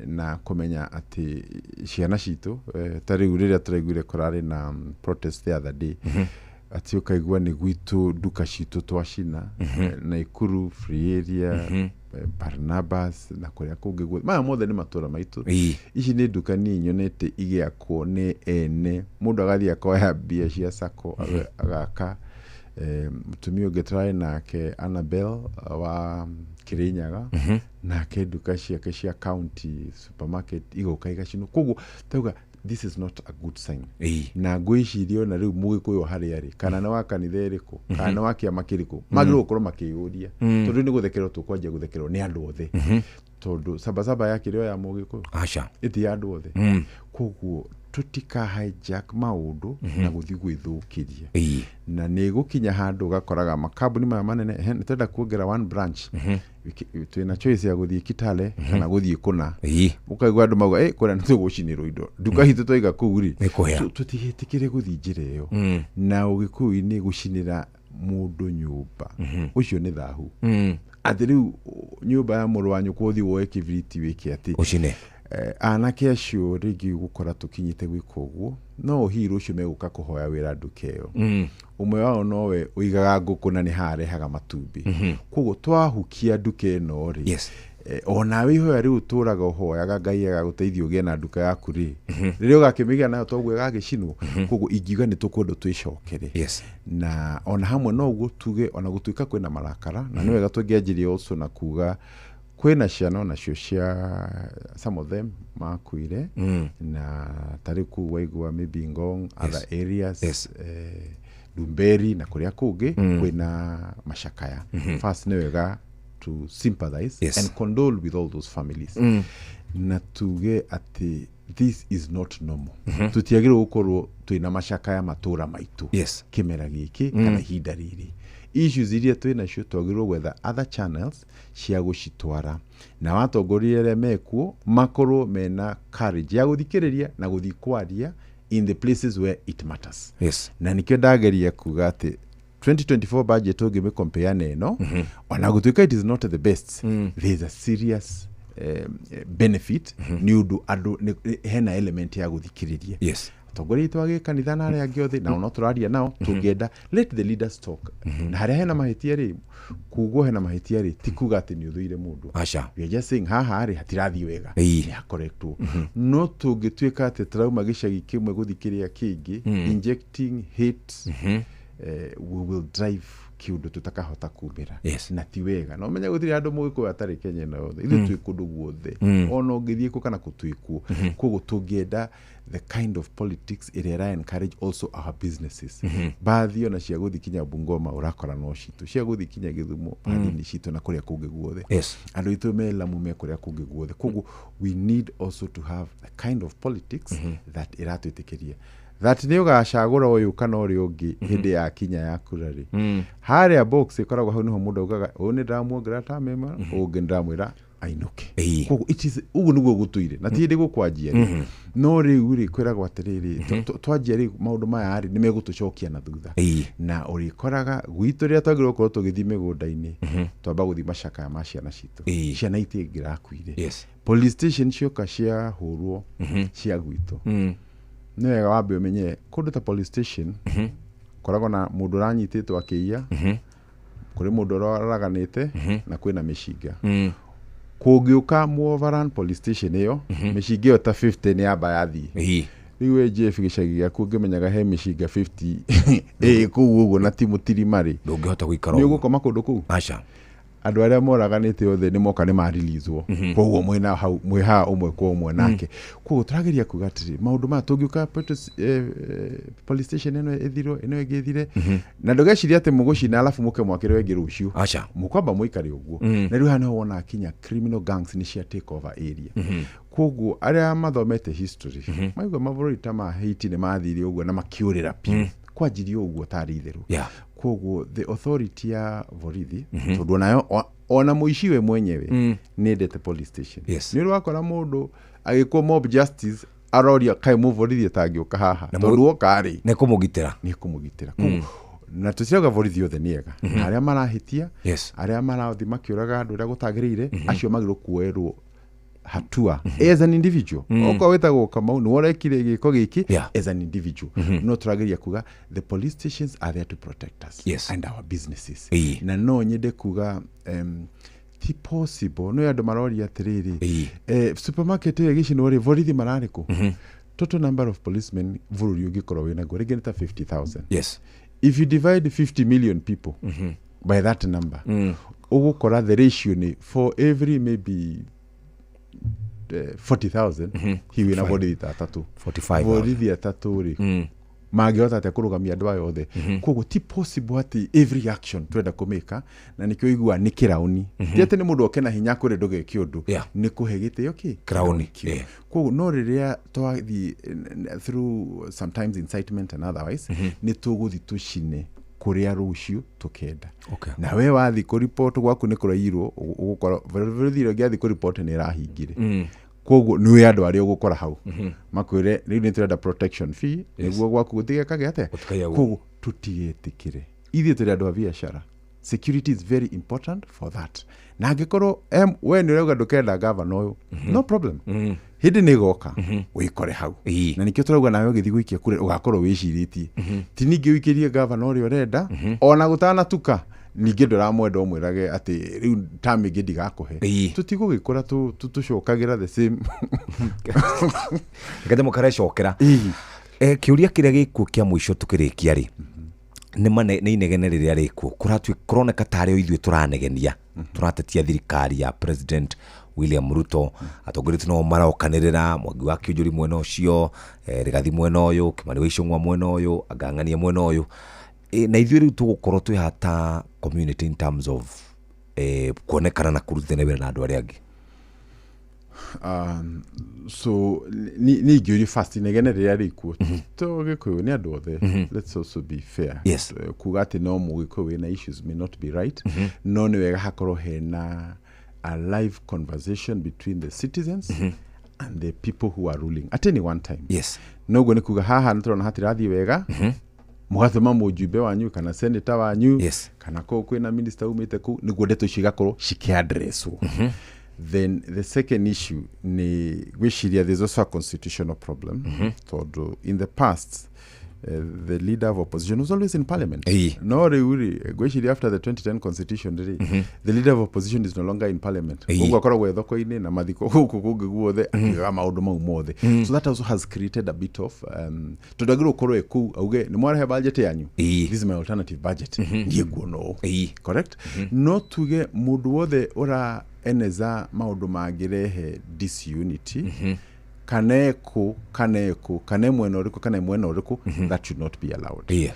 Na kũmenya atĩ ciana citũ, ta rĩu rĩrĩa tũraiguire kũrarĩ na protest the other day, atĩ ũkaigua nĩ gwitũ nduka citũ twacina, Naikuru Free Area, Barnabas na kũrĩa kũngĩ guothe, maya mothe nĩ matũra maitũ. Ici nĩ nduka niĩ nyonete igĩakwo nĩ ene, mũndũ agathiĩ akoya mbia cia sacco agaka. Mũtumia ũngĩ tũrarĩ nake, Annabel wa Kirinyaga, nake nduka ciake cia county supermarket igoka igacinwo. Koguo tauga this is not a good sign. Na ngwĩciria ona rĩu mũgĩkũyũ harĩa arĩ, kana nĩ wa kanitha ĩrĩkũ, kana nĩ wa kĩama kĩrĩkũ, magĩrĩirwo gũkorwo makĩyũria, tondũ nĩ gũthekerwo tũkwanjia gũthekerwo nĩ andũ othe, tondũ sabasaba yakĩrĩ o ya mũgĩkũyũ? Aca. Ĩti ya andũ othe. Koguo tũtika hijack maũndũ na gũthiĩ gwĩthũkĩria, na nĩ gũkinya handũ ũgakoraga makambuni maya manene, nĩ twenda kuongerera one branch, twĩna choice ya gũthiĩ Kitale kana gũthiĩ kũna. Ũkaigua andũ mauga, kũrĩa nĩ tũgũcinĩrwo indo, nduka itũ twaiga kũu rĩ, Nĩ kũhĩa. So, tũtigetĩkĩre gũthiĩ njĩra ĩyo. Na ũgĩkũyũ-inĩ gũcinĩra mũndũ nyũmba, ũcio nĩ thahu. Atĩ rĩu nyũmba ya mũrũ wa nyũkwa ũthiĩ woe kĩbiriti wĩke atĩ ũcine. Anake acio rĩngĩ gũkora tũkinyĩte gwĩka ũguo, no hihi rũciũ megũka kũhoya wĩra nduka ĩyo, ũmwe wao nowe ũigaga ngũkũ na nĩ harehaga matumbĩ. Koguo twahukia nduka ĩno rĩ, onawe ihoya rĩu ũtũraga ũhoyaga Ngai agagũteithia ũgĩe na nduka yaku rĩ, rĩrĩa ũgakĩmĩgĩa nayo toguo ĩgagĩcinwo. Koguo ingiuga nĩ tũkwendwo twĩcokere, na ona hamwe no ũguo tuge ona gũtuĩka kwĩna marakara, na nĩ wega tũngĩanjirie also na kuga kwĩna ciana onacio cia some of them makuire, na tarĩ kũu waigua maybe Ngong, other areas, Ndumberi na kũrĩa kũngĩ, kwĩna macakaya. First nĩ wega to sympathize and condole with all those families, na tuge atĩ this is not normal. Tũtiagĩrĩirwo gũkorwo twĩna macakaya matũra maitũ kĩmera gĩkĩ kana ihinda rĩrĩ. Issues iria twĩ nacio twagĩrĩirwo gwetha other channels cia gũcitwara, na watongoria arĩa mekuo makorwo mena courage ya gũthikĩrĩria na gũthiĩ kwaria in the places where it matters. Na nikĩo ndageria kuga atĩ 2024 budget ũngĩmĩcompare na ĩno, ona gũtuĩka it is not the best, there is a serious benefit, nĩ ũndũ andũ hena element ya gũthikĩrĩria atongoria aitũ a gĩkanitha na arĩa angĩ othe, nao no tũraria nao, tũngĩenda let the leaders talk. Na harĩa hena mahĩtia rĩ, kugwo hena mahĩtia rĩ, ti kuga atĩ nĩ ũthũire mũndũ. Aca. We are just saying haha rĩ hatirathiĩ wega, nĩ hakoretwo. No tũngĩtuĩka atĩ tũrauma gĩcagi kĩmwe gũthiĩ kĩrĩa kĩngĩ, injecting hate, we will drive kĩũndũ tũtakahota kumĩra. Na ti wega. Na ũmenye gũtirĩ handũ mũgĩkũyũ atarĩ Kenya ĩno yothe, ithuĩ twĩ kũndũ guothe, ona ũngĩthiĩ kũ kana kũ twĩ kuo. Koguo tũngĩenda the kind of politics ĩrĩa ĩra encourage also our businesses, bathi ona cia gũthiĩ kinya Bungoma ũrakora no citũ, cia gũthiĩ kinya Gĩthumo bathi nĩ citũ, na kũrĩa kũngĩ guothe. Andũ aitũ me Lamu, me kũrĩa kũngĩ guothe. Koguo we need also to have the kind of politics that ĩratwĩtĩkĩria that nĩ ũgacagũra ũyũ kana ũrĩa ũngĩ hĩndĩ ya kinya ya kura rĩ, harĩa box ĩkoragwo hau nĩho mũndũ augaga ũyũ nĩ ndĩramuongerera ta mema, ũyũ ũngĩ nĩ ndĩramwĩra ainũke. Koguo it is ũguo nĩguo gũtũire, na ti hĩndĩ gũkwanjia rĩ, no rĩu rĩ kwĩragwo atĩrĩrĩ, twanjia rĩ maũndũ maya rĩ nĩ megũtũcokia na thutha, na ũrĩkoraga gwitũ rĩrĩa twagĩrĩirwo gũkorwo tũgĩthiĩ mĩgũnda-inĩ, twamba gũthiĩ macakaya ma ciana citũ, ciana itingĩrakuire. Police station cioka ciahũrwo cia gwitũ, nĩ wega wambe ũmenye kũndũ ta police station koragwo na mũndũ ũranyitĩtwo akĩiya, Kũrĩ mũndũ ũroraganĩte na kwĩna mĩcinga. Kũngĩũka Muovaran police station ĩyo, mĩcinga ĩyo ta 50 nĩ yamba yathiĩ. Rĩu we Jeff, gĩcagi gĩaku ũngĩmenyaga he mĩcinga 50 ĩ kũu ũguo na ti mũtirima rĩ, ndũngĩhota gũikara nĩ ũguo. Ũgũkoma kũndũ kũu? Aca. Andũ arĩa moraganĩte othe nĩ moka, nĩ marilizwo. Koguo mwĩna hau, mwĩ haha ũmwe kwa ũmwe nake. Koguo tũrageria kuga atĩrĩ, maũndũ maya tũngĩũka police station ĩno ĩthirwo, ĩno ĩngĩ ĩthire, na ndũgecirie atĩ mũgũcina alafu mũke mwakĩrwo ĩngĩ rũciũ. Aca. Mũkwamba mũikare ũguo. Na rĩu haha nĩho wona kinya criminal gangs nĩ cia take over area. Koguo arĩa mathomete history maigua mabũrũri ta ma Haiti nĩ mathire ũguo na makĩũrĩra biũ, kwanjirie ũguo tarĩ itherũ. Koguo the authority ya borithi, tondũ onayo ona mũici we mwenyewe nĩ endete police station. Nĩ ũrĩ wakora mũndũ agĩkwo mob justice aroria kaĩ mũborithi atangĩũka haha, Na tondũ woka rĩ, nĩ kũmũgitĩra. Nĩ kũmũgitĩra. Koguo na tũtirauga borithi othe nĩ ega, na arĩa marahĩtia, arĩa marathiĩ makĩũraga andũ ũrĩa gũtagĩrĩire, acio magĩrĩirwo kuoerwo hatua as an individual. Okorwo wĩtagwo Kamau, nĩwe ũrekire gĩko gĩkĩ, as an individual. No tũrageria kuga the police stations are there to protect us and our businesses. Na no nyende kuga ti possible no andũ maroria atĩrĩrĩ, supermarket ĩyo ĩgĩcinwo rĩ, borithi mararĩ kũ? Total number of policemen bũrũri ũngĩkorwo wĩnaguo rĩngĩ nĩ ta 50,000. If you divide 50 million people by that number, ũgũkora the ratio nĩ for every maybe 40,000 hihi wĩna Fine. borithi ta atatũ. 45,000. Borithi atatũ rĩ, mangĩhota atĩa kũrũgamia andũ aya othe? Koguo ti possible atĩ every action twenda kũmĩka, na nĩkĩo ũiguaga nĩ kĩrauni. Ti atĩ nĩ mũndũ oke na hinya kwĩre ndũgeke ũndũ, nĩ kũhe gĩtĩo kĩ Kĩrauni, kĩu. Koguo no rĩrĩa twathiĩ through sometimes incitement and otherwise, nĩ tũgũthiĩ tũcine kũrĩa rũciũ tũkenda. Na we wathiĩ kũripot gwaku nĩ kũrairwo, ũgũkora borithi ĩrĩa ũngĩathiĩ kũripot nĩ ĩrahingire. Koguo nĩ andũ arĩa ũgũkora hau makwĩre rĩu nĩ tũrenda protection fee nĩguo gwaku gũtigekage atĩa. Gũtikaiyagwo. Koguo tũtigetĩkĩre, ithuĩ tũrĩ andũ a biacara, security is very important for that. Na angĩkorwo we nĩ ũrauga ndũkenda gavana ũyũ, no problem, hĩndĩ nĩ ĩgoka wĩkore hau. Na nĩkĩo tũrauga nawe ũgĩthiĩ gũikia kura ũgakorwo wĩcirĩtie, ti ningĩ ũikĩrie gavana ũrĩa ũrenda ona gũtanatuka ningĩ ndũramwenda, ũmwĩrage atĩ rĩu term ĩngĩ ndigakũhe. Tũtigũgĩkũra tũcokagĩra the same. Kanyamũ karecokera. Kĩũria kĩrĩa gĩkuo kĩa mũico tũkĩrĩkia rĩ, nĩ mane nĩ inegene rĩrĩa rĩkuo kũroneka tarĩ o ithuĩ tũranegenia, tũratetia thirikari ya President William Ruto. Atongoria no marokanĩrĩra, Mwangi wa Kĩũnjũri mwena ũcio, Rigathi mwena ũyũ, Kĩmani wa Ichung'wa mwena ũyũ, Angang'ania mwena ũyũ. Na ithuĩ rĩu tũgũkorwo twĩ hata community in terms of kuonekana na kũrutithania wĩra na andũ arĩa angĩ? So ni ingĩũrio first, inegene rĩrĩa rĩkuo to Gĩkũyũ, nĩ andũ othe. Let's also be fair. Kuga atĩ no Mũgĩkũyũ wĩna issues may not be right. No nĩ wega hakorwo hena a live conversation between the citizens and the people who are ruling at any one time. Noguo nĩ kuga haha nĩ tũrona hatirathiĩ wega, mũgatũma mũjumbe wanyu kana senator wanyu, kana kũu kwĩna minister umĩte kũu, nĩguo ndeto icio igakorwo cikĩaddresswo. Then the second issue nĩ gwĩciria there's also a constitutional problem, tondũ in the past the leader of opposition was always in parliament. No rĩu rĩ, ngwĩciria after the 2010 constitution rĩ, the leader of opposition is no longer in parliament. Koguo akoragwo e thoko-inĩ na mathiko gũkũ kũngĩ guothe akiugaga maũndũ mau mothe. So that also has created a bit of tondũ agĩrĩirwo gũkorwo e kũu auge nĩ mwarehe budget yanyu, this is my alternative budget, niĩ nguona ũũ. Correct. No tuge mũndũ wothe ũra eneza maũndũ mangĩrehe disunity, kana ekũ kana ekũ kana e mwena ũrĩkũ kana e mwena ũrĩkũ, that should not be allowed.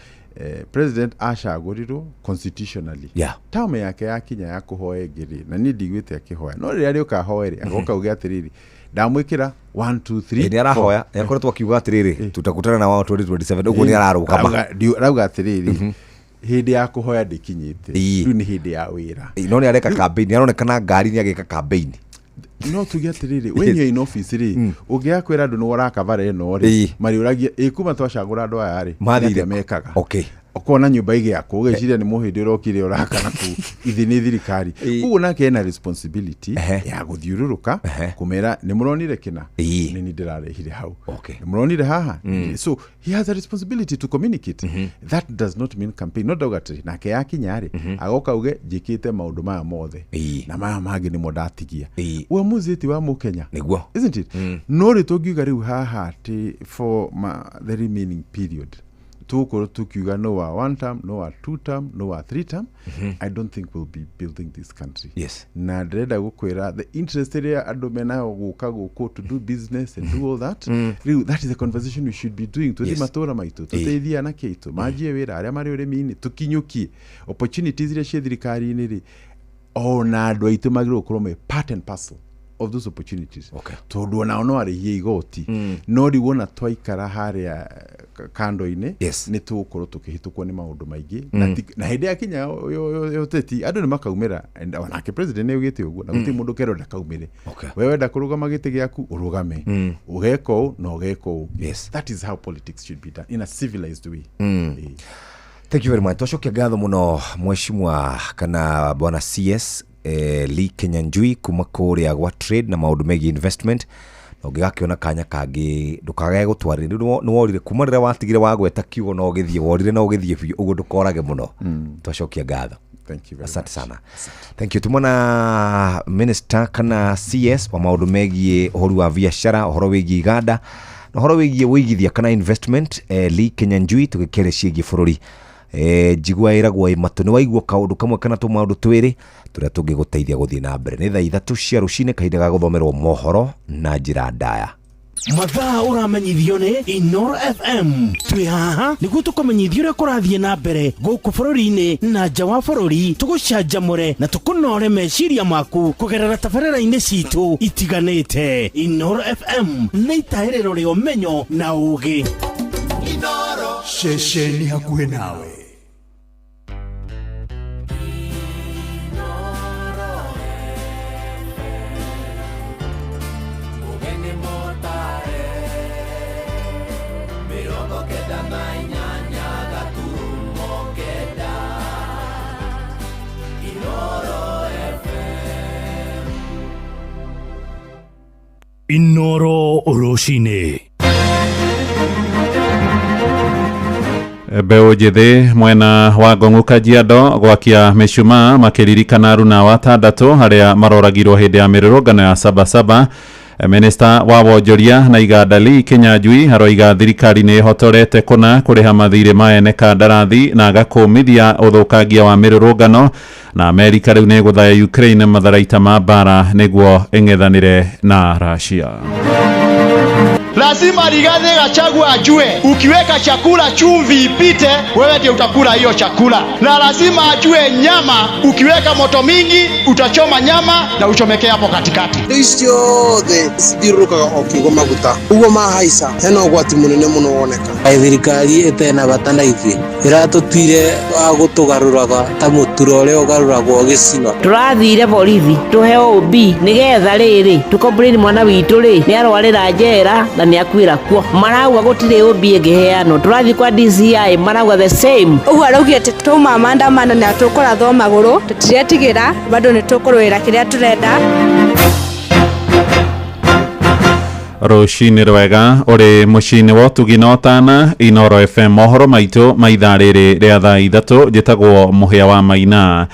President acagũrirwo constitutionally. Term yake yakinya ya kũhoya ĩngĩ rĩ, na niĩ ndiguĩte akĩhoya, no rĩrĩa rĩũka ahoe rĩ, agoka auge atĩrĩrĩ, ndamwĩkĩra 1 2 3. Nĩ arahoya, nĩ akoretwo akiuga atĩrĩrĩ, tutakutana na wao 2027, ũguo nĩ ararũgama. Arauga atĩrĩrĩ, hĩndĩ ya kũhoya ndĩkinyĩte, rĩu nĩ hĩndĩ ya wĩra. No nĩ areka campaign, nĩ aronekana ngari nĩ agĩka campaign. No tuge atĩrĩrĩ, when you're in office rĩ, ũngĩaga kwĩra andũ nĩ ũrakavara ĩno rĩ, marĩũragia ĩ kuma twacagũra andũ aya rĩ, Mathire nĩ atĩa mekaga? Ũkona nyũmba ĩgĩakwo ũgeciria nĩ mũhĩndĩ ũrokire ũraka naku ithi nĩ thirikari. Koguo nake ena responsibility ya gũthiũrũrũka kũmera nĩ mũronire kĩna, nĩ niĩ ndĩrarehire hau, nĩ mũronire haha. So he has a responsibility to communicate. That does not mean campaign. No ndauga atĩrĩ, nake yakinya rĩ, agoka auge njĩkĩte maũndũ maya mothe na maya mangĩ nĩmo ndatigia. Uamuzi ti wa mũkenya, nĩguo, isn't it? No rĩ, tũngiuga rĩu haha atĩ for the remaining period tũgũkorwo tukiuga no wa one term, no wa two term, no wa three term, I don't think we'll be building this country. Na ndĩrenda gũkwĩra the interest ĩrĩa andũ menayo gũka gũkũ to do business and do all that, rĩu that is a conversation we should be doing. Tũthiĩ matũra maitũ, tũteithie anake aitũ manjie wĩra, arĩa marĩ ũrĩmi-inĩ, tũkinyũkie opportunities iria ciĩ thirikari-inĩ rĩ, ona andũ aitũ magĩrĩirwo gũkorwo me part and parcel of those opportunities, tondũ onao no arĩhie igoti. No rĩu wona twaikara harĩa kando-inĩ, nĩ tũgũkorwo tũkĩhĩtũkwo nĩ maũndũ maingĩ. Na hĩndĩ yakinya ya ũteti andũ nĩ makaumĩra, and onake president nĩ augĩte ũguo, na gũtirĩ mũndũ kerwo ndakaumĩre. We wenda kũrũgama gĩtĩ gĩaku, ũrũgame, ũgeka ũũ na ũgeka ũũ. That is how politics should be done in a civilized way. Thank you very much. Twacokia ngatho mũno mheshimiwa kana bwana CS Lee Kinyanjui kuma kũrĩa gwa trade na maũndũ megiĩ investment, na ũngĩgakĩona kanya kangĩ ndũkagage gũtwarĩria. Rĩu nĩ worire kuma rĩrĩa watigire wagweta kiugo no ũgĩthiĩ, worire no ũgĩthiĩ biũ ũguo, ndũkorage mũno. Twacokia ngatho. Thank you very Asante sana, thank you. Tumona minister kana CS wa maũndũ megiĩ ũhoro wa biacara, ũhoro wĩgiĩ iganda na ũhoro wĩgiĩ wĩigithia kana investment, Lee Kinyanjui, tũgĩkĩaria ciĩgiĩ bũrũri. Njigua ĩragwo ĩ matũ nĩ waigua kaũndũ kamwe kana tũmaũndũ twĩrĩ tũrĩa tũngĩgũteithia gũthiĩ na mbere. Nĩ thaa 3 cia rũcinĩ, kahinda ga gũthomerwo mohoro na njĩra ndaya. Mathaa ũramenyithio nĩ Inoro FM. Twĩ haha nĩguo tũkũmenyithia ũrĩa kũrathiĩ na mbere gũkũ bũrũri-inĩ na nja wa bũrũri, tũgũcanjamũre na tũkũnore meciria maku kũgerera tabarĩra-inĩ citũ itiganĩte. Inoro FM nĩ itahĩrĩro rĩa ũmenyo na ũgĩ. Ceceni hakuhĩ nawe. Mũgeni mũtare 98.9 Inoro FM. Inoro rũcinĩ. Mbeũ njĩthĩ mwena wa Ngong'u Kajiado gwakia mĩcumaa makĩririkana aruna 6 arĩa maroragirwo hĩndĩ ya mĩrũrũngano ya Sabasaba. Minista wa wonjoria na iganda Lee Kinyanjui aroiga thirikari nĩ ĩhotorete kũna kũrĩha mathirĩ ma ene kandarathi na agakũmithia ũthũkangia wa mĩrũrũngano. Na Amerika rĩu nĩ ĩgũthaya Ukraine matharaita ma mbara nĩguo ĩng'ethanĩre na Russia. Lazima Rigathi Gachagua ajue ukiweka chakula chumvi ipite, wewe ndio utakula hiyo chakula, na lazima ajue nyama ukiweka moto mingi utachoma nyama na uchomekee hapo katikati. Indo ici ciothe cithiũrũrũkaga o kiugo maguta, ũguo mahaica hena ũgwati mũnene mũno woneka. Kaĩ thirikari ĩtena bata na ithuĩ, ĩratũtuire wa gũtũgarũraga ta mũtura ũrĩa ũgarũragwo gĩcino. Tũrathire borithi tũheo OB nĩgetha rĩrĩ tũkomplain mwana witũ rĩ nĩ arwarĩra njera na nĩ akuĩra kuo. Marauga gũtirĩ OB ĩngĩheanwo. Tũrathiĩ kwa DCI marauga the same. Ũguo araugire atĩ twauma maandamano na tũkũrathwo magũrũ, tũtiretigĩra, bado nĩ tũkũrũĩra kĩrĩa tũrenda. Rũcinĩ rwega ũrĩ mũciĩ-inĩ wa ũtugi na ũtana Inoro FM, mohoro maitũ ma ithaa rĩrĩ rĩa thaa 3. Njĩtagwo Mũhĩa wa Maina.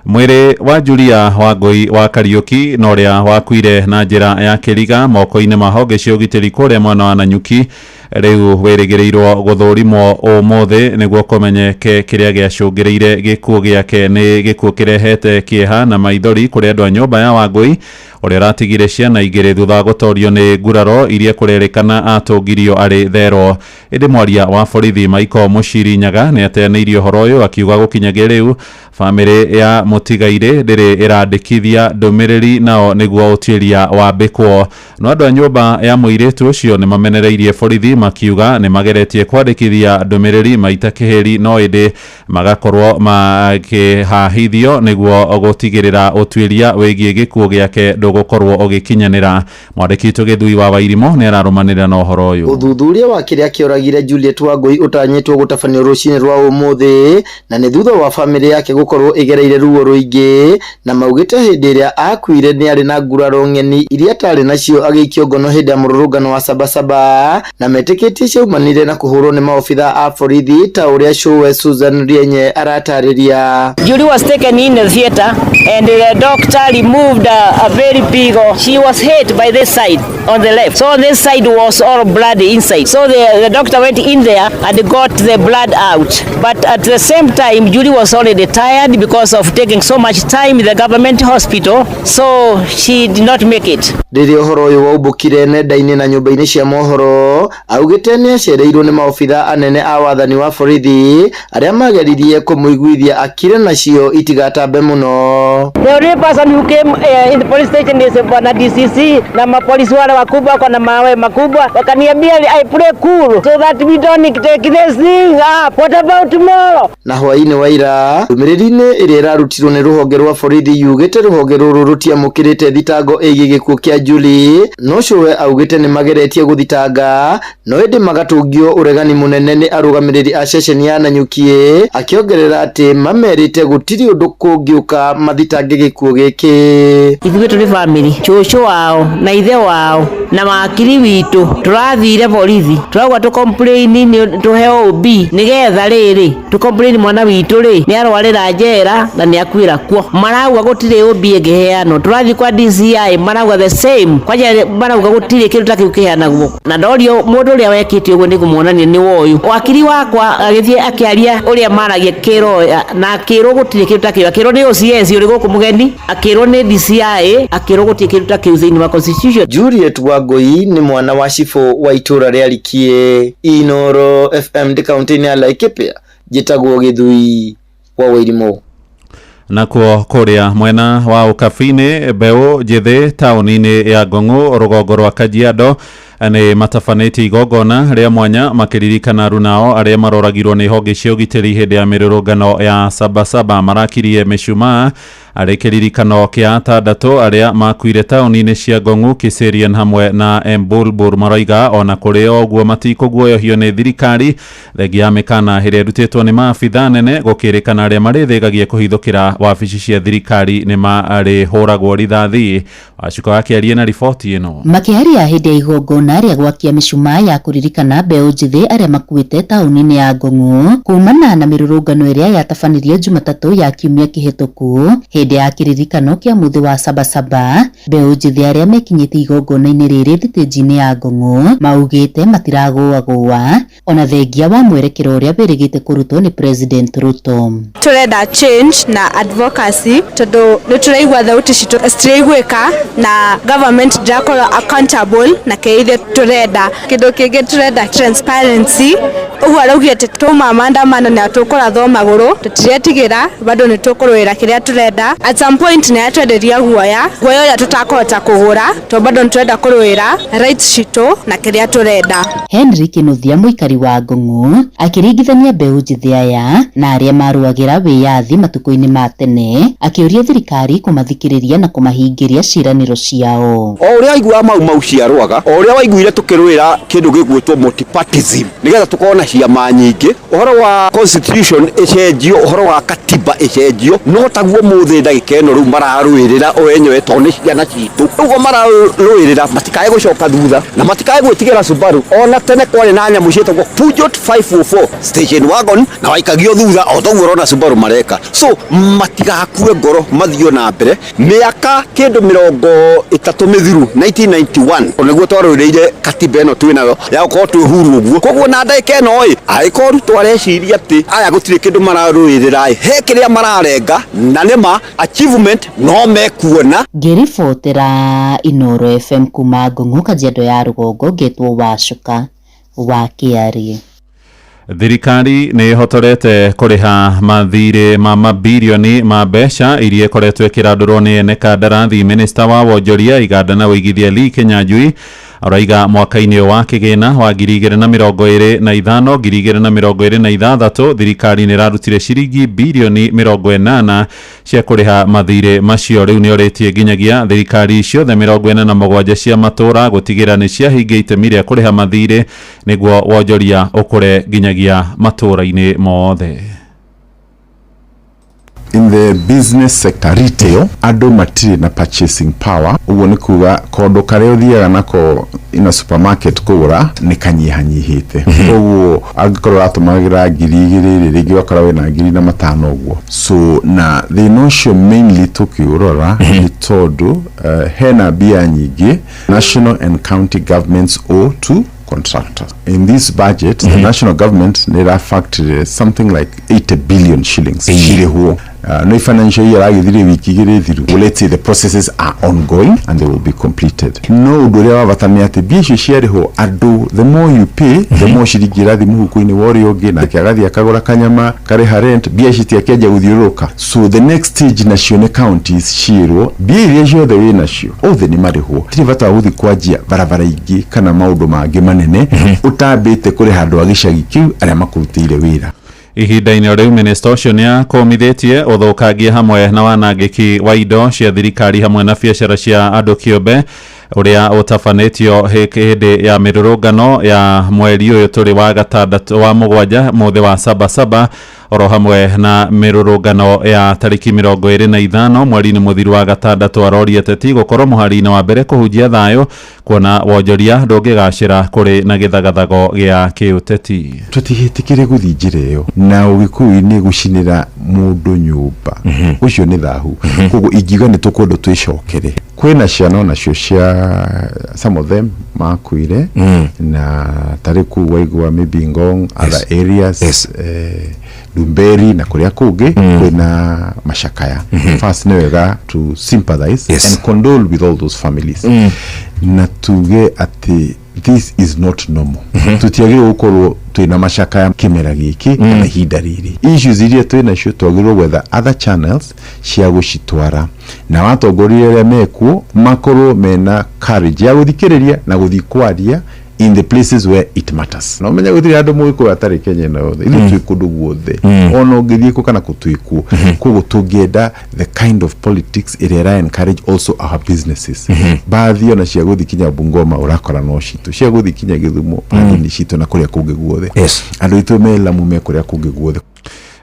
Mwĩrĩ wa Julia Wangũi wa Kariũki na ũrĩa wakuire na njĩra ya kĩriga moko-inĩ ma honge cia ũgitĩri kũrĩa mwena wa Nanyuki rĩu wĩrĩgĩrĩirwo gũthũrimwo ũmũthĩ nĩguo kũmenyeke kĩrĩa gĩacũngĩrĩire gĩkuũ gĩake. Nĩ gĩkuũ kĩrehete kĩeha na maithori kũrĩ andũ a nyũmba ya Wangũi, ũrĩa ũratigire ciana 2 thutha wa gũtorio nĩ nguraro iria kũrerĩkana atũngirio arĩ therũ. Ĩndĩ mwaria wa borithi Michael Mũciri Nyaga nĩ ateanĩirie ũhoro ũyũ akiuga gũkinyagia rĩu bamĩrĩ ya mũtigairĩ ndĩrĩ ĩrandĩkithia ndũmĩrĩri nao nĩguo ũtuĩria wambĩkwo. No andũ a nyũmba ya mũirĩtu ũcio nĩ mamenereirie borithi. Makiuga nĩ mageretie kwandĩkithia ndũmĩrĩri maita kĩhĩri, no ĩndĩ magakorwo makĩhahithio nĩguo gũtigĩrĩra ũtuĩria wĩgiĩ gĩkuũ gĩake ndũgũkorwo ũgĩkinyanĩra. Mwandĩki witũ Gĩthui wa Wairimũ nĩ ararũmanĩrĩra na ũhoro ũyũ. Ũthuthuria wa kĩrĩa kĩoragire Juliet Wangui ũtanyĩtwo gũtabanio rũcinĩ rwa ũmũthĩ, na nĩ thutha wa famĩlĩ yake gũkorwo ĩgereire ruo rũingĩ, na maugĩte hĩndĩ ĩrĩa akuire nĩ arĩ na nguraro ng'eni iria atarĩ nacio agĩikio ngono hĩndĩ ya mũrũrũngano wa Sabasaba, na metĩkĩtie ciaumanire na kũhũrwo nĩ maobitha a borithi ta ũrĩa cũwe Susan Rienye aratarĩria. Julie was taken in the theater and the doctor removed a very big, she was hit by this side on the left. So this side was all blood inside. So the doctor went in there and got the blood out. But at the same time, Julie was already tired because of taking so much time in the government hospital. So she did not make it. Rĩrĩa ũhoro ũyũ waumbũkire nenda-inĩ na nyũmba-inĩ cia mohoro, augĩte nĩ acereirwo nĩ maobitha anene a wathani wa borithi arĩa mageririe kũmũiguithia akire nacio itigatambe mũno. The only person who came in the police station is bwana DCC na mapolisi wale wakubwa wako na mawe makubwa, wakaniambia I play cool so that we don't take this thing up. What about tomorrow? Na hwaĩ-inĩ wa ira, ndũmĩrĩri-inĩ ĩrĩa ĩrarutirwo nĩ rũhonge rwa borithi yugĩte rũhonge rũrũ rũtiamũkĩrĩte thitango ĩgiĩ gĩkuũ kĩa Julie, no cũwe augĩte nĩ mageretie gũthitanga, no ĩndĩ magatũngio ũregani mũnene nĩ arũgamĩrĩri a ceceni ya Nanyuki, akĩongerera atĩ mamerĩte gũtirĩ ũndũ kũngĩũka mathitange gĩkuũ gĩkĩ. Ithuĩ tũrĩ family, cũcũ wao na ithe wao na wakiri witũ tũrathire borithi, tũrauga tũ complain nĩ tũheo OB nĩgetha rĩrĩ tũ complain mwana witũ rĩ nĩ arwarĩra njera na nĩ akuĩra kuo. Marauga gũtirĩ OB ĩngĩheanwo, tũrathiĩ kwa DCI marauga the same, kwanja marauga gũtirĩ kĩndũ ta kĩu kĩheanagwo. Na ndorio mũndũ ũrĩa wekĩte ũguo nĩ kũmuonania nĩ woyũ. Wakiri wakwa agĩthiĩ akĩaria ũrĩa maragia kĩroya na akĩrwo gũtirĩ kĩndũ ta kĩu, akĩrwo nĩ OCS ũrĩ gũkũ mũgeni, akĩrwo nĩ DCI, akĩrwo gũtirĩ kĩndũ ta kĩu thĩinĩ wa constitution. Juliet Wangui nĩ mwana wa cibũ wa itũra rĩa Rikie, Inoro FM ndĩ kaũntĩ-inĩ ya Laikipia, njĩtagwo Gĩthui wa Wairimũ. Nakuo kũrĩa mwena wa Ũkabi-inĩ, mbeũ njĩthĩ taũni-inĩ ya Ngong'u rũgongo rwa Kajiado nĩ matabanĩtie igongona rĩa mwanya makĩririkana arunao arĩa maroragirwo nĩ honge cia ũgitĩri hĩndĩ ya mĩrũrũngano ya Sabasaba. Marakirie mĩcumaa arĩ kĩririkano kĩa atandatũ arĩa makuire taũni-inĩ cia Ngong'u, Kiserian hamwe na Embulbul. Maroiga ona kũrĩ o ũguo matikũguoyohio nĩ thirikari thengia ya mĩkana ĩrĩa ĩrutĩtwo nĩ maabitha nene gũkĩrĩkana arĩa marĩthĩgagia kũhithũkĩra wabici cia thirikari nĩ marĩhũragwo rithathi. Wacuka akĩaria na riboti ĩno. Makĩaria hĩndĩ ya igongona rĩa gwakia mĩcumaa ya kũririkana mbeũ njĩthĩ arĩa makuĩte taũni-inĩ ya Ngong'u kumana na mĩrũrũngano ĩrĩa yatabanirio Jumatatũ ya kiumia kĩhĩtũku hĩndĩ ya kĩririkano kĩa mũthĩ wa Sabasaba, mbeũ njĩthĩ arĩa mekinyĩte igongona-inĩ rĩrĩ thitĩnji-inĩ ya Ngong'u maugĩte matiragũagũa ona thengia wa mwerekero ũrĩa wĩrĩgĩte kũrutwo nĩ President Ruto. Tũrenda change na advocacy tondũ nĩ tũraigua thauti citũ citiraiguĩka na government ndĩrakorwo accountable na kĩrĩa tũrenda. Kĩndũ kĩngĩ tũrenda transparency, ũguo araugire atĩ twauma maandamano na tũkũrathwo magũrũ, tũtiretigĩra bado nĩ tũkũrũĩra kĩrĩa tũrenda. At some point nĩ atwenderia guoya, guoya ũrĩa tũtakũhota kũgũra, tondũ bado nĩ tũrenda kũrũĩra rights citũ na kĩrĩa tũrenda. Henry Kinuthia mũikari wa Ngong'u akĩringithania mbeũ njĩthĩ aya na arĩa marũagĩra wĩyathi matukũ-inĩ ma tene, akĩũria thirikari kũmathikĩrĩria na kũmahingĩria ciĩranĩro ciao. O ũrĩa waiguaga mau mau ciarũaga, o ũrĩa waiguire tũkĩrũĩra kĩndũ gĩgwĩtwo multipartism nĩgetha tũkorwo na ciama nyingĩ, ũhoro wa constitution ĩcenjio, ũhoro wa katiba ĩcenjio, no taguo mũthĩ ndagĩka ĩno rĩu mararũĩrĩra o enyewe tondũ nĩ ciana citũ. Ũguo mararũĩrĩra matikae gũcoka thutha na matikae gwĩtigĩra Subaru. Ona tene kwarĩ na nyamũ ciĩtagwo Peugeot 504 station wagon na waikagio thutha o toguo ũrona Subaru mareka. So matigakue ngoro, mathiĩ na mbere. Mĩaka kĩndũ 30 mĩthiru 1991 nĩguo twarũĩrĩire katiba ĩno twĩ nayo ya gũkorwo twĩ huru ũguo. Koguo na ndagĩka ĩno ĩ, angĩkorwo Ruto areciria atĩ aya gũtirĩ kĩndũ mararũĩrĩra ĩ, he kĩrĩa mararenga na nĩma achievement no mekuona. Ngĩribotera Inoro FM kuma Ngong'u, Kajiado ya rũgongo, ngetwo Wacuka wa Kĩarie. Thirikari nĩ ĩhotorete kũrĩha mathirĩ ma mabirioni ma mbeca iria ĩkoretwo ĩkĩrandũrwo nĩ ene kandarathi. Minista wa wonjoria, iganda na ũigithia Lee Kinyanjui Araiga mwaka-inĩ wa kĩgĩna wa 2025 2026 thirikari nĩ ĩrarutire ciringi birioni 80 cia kũrĩha mathirĩ macio. Rĩu nĩ orĩtie nginyagia thirikari ciothe 47 cia matũra gũtigĩra nĩ ciahingia itemi rĩa kũrĩha mathirĩ nĩguo wonjoria ũkũre nginyagia matũra-inĩ mothe. In the business sector, retail, andũ matirĩ na purchasing power. Ũguo nĩ kuga kondo karĩa ũthiaga nako in a supermarket kũgũra nĩ kanyihanyihĩte. Koguo angĩkorwo ũratũmagĩra 2,000 rĩ, rĩngĩ ũgakora wĩna 1,500 ũguo. So na thĩna ũcio mainly tũkĩũrora nĩ tondũ hena mbia nyingĩ national and county governments owe to contractors. In this budget, the national government nĩ factory something like 80 billion shillings cirĩhwo. No financial year agithire wiki igĩrĩ thiru. Well, let's say the processes are ongoing and they will be completed. No ũndũ ũrĩa wa bata nĩ atĩ mbia icio ciarĩhwo andũ, the more you pay, the more ciringi ĩrathiĩ mũhuko-inĩ wa ũrĩa ũngĩ, nake agathiĩ akagũra kanyama, karĩha rent, mbia ici citiakĩanjia gũthiũrũrũka. So the next stage nacio nĩ counties ciĩrwo mbia iria ciothe wĩ nacio othe nĩ marĩhwo. Tirĩ bata wa gũthiĩ kwanjia barabara ingĩ kana maũndũ mangĩ manene ũtambĩte kũrĩha andũ a gĩcagi kĩu arĩa makũrutĩire wĩra. Ihinda-inĩ rĩu minista ũcio nĩ akũmithĩtie ũthũkangia hamwe na wanangĩki wa indo cia thirikari hamwe na biacara cia andũ kĩũmbe ũrĩa ũtabanĩtio hĩndĩ ya mĩrũrũngano ya mweri ũyũ tũrĩ wa gatandatũ wa mũgwanja mũthĩ wa sabasaba, oro hamwe na mĩrũrũngano ya tarĩki 25 mweri-inĩ mũthiru wa gatandatũ. Aroria ateti gũkorwo mũhari-inĩ wa mbere kũhunjia thayũ kuona wonjoria ndũngĩgacĩra kũrĩ na gĩthagathago gĩa kĩũteti. Tũtigĩtĩkĩre gũthiĩ njĩra ĩyo na ũgĩkũyũ-inĩ gũcinĩra mũndũ nyũmba ũcio nĩ thahu. Koguo ingiuga nĩ tũkwenda twĩcokere. Kwĩna ciana onacio cia some of them makuire na tarĩ kũu waigua maybe Ngong, other areas, Ndumberi na kũrĩa kũngĩ kwĩna macakaya. First nĩ wega to sympathize and condole with all those families na tuge atĩ this is not normal. Tũtiagĩrĩirwo gũkorwo twĩna macakaya kĩmera gĩkĩ kana ihinda rĩrĩ. Issues iria twĩ nacio twagĩrĩirwo gwetha other channels cia gũcitwara, na watongoria arĩa mekuo makorwo mena courage ya gũthikĩrĩria na gũthiĩ kwaria in the places where it matters. Na ũmenye gũtirĩ andũ mũgĩkũyũ atarĩ Kenya ĩno yothe, ithuĩ twĩ kũndũ guothe, ona ũngĩthiĩ kũ kana kũ twĩ kuo. Koguo tũngĩenda the kind of politics ĩrĩa ĩra encourage also our businesses. Bathi ona cia gũthiĩ kinya Bungoma ũrakora no citũ, cia gũthiĩ kinya Gĩthumo bathi nĩ citũ na kũrĩa kũngĩ guothe. Andũ aitũ me Lamu me kũrĩa kũngĩ guothe.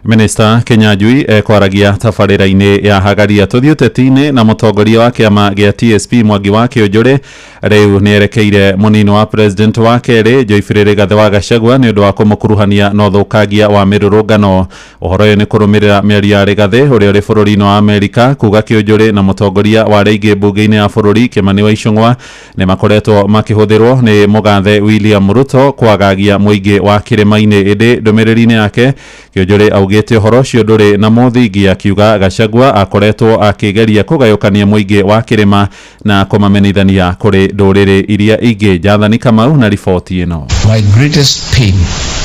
Minista Kinyanjui ekwaragia tabarĩra-inĩ ya Hagaria. Tũthiĩ ũteti-inĩ na mũtongoria wa kĩama gĩa TSP Mwangi wa Kĩũnjũrĩ rĩu nĩ erekeire mũnini wa president wa kerĩ Joyfrey Rigathĩ wa Gachagua nĩ ũndũ wa kũmũkuruhania na ũthũkangia wa mĩrũrũngano. Ũhoro ũyũ nĩ kũrũmĩrĩra mĩario ya Rigathĩ ũrĩa ũrĩ bũrũri-inĩ wa Amerika kuga Kĩũnjũrĩ na mũtongoria wa arĩa aingĩ mbunge-inĩ ya bũrũri Kĩmani wa Ichung'wa nĩ makoretwo makĩhũthĩrwo nĩ mũgathe William Ruto kwagagia mũingĩ wa kĩrĩma-inĩ. Ĩndĩ ndũmĩrĩri-inĩ yake Kĩũnjũrĩ augĩte ũhoro ũcio ndũrĩ na mũthingi, akiuga Gachagua akoretwo akĩgeria kũgayũkania mũingĩ wa kĩrĩma na kũmamenithania kũrĩ ndũrĩrĩ iria ingĩ. Jathani Kamau na riboti ĩno. My greatest pain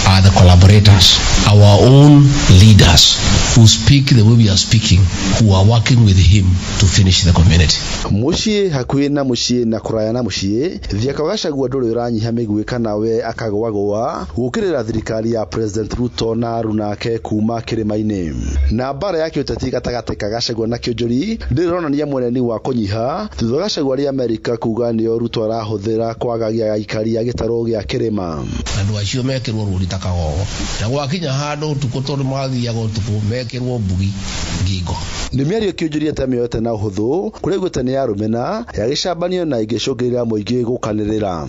are the collaborators, our own leaders who speak the way we are speaking, who are working with him to finish the community. Mũciĩ hakuhĩ na mũciĩ na kũraya na mũciĩ, Thiaka wa Gachagua ndũrĩ ũranyiha mĩguĩ kana we akagwagwa gũkĩrĩra thirikari ya President Ruto na aruna ake kuma kĩrĩma-inĩ. Na mbara ya kĩũteti gatagatĩ ka Gachagua na Kĩũnjũri ndĩrĩ ĩronania mweneni wa kũnyiha thutha wa Gachagua arĩ Amerika kuga nĩo Ruto arahũthĩra kwagagia aikari a gĩtarũ gĩa kĩrĩma. Andũ acio mekĩrwo rũri ta kagogo na gwakinya handũ ũtukũ tondũ mathiaga ũtukũ mekĩrwo mbugi ngingo. Nĩ mĩario Kĩũnjũri atamĩoete na ũhũthũ kũrĩa augĩte nĩ ya rũmena ya gĩcambanio na ĩngĩcũngĩrĩria mũingĩ gũkanĩrĩra.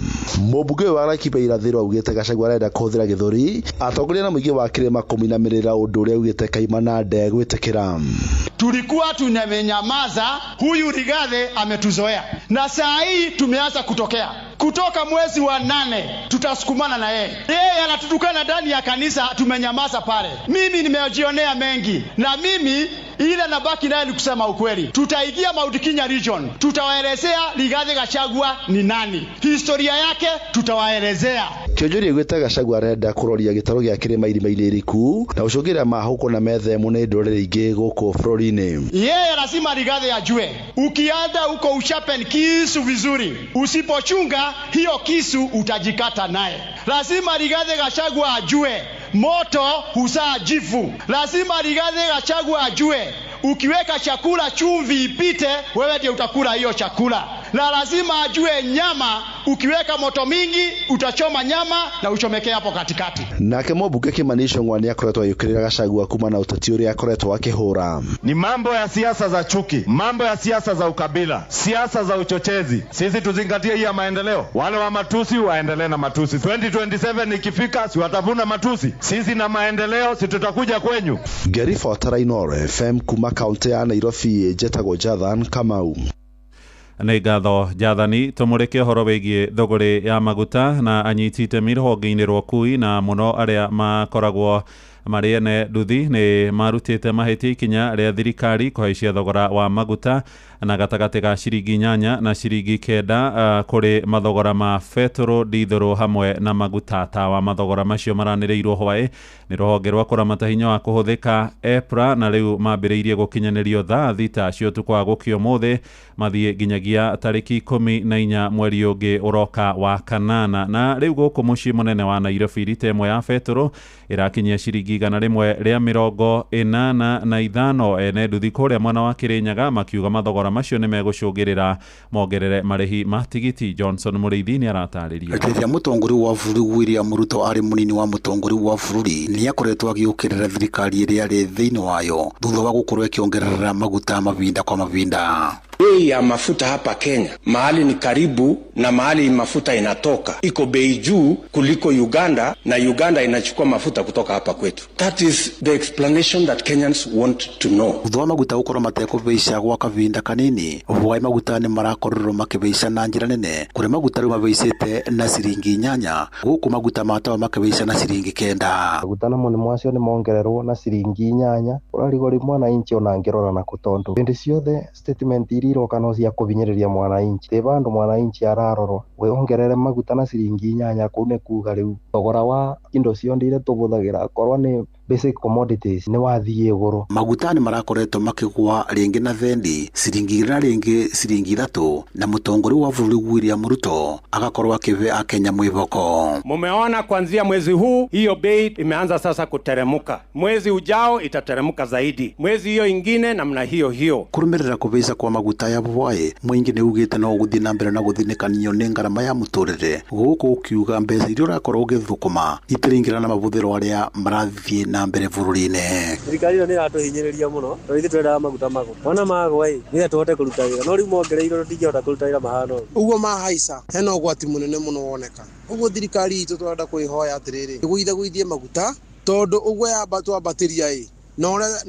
Mũmbunge ũyũ wa Laikipia irathĩro augĩte Gachagua arenda kũhũthĩra gĩthũri atongoria na mũingĩ wa kĩrĩma kũmũinamĩrĩra ũndũ ũrĩa augĩte kaimana ndegwĩtĩkĩra. Tulikuwa tunamenyamaza, huyu Rigathi ametuzoea, na saa hii tumeanza kutokea. Kutoka mwezi wa 8 tutasukumana na yeye. Yeye anatutukana ndani ya kanisa, tumenyamaza pale. Mimi nimejionea mengi, na mimi Ile nabaki naye ni kusema ukweli. Tutaingia Mount Kenya region, tutawaelezea Rigathi Gachagua ni nani, historia yake tutawaelezea. Kionjoria gwĩta Gachagua arenda kũroria gĩtarũ gĩa kĩrĩma irima-inĩ iriku na gũcũngĩrĩria mahũko na methemo nĩ ndũrĩrĩ ingĩ gũkũ bũrũri-inĩ. Yeye lazima Rigathi ajue, ukienda huko ushapen kisu vizuri, usipochunga hiyo kisu utajikata naye. Lazima Rigathi Gachagua ajue moto huzaa jivu. Lazima Rigathi Gachagua ajue ukiweka chakula chumvi ipite, wewe ndiye utakula hiyo chakula. Na lazima ajue nyama, ukiweka moto mingi utachoma nyama na uchomekee hapo katikati. Nake mũmbunge Kimani Ichung'wa nĩ akoretwo agĩũkĩrĩra Gachagua kuma na ũteti ũrĩa akoretwo akĩhũra. Ni mambo ya siasa za chuki, mambo ya siasa za ukabila, siasa za uchochezi. Sisi tuzingatie hii ya maendeleo. Wale wa matusi waendelee na matusi. 2027 ikifika si watavuna matusi. Sisi na maendeleo si tutakuja kwenyu. Ngĩribotera Inooro FM kuma kaunti ya Nairobi, njetagwo Jathan Kamau. Nĩ ngatho Jathani. Tũmũrĩke ũhoro wĩgiĩ thũgũrĩ ya maguta na anyiti itemi rũhonge-inĩ rwa ũkui na mũno arĩa makoragwo marĩ ene nduthi nĩ marutĩte mahĩtia ikinya rĩa thirikari kũhaicia thogora wa maguta na gatagatĩ ga ciringi 8 na ciringi 9 kũrĩ mathogora ma betũrũ, ndithũrũ hamwe na maguta tawa. Mathogora macio maranĩrĩirwo hwaĩ nĩ rũhonge rwa kũramata hinya wa kũhũthĩka EPRA na rĩu mambĩrĩirie gũkinyanĩrio thaa 6 cia ũtukũ wa gũkĩa ũmũthĩ mathiĩ nginyagia tarĩki 14 mweri ũngĩ ũroka wa kanana. Na rĩu gũkũ mũciĩ mũnene wa Nairobi rita ĩmwe ya betũrũ ĩrakinyia ciringi 185. Ene nduthi kũrĩa mwena wa Kĩrĩnyaga makiuga mathogora macio nĩ megũcũngĩrĩra mongerere marĩhi ma tigiti. Johnson Mũrĩithi nĩ aratarĩria. Rĩrĩa mũtongoria wa bũrũri William Ruto arĩ mũnini wa mũtongoria wa bũrũri nĩ akoretwo agĩũkĩrĩra thirikari ĩrĩa arĩ thĩinĩ wayo thutha wa gũkorwo ĩkĩongerera maguta mavinda kwa mavinda. Bei ya mafuta hapa Kenya mahali ni karibu na mahali mafuta inatoka iko bei juu kuliko Uganda, na Uganda inachukua mafuta kutoka hapa kwetu. That is the explanation that Kenyans want to know. Thutha wa maguta gũkorwo matekũbeica gwa kavinda kanini, hwaĩ maguta nĩ marakorirwo makĩbeica na njĩra nene kũrĩa maguta rĩu mabeicĩte na ciringi 8 gũkũ maguta ma tawa makĩbeica na ciringi 9. Maguta namo nĩ macio nĩ mongererwo na ciringi 8 ũrarigwo rĩu mwananchi ona angĩrora nakũ tondũ hĩndĩ ciothe statement iria iroka no cia kũhinyĩrĩria mwananchi tĩ bandũ mwananchi ararorwo wongerere maguta na ciringi 8 kũu nĩ kuga rĩu thogora wa indo ciothe iria tũbũthagĩra korwo nĩ basic commodities nĩ wathiĩ igũrũ. Maguta nĩ marakoretwo makĩgwa rĩngĩ na thendi ciringi 2 na rĩngĩ ciringi 3 na mũtongoria wa bũrũri William Ruto agakorwo akĩhe Akenya mwĩhoko. Mumeona kuanzia mwezi huu hiyo bei imeanza sasa kuteremuka, mwezi ujao itateremuka zaidi, mwezi hiyo ingine namna hiyo hiyo. Kũrũmĩrĩra kũbeica kwa maguta ya bwaĩ mũingĩ nĩ ugĩte no gũthiĩ na mbere na gũthinĩkanio nĩ ngarama ya mũtũrĩre gũkũ ũkiuga mbeca iria ũrakorwo ũgĩthũkũma itiringĩra na mabũthĩro arĩa marathiĩ na mbere bũrũri-inĩ. Thirikari ĩno nĩ ĩratũhinyĩrĩria mũno tondũ ithuĩ twendaga maguta magũre, wona magwa ĩ nĩgetha tũhote kũruta wĩra, no rĩu mongereirwo tũtingĩhota kũruta wĩra mahana ũguo. Ũguo mahaica hena ũgwati mũnene mũno woneka. Ũguo thirikari itũ tũrenda kwĩhoya atĩrĩrĩ ĩgũithagũithie maguta tondũ ũguo yamba twambatĩria ĩ na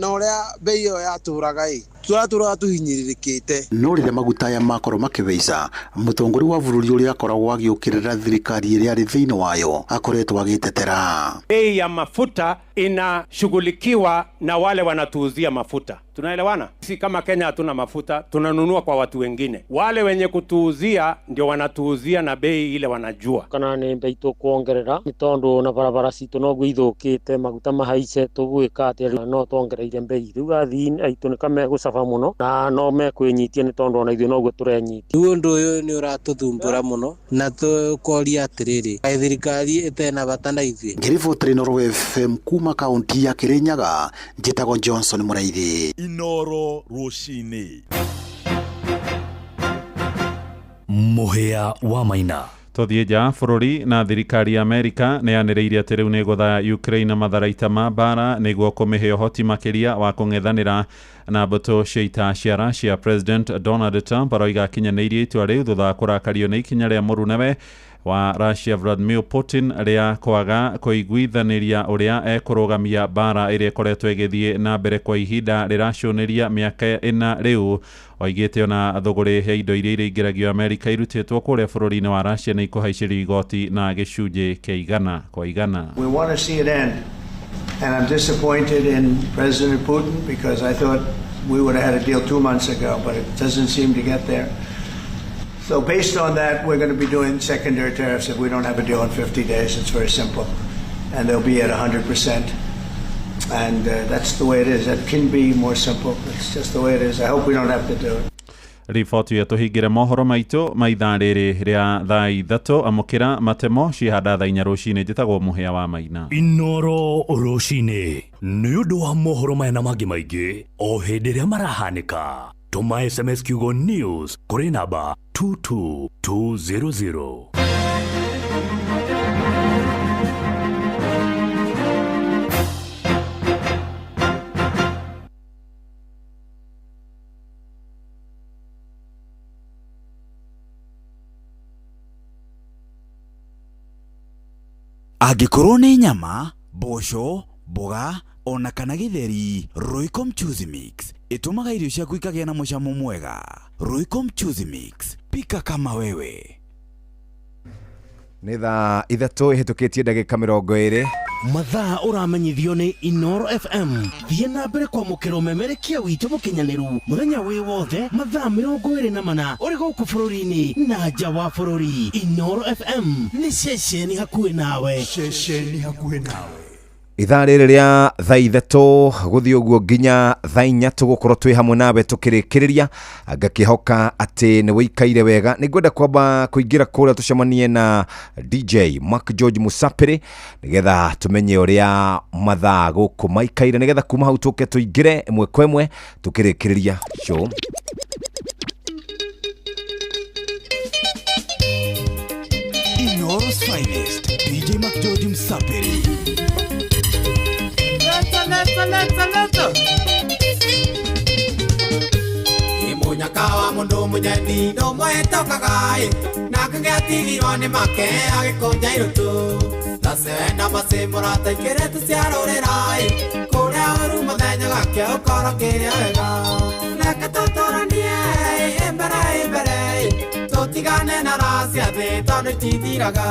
ũrĩa bei ĩyo yatũraga ĩ tũratũraga tũhinyĩrĩrĩkĩte. No rĩrĩa maguta aya makorwo makĩbeica mũtongoria wa bũrũri ũrĩa akoragwo agĩũkĩrĩra thirikari ĩrĩa arĩ thĩinĩ wayo akoretwo agĩtetera. Bei ya mafuta inashughulikiwa na wale wanatuuzia mafuta. Tunaelewana? Sisi kama Kenya hatuna mafuta, tunanunua kwa watu wengine. Wale wenye kutuuzia ndio wanatuuzia na bei ile wanajua. Kana nĩ bei tũkuongerera nĩ tondũ na barabara citũ noguo ithũkĩte maguta mahaice tũgwĩka atĩa no tuongereire bei rĩu athii aitũ nĩ kamegũcaba mũno na no mekwĩnyitia nĩ tondũ ona ithuĩ noguo tũrenyitia. Rĩu ũndũ ũyũ nĩ ũratũthumbũra mũno na tũkoria atĩrĩrĩ kaĩ thirikari ĩtena bata na ithuĩ. Ngĩribotera Inooro FM kuma kaunti ya Kĩrĩnyaga njĩtagwo Johnson Mũraithi. Inooro rũcinĩ. Mũhĩa wa Maina. Tũthiĩ nja bũrũri na thirikari ya Amerika nĩ yanĩrĩire atĩ rĩu nĩ ĩgũtha Ukraine matharaita ma mbara nĩguo kũmĩhe ũhoti makĩria wa kũng'ethanĩra na mbũtũ cia ita cia Russia. President Donald Trump aroiga akinyanĩirie itua rĩu thutha wa kũrakario nĩ ikinya rĩa mũrunawe wa Russia Vladimir Putin rĩa kwaga kũiguithanĩria ũrĩa ekũrũgamia mbara ĩrĩa ĩkoretwo ĩgĩthiĩ na mbere kwa ihinda rĩracũnĩria mĩaka 4 rĩu. Oigĩte ona thũgũrĩ ya indo iria iraingĩragio Amerika irutĩtwo kũrĩa bũrũri-inĩ wa Russia nĩ ikũhaicĩrio igoti na gĩcunjĩ kĩa 100 kwa 100. We want to see it end. And I'm disappointed in President Putin because I thought we would have had a deal 2 months ago, but it doesn't seem to get there. So based on that, we're going to be doing secondary tariffs if we don't have a deal in 50 days. It's very simple. And they'll be at 100%. And that's the way it is. That can be more simple. It's just the way it is. I hope we don't have to do it. Riboti ĩyo tũhingĩre mohoro maitũ ma ithaa rĩrĩ rĩa thaa 3. Amũkĩra matemo ciĩhanda thaa 4 rũcinĩ. Njĩtagwo Mũhĩa wa Maina. Inoro rũcinĩ nĩ ũndũ wa mohoro maya na mangĩ maingĩ o hĩndĩ ĩrĩa marahanĩka, tũma SMS kiugo news kũrĩ namba 22200. Angĩkorwo nĩ nyama, mboco, mboga ona kana gĩtheri, Royco Mchuzi Mix ĩtũmaga irio ciaku ikagĩa na mũcamo mwega. Royco Mchuzi Mix, pika kama wewe. Nĩ thaa 3 ĩhĩtũkĩtie ndagĩka 20. Mathaa ũramenyithio nĩ Inoro FM. Thiĩ na mbere kwamũkĩra ũmemerekia witũ mũkinyanĩru mũthenya wĩ wothe, mathaa 24, ũrĩ gũkũ bũrũri-inĩ na nja wa bũrũri. Inoro FM nĩ ceceni hakuhĩ nawe, ceceni hakuhĩ nawe. Ithaa rĩrĩ rĩa thaa 3 gũthiĩ ũguo nginya thaa 4 tũgũkorwo twĩ hamwe nawe tũkĩrĩkĩrĩria. Ngakĩhoka atĩ nĩ wĩikaire wega. Nĩ ngwenda kwamba kũingĩra kũrĩa tũcemanie na DJ Mark George Musapĩrĩ nĩgetha tũmenye ũrĩa mathaa gũkũ maikaire, nĩgetha kuma hau tũke tũingĩre ĩmwe kwa ĩmwe tũkĩrĩkĩrĩria show. Inoro's finest, DJ McGeorge Msaperi. Leta, leta, leta, leta. Imunyaka wa mundu munyendi ndumwetokaga nake gĩatigirwo nĩ make agĩkũnja irutu tacena macĩ mũrata ikĩrĩte ciarũrĩra kũrĩa ũru mũthenya gake ũkorwo kĩrĩa wega. Reke tũtũranie imbere imbere, tũtigane na raha cia thĩ tondũ itithiraga,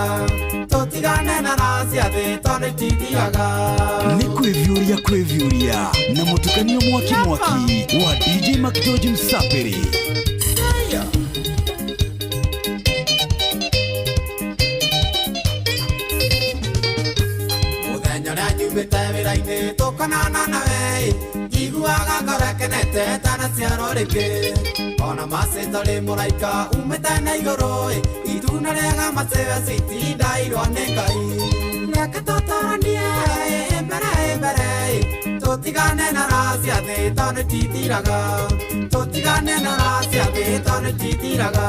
tũtigane na raha cia thĩ tondũ itithiraga. Nĩ kwĩviũria kwĩviũria na mũtukanio mwaki mwaki wa DJ McGeorge Msaperi. Saya. Mũthenya ũrĩa nyumĩte wĩra-inĩ tũkonana nawe, njiguaga ngoro ĩkenete tanaciarwo rĩngĩ. Ona macĩ tarĩ mũraika umĩte na igũrũ, ituna rĩega macĩwe citindairwo nĩ Ngai. Reke tũtũranie imbere imbere, tũtigane na raha cia thĩ tondũ itithiraga, tũtigane na raha cia thĩ tondũ itithiraga.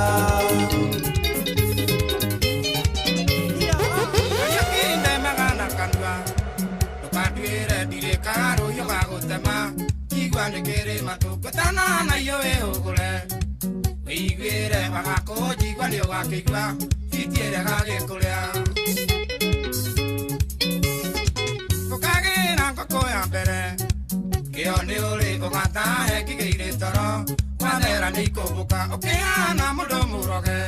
Ndemaga na kanua ndũkanduĩre ndirĩ karũhiũ ga gũtema, igua nĩ kĩrĩma tũngũtana na iyo wĩhũgũre, wĩiguĩre wagakũnjigua nĩ ũgakĩigua itiĩre gagĩkũrĩa. Ũkagĩra ngũkũ ya mbere kĩo nĩ ũrĩ ũgatahe ngigĩire toro wathera nĩ ikũmbũka ũkĩhana mũndũ mũroge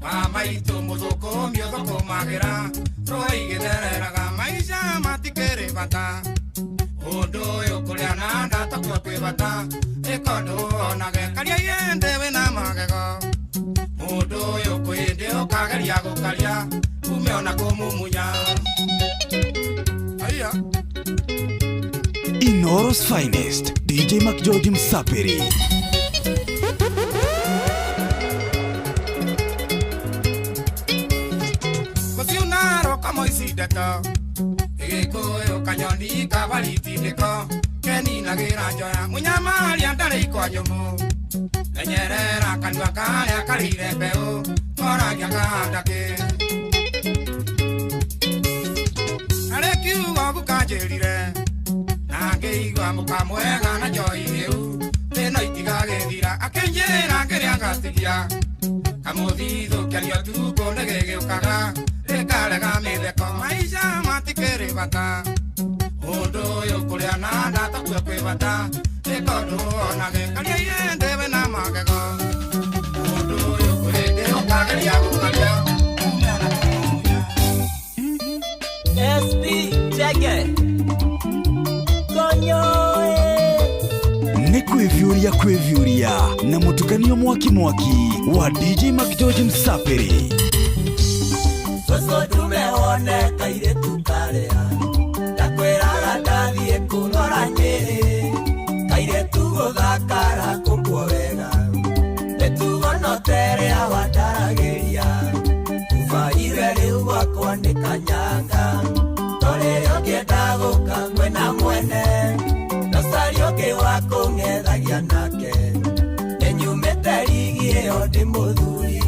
wa maitũ mũthũkũmi ũthũkũmagĩra rũĩ igĩthereraga maica matikĩrĩ bata. Ũndũ ũyũ kũrĩa na ndatakuo kwĩ bata ĩkondũ onage karia yende wĩna magego. Mũndũ ũyũ kwĩndĩ ũkageria gũkaria ume ona kũmumunya. Aya. Inoro's finest, DJ McGeorge Msaperi. Gũciunaro kamoici ndeto gĩgĩkũyũ kanyoni kabaritindĩko keninagĩra njoya mũnyamaria ndarĩ ikwa nyũmũ menyerera kanua karĩa karĩire mbeũ koragia kahanda kĩ arĩ kiugo gukanjĩrire na ngĩigua mũkamwega na njoi ĩu thĩna itigagĩthira akĩnjĩra ngĩrĩa ngatigia kamũthithũ kĩario tukũ nĩgĩgĩũkaga rĩkarega mĩtheko maica matikĩrĩ bata. Ũndũ ũyũ kũrĩa na ndatakuo kwĩ bata ĩkondũ onage karia yende wĩna magego. Ũndũ ũyũ kwĩndĩ ũkageria gũkaria. SP Jege. Nĩ kwĩviũria kwĩviũria na mũtukanio mwaki mwaki wa DJ McGeorge Msafiri. Cũcũ ndume wone kairĩtu karĩa ndakwĩraga ndathiĩ kũrora Nyĩrĩ, kairĩtu gũthakara kũkuo wega, mĩtugo no ta ĩrĩa wandaragĩria, ubaire rĩu gwakwa nĩ kanyanga, torĩrĩa ũngĩenda gũka kwĩna mwene, nocaria ũngĩ wa kũng'ethagia nake, nĩnyumĩte rigi ĩyo ndĩ mũthuri.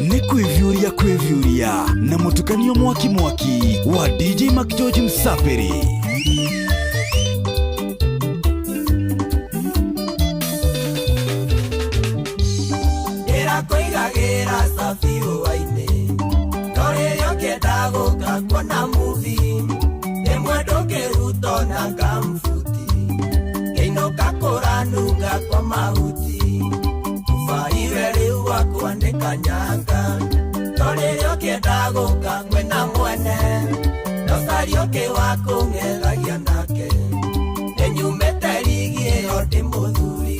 Nĩ kwĩviũria kwĩviũria na mũtukanio mwaki mwaki wa DJ McGeorge Msafiri. Ndĩrakũigagĩra cabi hwaĩ-inĩ, no rĩrĩa ũngĩenda gũka kuona movie, rĩmwe ndũngĩruta ona ngambuti, ngĩinũka kũranunga kwa mahuti, ubaire rĩu gwakwa nĩ kanyanga, no rĩrĩa ũngĩenda gũka kwĩna mwene, nocaria ũngĩ wa kũng'ethagia nake, nĩnyumĩte rigi ĩyo ndĩ mũthuri.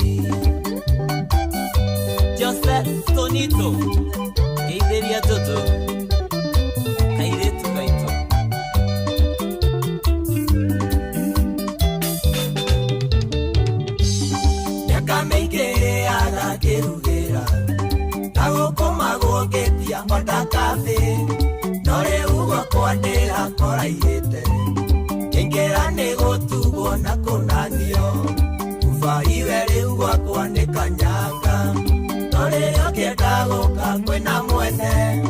Jose Tonito ngeithĩria Jojo kairĩtu gaitũ. Mĩaka mĩingĩ ĩrĩaga ngĩrugĩra, na gũkũmagwo ngĩtia onda kabe, no rĩu gwakwa ndĩrakoraihĩte, ngĩingĩra nĩ gũtugwo na kũnanio, ubaiwe rĩu gwakwa nĩ kanyanga, no rĩrĩa ũngĩenda gũka kwĩna mwene,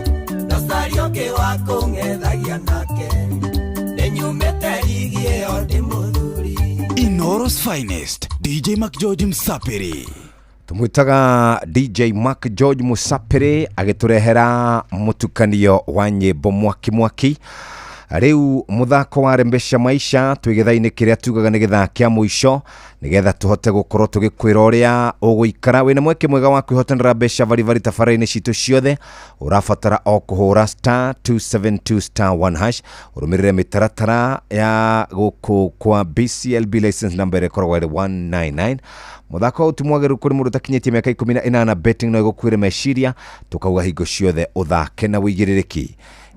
nocaria ũngĩ wa kũng'ethagia nake, nĩnyumĩte rigi ĩyo ndĩ mũthuri. Inooro's finest DJ McGeorge Msafiri. Tumwitaga DJ Mark George Musapiri agĩtũrehera mũtukanio wa nyĩmbo mwaki mwaki. Rĩu mũthako wa Rembesha Maisha twĩ gĩthaa-inĩ kĩrĩa tugaga nĩ gĩthaa kĩa mũico, nĩgetha tũhote gũkorwo tũgĩkwĩra ũrĩa ũgũikara wĩna mweke mwega wa kwĩhotanĩra mbeca baribari tabarĩra-inĩ citũ ciothe. Ũrabatara o kũhũra star 272 star 1 hash, ũrũmĩrĩre mĩtaratara ya gũkũ kwa BCLB license number ĩrĩa ĩkoragwo ĩrĩ 199. Mũthako ũyũ ti mwagĩrĩru kũrĩ mũndũ ũtakinyĩtie mĩaka 18. Betting no ĩgũkuĩre meciria, tũkauga hingo ciothe ũthake na wĩigĩrĩrĩki.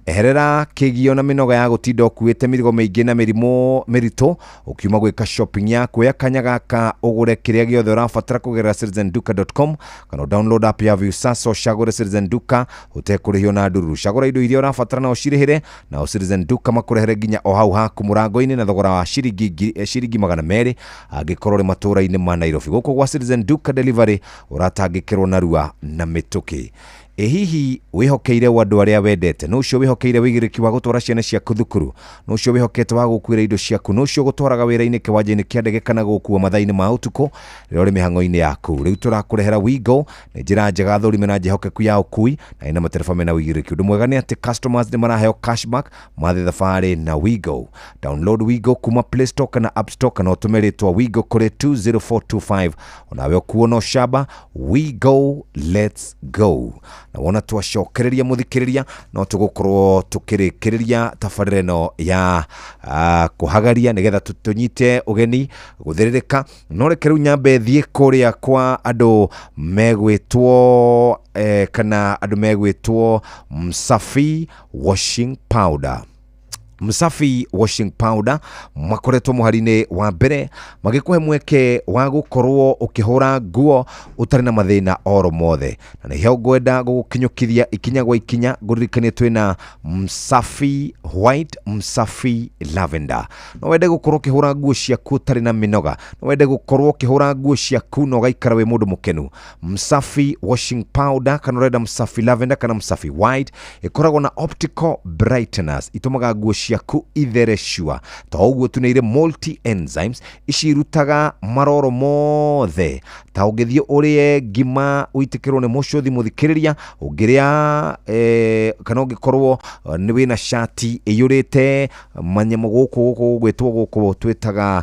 Eherera kĩgio na mĩnoga ya gũtinda ũkuĩte mĩrigo mĩingĩ na mĩrimũ mĩritũ ũkiuma gwĩka shopping yaku. Oya kanya gaka ũgũre kĩrĩa gĩothe ũrabatara kũgerera citizenduka.com kana download app ya Viusasa ũcagũre Citizen Duka ũtekũrĩhio na ndururu. Cagũra indo iria ũrabatara na ũcirĩhĩre, nao Citizen Duka makũrehere nginya o hau haku mũrango-inĩ na thogora wa ciringi 200 angĩkorwo ũrĩ matũũra-inĩ ma Nairobi. Gũkũ gwa Citizen Duka Delivery ũratangĩkĩrwo narua na mĩtũkĩ. Ĩ hihi wĩhokeire andũ arĩa wendete? Nũ ũcio wĩhokeire wĩigĩrĩki wa gũtwara ciana ciaku thukuru? Nũ ũcio wĩhokete wa gũkuĩra indo ciaku? Nũ ũcio ũgũtwaraga wĩra-inĩ, kĩwanja-inĩ kĩa ndege kana gũkua mathaa-inĩ ma ũtukũ rĩrĩa ũrĩ mĩhang'o-inĩ yaku? Rĩu tũrakũrehera Wigo, nĩ njĩra njega thũrime na njĩhokeku ya ũkui na ĩna matereba mena wĩigĩrĩrĩki. Ũndũ mwega nĩ atĩ customers nĩ maraheo cashback mathiĩ thabarĩ na Wigo. Download Wigo kuma Play Store kana App Store kana ũtũme rĩtwa Wigo kũrĩ 20425 onawe ũkuo no camba. Wigo, let's go. Na wona twacokereria mũthikĩrĩria no tũgũkorwo tũkĩrĩkĩrĩria tabarĩra ĩno ya kũhagaria nĩgetha tũnyite ũgeni gũthĩrĩrĩka. No reke rĩu nyambe thiĩ kũrĩa kwa andũ megwĩtwo kana andũ megwĩtwo Msafi Washing Powder. Msafi Washing Powder makoretwo mũhari-inĩ wa mbere magĩkũhe mweke wa gũkorwo ũkĩhũra nguo ũtarĩ na mathĩna oro mothe, na nĩho ngwenda gũgũkinyũkithia ikinya gwa ikinya. Ngũririkanie twĩna Msafi White, Msafi Lavender. No wende gũkorwo ũkĩhũra nguo ciaku ũtarĩ na mĩnoga, no wende gũkorwo ũkĩhũra nguo ciaku na ũgaikara wĩ mũndũ mũkenu. Msafi Washing Powder kana ũrenda Msafi Lavender kana Msafi White ĩkoragwo na optical brightness, itũmaga nguo ciaku ithere cua. Ta ũguo tu nĩ irĩ multi enzymes, ici irutaga maroro mothe. Ta ũngĩthiĩ ũrĩe ngima ũitĩkĩrwo nĩ mũcũthi mũthikĩrĩria, ũngĩrĩa kana ũngĩkorwo nĩ wĩna cati ĩiyũrĩte manyamũ gũkũ gũkũ gwĩtwo gũkũ twĩtaga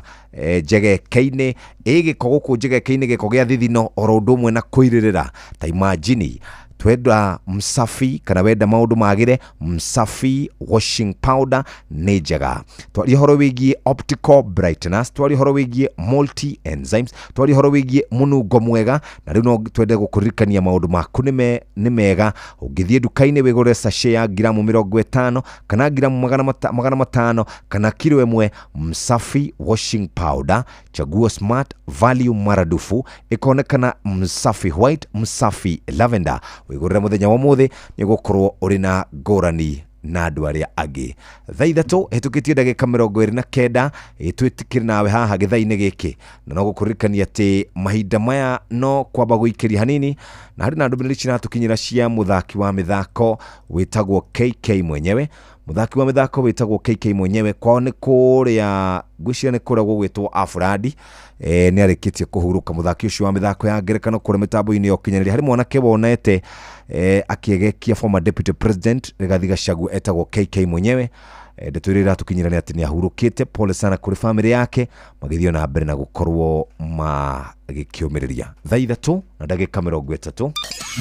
njegeke-inĩ, ĩ gĩko gũkũ njegeke-inĩ, gĩko gĩa thithino oro ũndũ ũmwe na kũirĩrĩra. Ta imagine Twenda Msafi kana wenda maundu magire, Msafi washing powder nĩ njega. Twaria horo wĩgiĩ optical brightness, twaria horo wĩgiĩ multi enzymes, twaria horo wĩgiĩ mũnungo mwega, na rĩu no twende gũkũririkania maũndũ maku nĩ mega. Ũngĩthiĩ nduka-inĩ wĩgũre sachet ya ngiramu 50 kana ngiramu 500 kana kiro 1, Msafi washing powder, chaguo smart value maradufu, ĩkonekana Msafi white, Msafi lavender. Wĩgũrĩre mũthenya wa ũmũthĩ, nĩ ũgũkorwo ũrĩ na ngũrani na andũ arĩa angĩ. Thaa 3 hĩtũkĩtie ndagĩka 29, twĩtĩkĩre nawe haha gĩthaa-inĩ gĩkĩ, na no gũkũririkania atĩ mahinda maya no kwamba gũikĩria hanini, na harĩ na ndũmĩrĩri ciratũkinyĩra cia mũthaki wa mĩthako wĩtagwo KK mwenyewe. Mũthaki wa mĩthako wĩtagwo KK mwenyewe, kwao nĩ kũrĩa, ngwĩciria nĩ kũrĩa gũgwĩtwo Afuradi. Nĩ arĩkĩtie kũhurũka mũthaki ũcio wa mĩthako ya ngerekano kũrĩa mĩtambo-inĩ ya ũkinyanĩria. Harĩ mwanake wonete akĩegekia former deputy president Rigathi Gachagua etagwo KK mwenyewe. Ndeto iria iratũkinyĩra nĩ atĩ nĩ ahurũkĩte. Pole sana kũrĩ famĩlĩ yake, magĩthiĩ na mbere na gũkorwo magĩkĩũmĩrĩria. Thaa 3 na ndagĩka 30.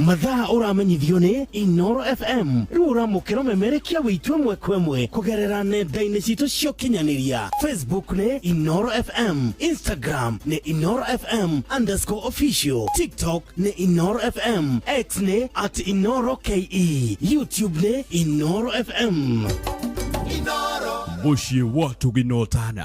Mathaa ũramenyithio nĩ Inoro FM. Rĩu ũramũkĩra ũmemerekia witũ ĩmwe kwa ĩmwe kũgerera nenda-inĩ citũ cia ũkinyanĩria. Facebook nĩ Inoro FM, Instagram nĩ Inoro FM underscore official, TikTok nĩ Inoro FM, X nĩ at Inoro KE, YouTube nĩ Inoro FM. Mũciĩ wa Tũginotana.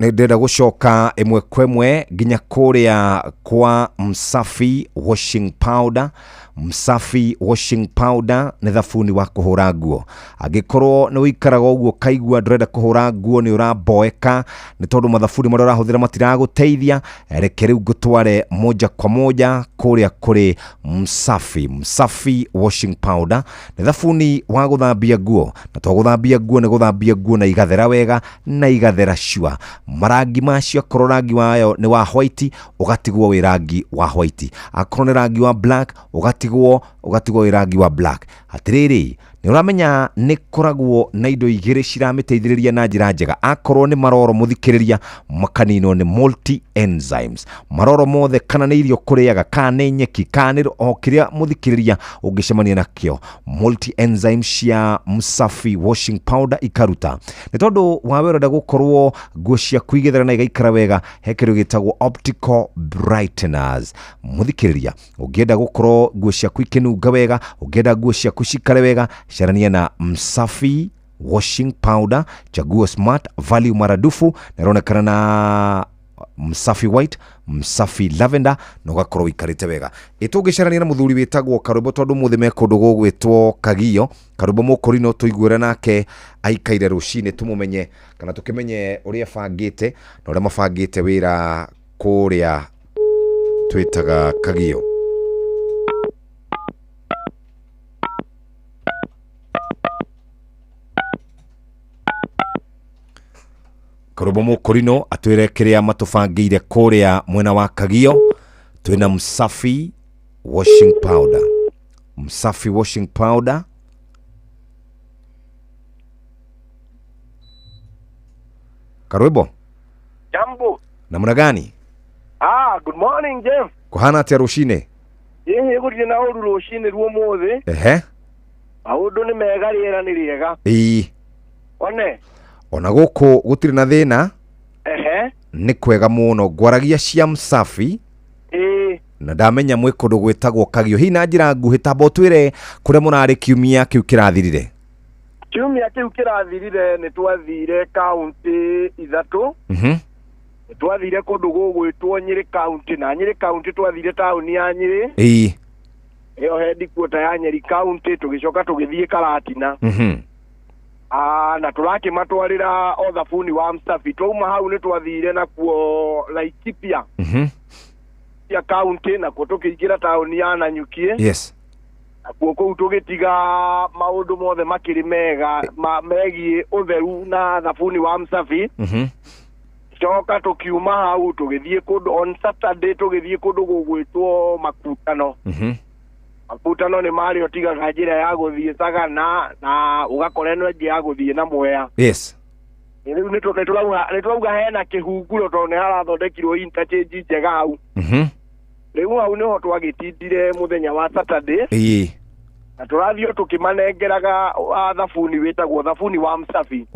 Ndĩrenda gũcoka ĩmwe kwa ĩmwe nginya kũrĩa kwa Msafi washing powder. Msafi washing powder nĩ thabuni wa kũhũra nguo. Angĩkorwo nĩ ũikaraga ũguo ũkaigua ndũrenda kũhũra nguo, nĩ ũraboeka nĩ tondũ mathabuni marĩa ũrahũthĩra matiragũteithia, reke rĩu ngũtware moja kwa moja kũrĩa kũrĩ Msafi. Msafi washing powder nĩ thabuni wa gũthambia nguo, na to gũthambia nguo, nĩ gũthambia nguo na igathera wega na igathera cua. Marangi macio, akorwo rangi wayo nĩ wa white, ũgatigwo wĩ rangi wa white, akorwo nĩ rangi wa black, ũgatigwo wĩ rangi wa black. Atĩrĩrĩ, nĩ ũramenya nĩ koragwo na indo igĩrĩ ciramĩteithĩrĩria na njĩra njega. Akorwo nĩ maroro mũthikĩrĩria, makaninwo nĩ multi enzymes. Maroro mothe, kana nĩ irio kũrĩaga, kana nĩ nyeki, kana nĩ o kĩrĩa mũthikĩrĩria ũngĩcemania nakĩo, multi enzymes cia Msafi washing powder ikaruta. Nĩ tondũ wawe ũrenda gũkorwo nguo ciaku igĩthera na igaikara wega, he kĩndũ gĩtagwo optical brighteners. Mũthikĩrĩria, ũngĩenda gũkorwo nguo ciaku ikĩnunga wega, ũngĩenda nguo ciaku cikare wega, carania na Msafi washing powder, chaguo smart value maradufu, na ĩronekana na Msafi white, Msafi lavender, na ũgakorwo ũikarĩte wega. Ĩtũngĩcarania na mũthuri wĩtagwo Karũmbo, tondũ mũthĩ me kũndũ gũgwĩtwo Kagio. Karũmbo Mũkũrino tũiguĩre nake aikaire rũcinĩ, tũmũmenye kana tũkĩmenye ũrĩa bangĩte na ũrĩa mabangĩte wĩra kũrĩa twĩtaga Kagio. Karũmbo Mũkũrino atwĩre kĩrĩa matũbangĩire kũrĩa mwena wa Kagio. Twĩna Msafi washing powder. Msafi washing powder. Karwebo. Jambo. Namna gani? Good morning, Jeff. Kuhana atia rũcinĩ? Ĩhĩ, gũtirĩ na ũru rũcinĩ ruo mũthĩ. Ehe. Maũndũ nĩ mega, rĩera nĩ rĩega. Ĩĩ. One. Ona gũkũ gũtirĩ na thĩna. Ehe. Nĩ kwega mũno. Ngwaragia cia Msafi. Ĩĩ. Na ndamenya mwĩ kũndũ gwĩtagwo Kagio. Hihi na njĩra nguhĩ tamba ũtwĩre kũrĩa mũrarĩ kiumia kĩu kĩrathirire. Kiumia kĩu kĩrathirire nĩ twathire kaunti 3. Nĩ twathire kũndũ gũgwĩtwo Nyĩrĩ kaunti, na Nyĩrĩ kaunti twathire taũni ya Nyĩrĩ. Ĩĩ. Ĩyo headquarter ya Nyeri kaunti, tũgĩcoka tũgĩthiĩ Karatina. Na tũrakĩmatwarĩra o thabuni wa Msafi. Twauma hau nĩ twathire nakuo Laikipia. Ya kaunti, nakuo tũkĩingĩra taũni ya Nanyuki. Yes. Nakuo kũu tũgĩtiga maũndũ mothe makĩrĩ mega megiĩ ũtheru na thabuni wa Msafi. Coka tũkiuma hau tũgĩthiĩ kũndũ on Saturday, tũgĩthiĩ kũndũ gũgwĩtwo Makutano. Makutano nĩ marĩ ũtigaga njĩra ya gũthiĩ Sagana na ũgakora ĩno ĩngĩ ya gũthiĩ na Mwea. Yes. Rĩu nĩ tũrauga hena kĩhunguro tondũ nĩ harathondekirwo interchange njega hau. Rĩu hau nĩho twagĩtindire mũthenya wa Saturday. Na tũrathiĩ o tũkĩmanengeraga thabuni wĩtagwo thabuni wa Msafi.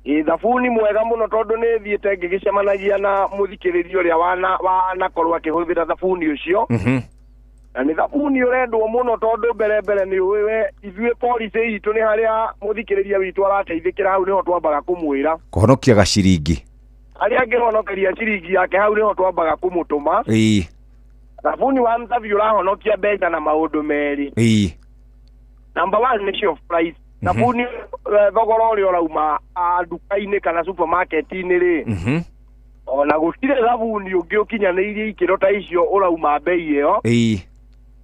Ĩ, thabuni mwega mũno, tondũ nĩ thiĩte ngĩgĩcemanagia na mũthikĩrĩria ũrĩa wanakorwo akĩhũthĩra thabuni ũcio. Na nĩ thabuni ũrendwo mũno, tondũ mbere mbere nĩ ũĩ we ithuĩ policy itũ nĩ harĩa mũthikĩrĩria witũ arateithĩkĩra, hau nĩho twambaga kũmwĩra. Kũhonokia gaciringi. Harĩa angĩhonokeria ciringi yake, hau nĩho twambaga kũmũtũma. Thabuni wa Msafi ũrahonokia mbeca na maũndũ merĩ. Number one nĩcio price. Thabuni thogora ũrĩa ũrauma nduka-inĩ kana supermarket-inĩ rĩ, ona gũtirĩ thabuni ũngĩ ũkinyanĩirie ikĩro ta icio ũrauma mbei ĩyo.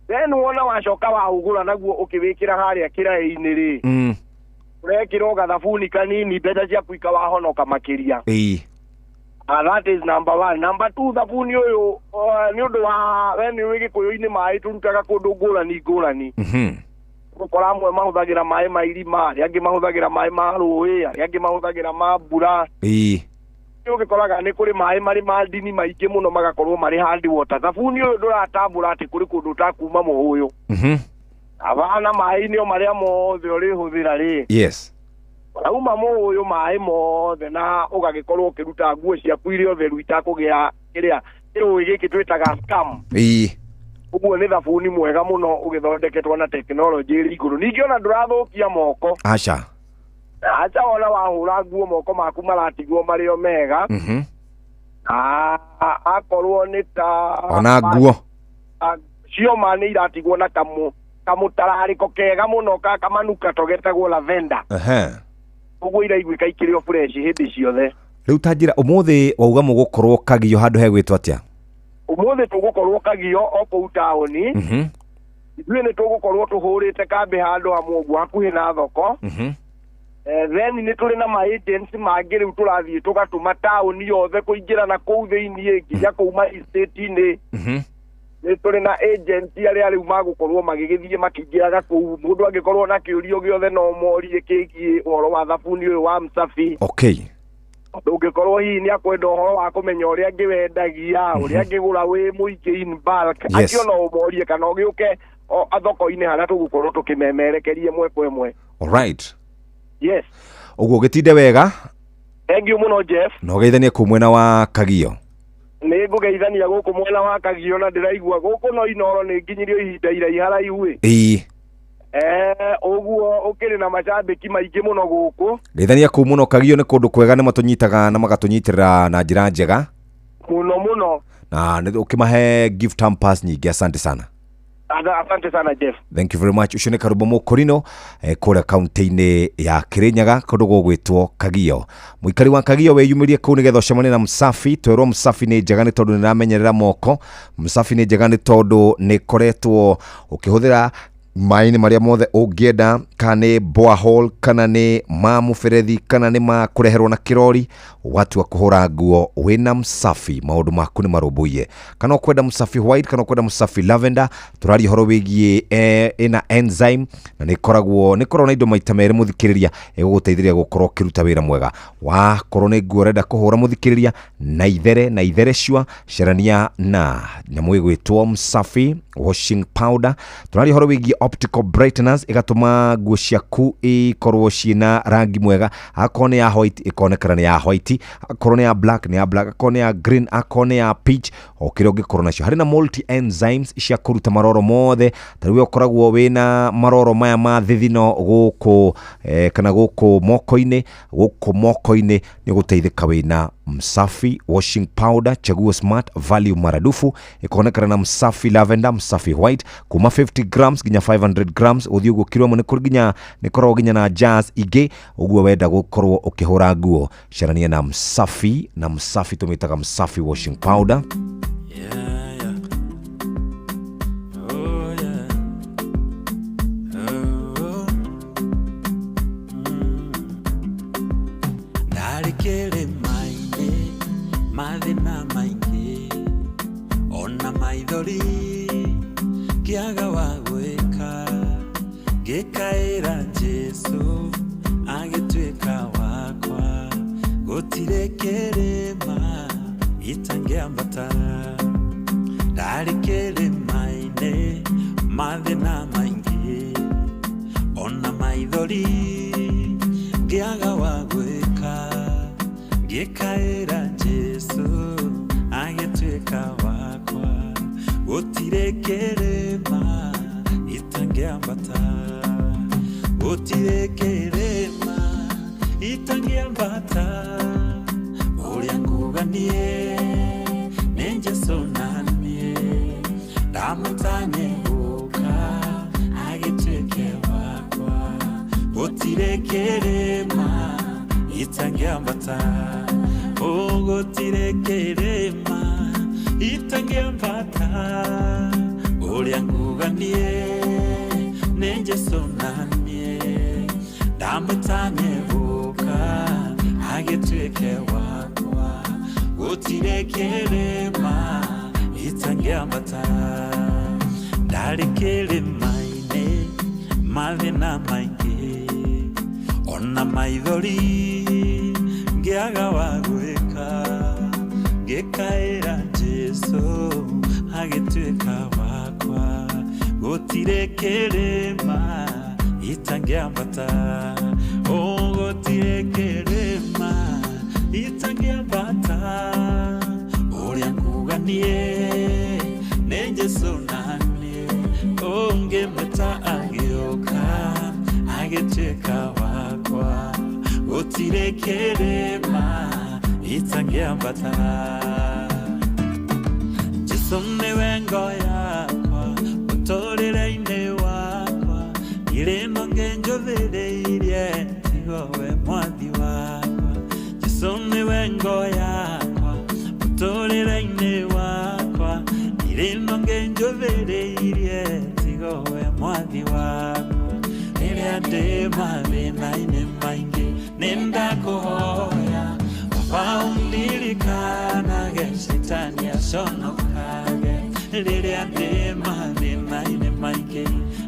Then wona wacoka waũgũra naguo ũkĩwĩkĩra harĩa kĩraĩ-inĩ rĩ, ũrekĩra o gathabuni kanini, mbeca ciaku ikawahonoka makĩria. That is number one. Number two, thabuni ũyũ nĩ ũndũ wa we nĩ ũĩ Gĩkũyũ-inĩ maĩ tũrutaga kũndũ ngũrani ngũrani. Ũgũkora amwe mahũthagĩra maĩ ma irima, arĩa angĩ mahũthagĩra maĩ ma rũĩ, arĩa angĩ mahũthagĩra ma mbura. Ũgĩkoraga nĩ kũrĩ maĩ marĩ ma ndini maingĩ mũno magakorwo marĩ hard water. Thabuni ũyũ ndũratambũra atĩ kũrĩ kũndũ ũtakuma mũhũyũ. Abana maĩ-inĩ o marĩa mothe ũrĩhũthĩra rĩ, ũrauma mũhũyũ maĩ mothe na ũgagĩkorwo ũkĩruta nguo ciaku irĩ o theru itakũgĩa kĩrĩa kĩrũĩ gĩkĩ twĩtaga scum. Ũguo nĩ thabuni mwega mũno ũgĩthondeketwo na tekinoronjĩ ĩrĩ igũrũ. Ningĩ ona ndũrathũkia moko. Aca. Acha, wona wahũra nguo moko maku maratigwo marĩ o mega. Akorwo nĩ ta Ona nguo. Cioma nĩ iratigwo na kamũtararĩko kega mũno ka kamanukato getagwo lavender. Ũguo iraiguĩka ikĩrĩ o fresh hĩndĩ ciothe. Rĩu ta njĩra, ũmũthĩ wauga mũgũkorwo Kagio handũ hegwĩtwo atĩa? Ũmũthĩ tũgũkorwo Kagio o kũu taũni. Ithuĩ nĩ tũgũkorwo tũhũrĩte kambĩ handũ hamwe ũguo hakuhĩ na thoko. Then nĩ tũrĩ na ma agents mangĩ rĩu tũrathiĩ tũgatũma taũni yothe kũingĩra na kũu thĩiniĩ nginya kũu ma estate-inĩ. Nĩ tũrĩ na agent arĩa rĩu magũkorwo magĩgĩthiĩ makĩingĩraga kũu. Mũndũ angĩkorwo na kĩũrio gĩothe no morie kĩgiĩ ũhoro wa thabuni ũyũ wa Msafi. Ũngĩkorwo hihi nĩ akwenda ũhoro wa kũmenya ũrĩa angĩwendagia, ũrĩa angĩgũra wĩ mũingĩ in bulk, acio no ũmorie kana ũgĩũke o thoko-inĩ harĩa tũgũkorwo tũkĩmemerekeria ĩmwe kwa ĩmwe. Alright. Yes. Ũguo ũgĩtinde wega. Thank you mũno, Jeff. Na ũgeithanie kũu mwena wa Kagio. Nĩ ngũgeithania gũkũ mwena wa Kagio, na ndĩraigua gũkũ no Inoro nĩ nginyirio ihinda iraiha raihu ĩ. Ũguo ũkĩrĩ na macambĩki maingĩ mũno gũkũ. Geithania kũu mũno. Kagio nĩ kũndũ kwega, nĩ matũnyitaga na magatũnyitĩrĩra na njĩra njega. Mũno mũno. Na nĩ ũkĩmahe gift hampers nyingĩ. Asante sana. Asante sana, Jeff. Thank you very much. Ũcio nĩ Karumbo Mũkũrinũ kũrĩa kaunti-inĩ ya Kirinyaga kũndũ gũgwĩtwo Kagio. Mũikari wa Kagio, wĩyumĩrie kũu nĩgetha ũcemanie na Msafi. Twerwo Msafi nĩ njega nĩ tondũ nĩ ĩramenyerera moko. Msafi nĩ njega nĩ tondũ nĩ ĩkoretwo ũkĩhũthĩra maĩ-inĩ marĩa mothe ũngĩenda, kana nĩ borehole, kana nĩ ma mũberethi, kana nĩ ma kũreherwo na kĩrori. Watua kũhũra nguo wĩna Msafi, maũndũ maku nĩ marũmbũiye. Kana ũkwenda Msafi white, kana ũkwenda Msafi lavender, tũraria ũhoro wĩgiĩ ĩna enzyme na nĩ ĩkoragwo na indo maita merĩ, mũthikĩrĩria, ĩgũgũteithĩrĩria gũkorwo ũkĩruta wĩra mwega. Wakorwo nĩ nguo ũrenda kũhũra, mũthikĩrĩria, na ithere na ithere cua, cerania na nyamũ ĩgwĩtwo Msafi washing powder. Tũraria ũhoro wĩgiĩ optical brighteners, ĩgatũma nguo ciaku ikorwo ciĩna rangi mwega. Akorwo nĩ ya white, ĩkonekana nĩ ya white; akorwo nĩ ya black, nĩ ya black; akorwo nĩ ya green, akorwo nĩ ya peach, o kĩrĩa ũngĩkorwo nacio. Harĩ na multi enzymes cia kũruta maroro mothe. Ta rĩu we ũkoragwo wĩna maroro maya ma thithino gũkũ kana gũkũ moko-inĩ, gũkũ moko-inĩ, nĩ ũgũteithĩka wĩna Msafi washing powder. Chaguo smart value maradufu. Ĩkonekana na Msafi lavender, Msafi white, kuma 50 grams nginya 500 grams ũthiĩ ũguo kiro ĩmwe. Nĩ kũrĩ nginya nĩ koragwo nginya na jars ingĩ. Ũguo wenda gũkorwo ũkĩhũra nguo, carania na Msafi, na Msafi tũmĩtaga Msafi washing powder. Oh yeah. Oh. Ndarĩ kĩrĩma-inĩ, mathĩna maingĩ ona maithori, kĩaga wa gwĩka, ngĩkaĩra Jesũ agĩtuĩka wakwa. Gũtirĩ kĩrĩma itangĩambata. Ndarĩ kĩrĩma-inĩ mathĩna maingĩ, ona maithori ngĩaga wa gwĩka. Ngĩkaĩra Jesũ agĩtuĩka wakwa. Gũtirĩ kĩrĩma itangĩambata. Gũtirĩ kĩrĩma itangĩambata. Ũrĩa nguga niĩ nĩ Jesũ naniĩ, ndamũtanye gũka agĩtuĩke wakwa. Gũtirĩ kĩrĩma itangĩambata. Oh, gũtirĩ kĩrĩma itangĩambata. Ũrĩa nguga niĩ nĩ Jesũ naniĩ, ndamũtanye gũka agĩtuĩke wakwa. Gũtirĩ kĩrĩma itangĩambata. Ndarĩ kĩrĩma-inĩ mathĩna maingĩ, ona maithori ngĩaga wa gwĩka. Ngĩkaĩra Jesũ agĩtuĩka wakwa. Gũtirĩ kĩrĩma itangĩambata. Oh, gũtirĩ kĩrĩma itangĩambata. Ũrĩa nguga niĩ nĩ Jesũ naniĩ, ũngĩmwĩta agĩũka agĩtuĩka wakwa. Gũtirĩ kĩrĩma itangĩambata. Jesũ nĩwe ngo yakwa mũtũrĩre-inĩ wakwa, irĩma ngĩnjũthĩrĩirie tigo we mwathi wakwa. Jesũ nĩwe ngo yakwa mũtũrĩre-inĩ wakwa, irĩma ngĩnjũthĩrĩirie tigo we mwathi wakwa. Rĩrĩa ndĩ mathĩna-inĩ maingĩ nĩndakũhoya, Baba ũndirikanage Shetani aconokage. Rĩrĩa ndĩ mathĩna-inĩ maingĩ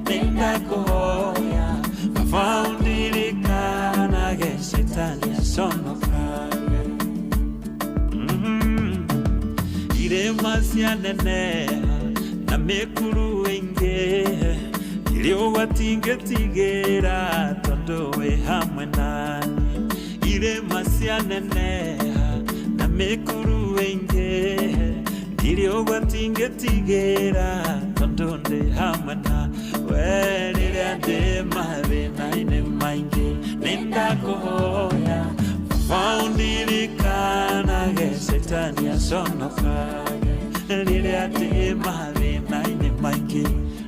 nĩndakũhoya, Baba ũndirikanage Shetani aconokage. Irĩma cianeneha na mĩkuru ĩingĩ, riũa tingĩtigĩra tondũ wĩ hamwe naniĩ. Irĩma cianeneha na mĩkuru ĩingĩ, riũa tingĩtigĩra tondũ ndĩ hamwe nawe. Rĩrĩa ndĩ mathĩna-inĩ maingĩ nĩndakũhoya, Baba ũndirikanage Shetani aconokage. Rĩrĩa ndĩ mathĩna-inĩ maingĩ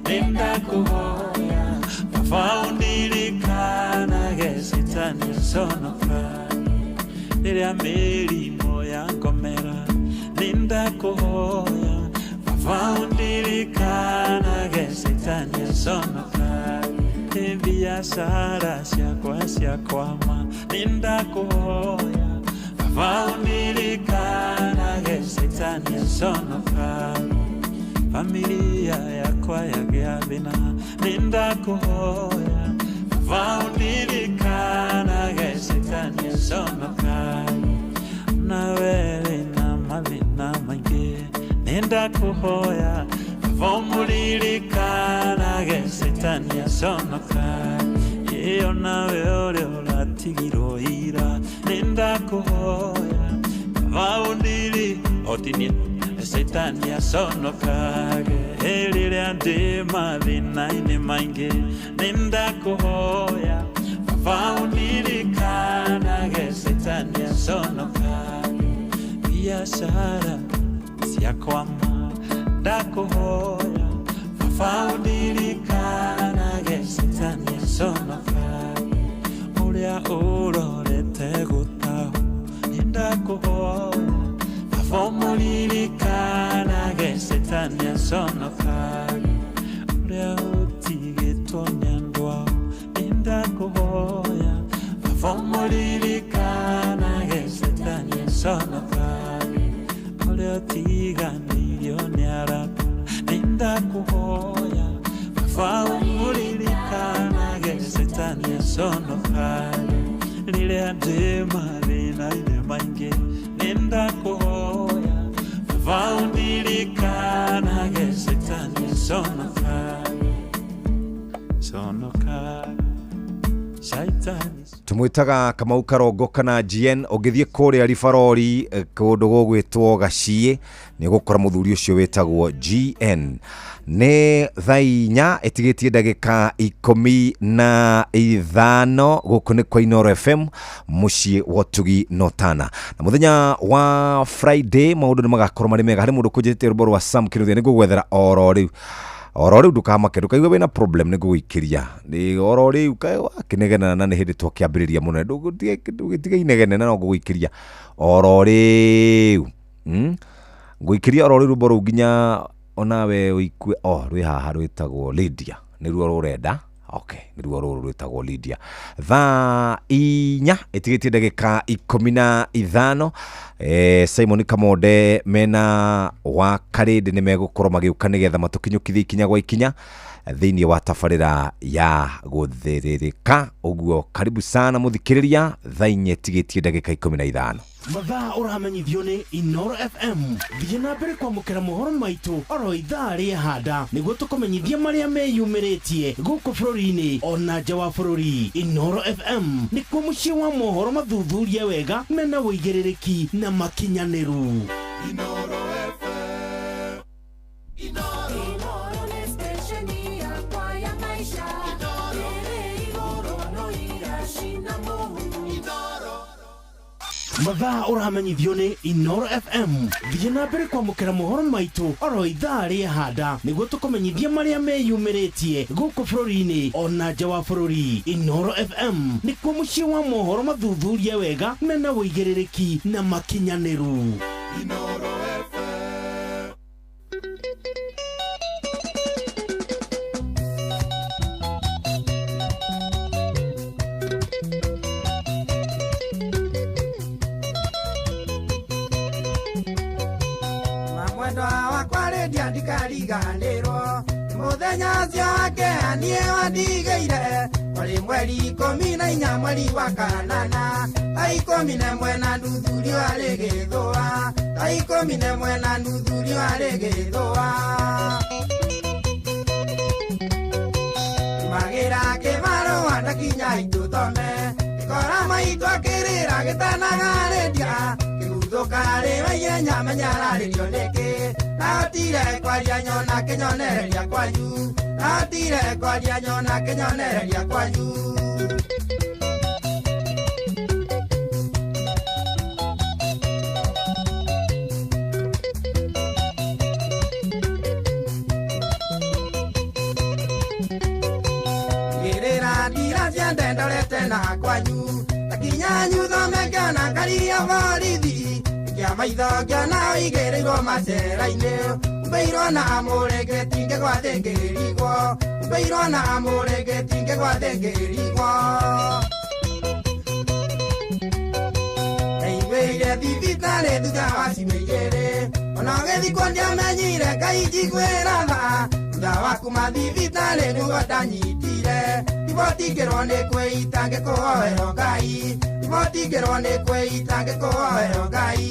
nĩndakũhoya, Baba ũndirikanage Shetani aconokage. Rĩrĩa mĩrimũ yangomera nĩndakũhoya, Baba ũndirikanage Shetani aconokage. Biashara ciakwa ciakwama nĩndakũhoya, Baba ũndirikanage Shetani aconokage. Familia yakwa yagĩa thĩna nĩndakũhoya, Baba ũndirikanage Shetani aconokage. Nawe wĩna mathĩna maingĩ nĩndakũhoya, Baba ũmũririkanage Shetani aconokage. Ĩyo nawe ũrĩa ũratigirwo ira nĩndakũhoya, Baba ũndiri otinie Shetani aconokage. Rĩrĩa ndĩ mathĩna-inĩ maingĩ nĩndakũhoya, Baba ũndirikanage Shetani aconokage. Biashara ciakwama ndakũhoya, Baba ũndirikanage Shetani aconokage. Ũrĩa ũrorete gũtahwo nĩndakũhoya, Baba ũmũririkanage Shetani aconokage. Ũrĩa ũtigĩtwo nĩ andũ ao nĩndakũhoya, Baba ũmũririkanage Shetani aconokage. Ũrĩa ũtiganĩirio nĩ arata nĩndakũhoya, Baba ũmũririkanage Shetani aconokage. Rĩrĩa ndĩ mathĩna-inĩ maingĩ nĩndakũhoya baba ũndirikanage Shaitani conokage conokage Shaitani. Tumwitaga Kamau Karongo kana GN. Ũngĩthiĩ kũrĩa Ribarori kũndũ gũgwĩtwo Gaciĩ nĩ ũgũkora mũthuri ũcio wĩtagwo GN. Nĩ thaa 4 ĩtigĩtie ndagĩka 15 gũkũ nĩ kwa Inooro FM mũciĩ wa ũtugi na ũtana. Na mũthenya wa Friday maũndũ nĩ magakorwo marĩ mega. Harĩ mũndũ kũnjĩtĩte rwĩmbo rwa Sam Kinuthia, nĩ ngũgwethera oro rĩu. Oro rĩu ndũkamake, ndũkaigue wĩna problem nĩ ngũgũikĩria. Nĩ oro rĩu kaĩ wakĩnegena na nĩ hĩndĩ twakĩambĩrĩria mũno. Ndũgĩtige inegene na no ngũgũikĩria oro rĩu. Ngũikĩria oro rĩu rwĩmbo rũu nginya onawe ũikue. O rwĩ haha rwĩtagwo Lydia, nĩruo rũrenda. Okay, nĩruo rũrũ rwĩtagwo Lydia. Thaa 4 ĩtigĩtie ndagĩka 15. Simon Kamonde mena wa Karĩndĩ nĩ megũkorwo magĩũka nĩgetha matũkinyũkithie ikinya gwa ikinya thĩinĩ wa tabarĩra ya gũthĩrĩrĩka. Ũguo karibu sana mũthikĩrĩria, thaa 4 ĩtigĩtie ndagĩka 15. Mathaa ũramenyithio nĩ Inooro FM. Thiĩ na mbere kwamũkĩra mohoro maitũ oro ithaa rĩa handa nĩguo tũkũmenyithie marĩa meyumĩrĩtie gũkũ bũrũri-inĩ ona nja wa bũrũri. Inooro FM nĩkuo mũciĩ wa mohoro mathuthurie wega mena ũigĩrĩrĩki na makinyanĩru. Inooro FM. Inooro nĩ station yakwa ya maisha. Ĩrĩ igũrũ no iracina mũhu. Mathaa ũramenyithio nĩ Inooro FM. Thiĩ na mbere kwamũkĩra mohoro maitũ oro ithaa rĩa handa nĩguo tũkũmenyithie marĩa meyumĩrĩtie gũkũ bũrũri-inĩ ona nja wa bũrũri. Inooro FM nĩkuo mũciĩ wa mohoro mathuthurie wega mena ũigĩrĩrĩki na makinyanĩru. Inooro FM. Mwendwa wakwa rĩndia ndikariganĩrwo mũthenya ũcio wake niĩ wandigĩire ũrĩ mweri 14 mweri wa kanana thaa 11:30 riũa rĩgĩthũa thaa 11:30 riũa rĩgĩthũa magĩra kĩbarũa ndakinya itũthome ngora maitũ akĩrĩra gĩtanaga rĩndia kĩguthũka rĩwe ihenya menya ararĩrio nĩkĩ nahotire kwaria nyona kĩnyonereria kwanyu nahotire kwaria nyona kĩnyonereria kwanyu. Ngĩrĩra ndira cia ndendorete na kwanyu takinya nyuthome ngĩona ngari ya borithi kĩa maitho ngĩona ũigĩrĩirwo macera-inĩ umbĩirwo na mũrĩngĩti ngĩgwa thĩ ngĩrigwo umbĩirwo na mũrĩngĩti ngĩgwa thĩ ngĩrigwo ndaiguĩire thibitarĩ thutha wa ciumia igĩrĩ ona ũgĩthikwo ndiamenyire Ngai njiguĩra tha thutha wa kuma thibitarĩ nĩguo ndanyitire riboti ngĩrwo nĩ kwĩita ngĩkũhoera Ngai riboti ngĩrwo nĩ kwĩita ngĩkũhoera Ngai.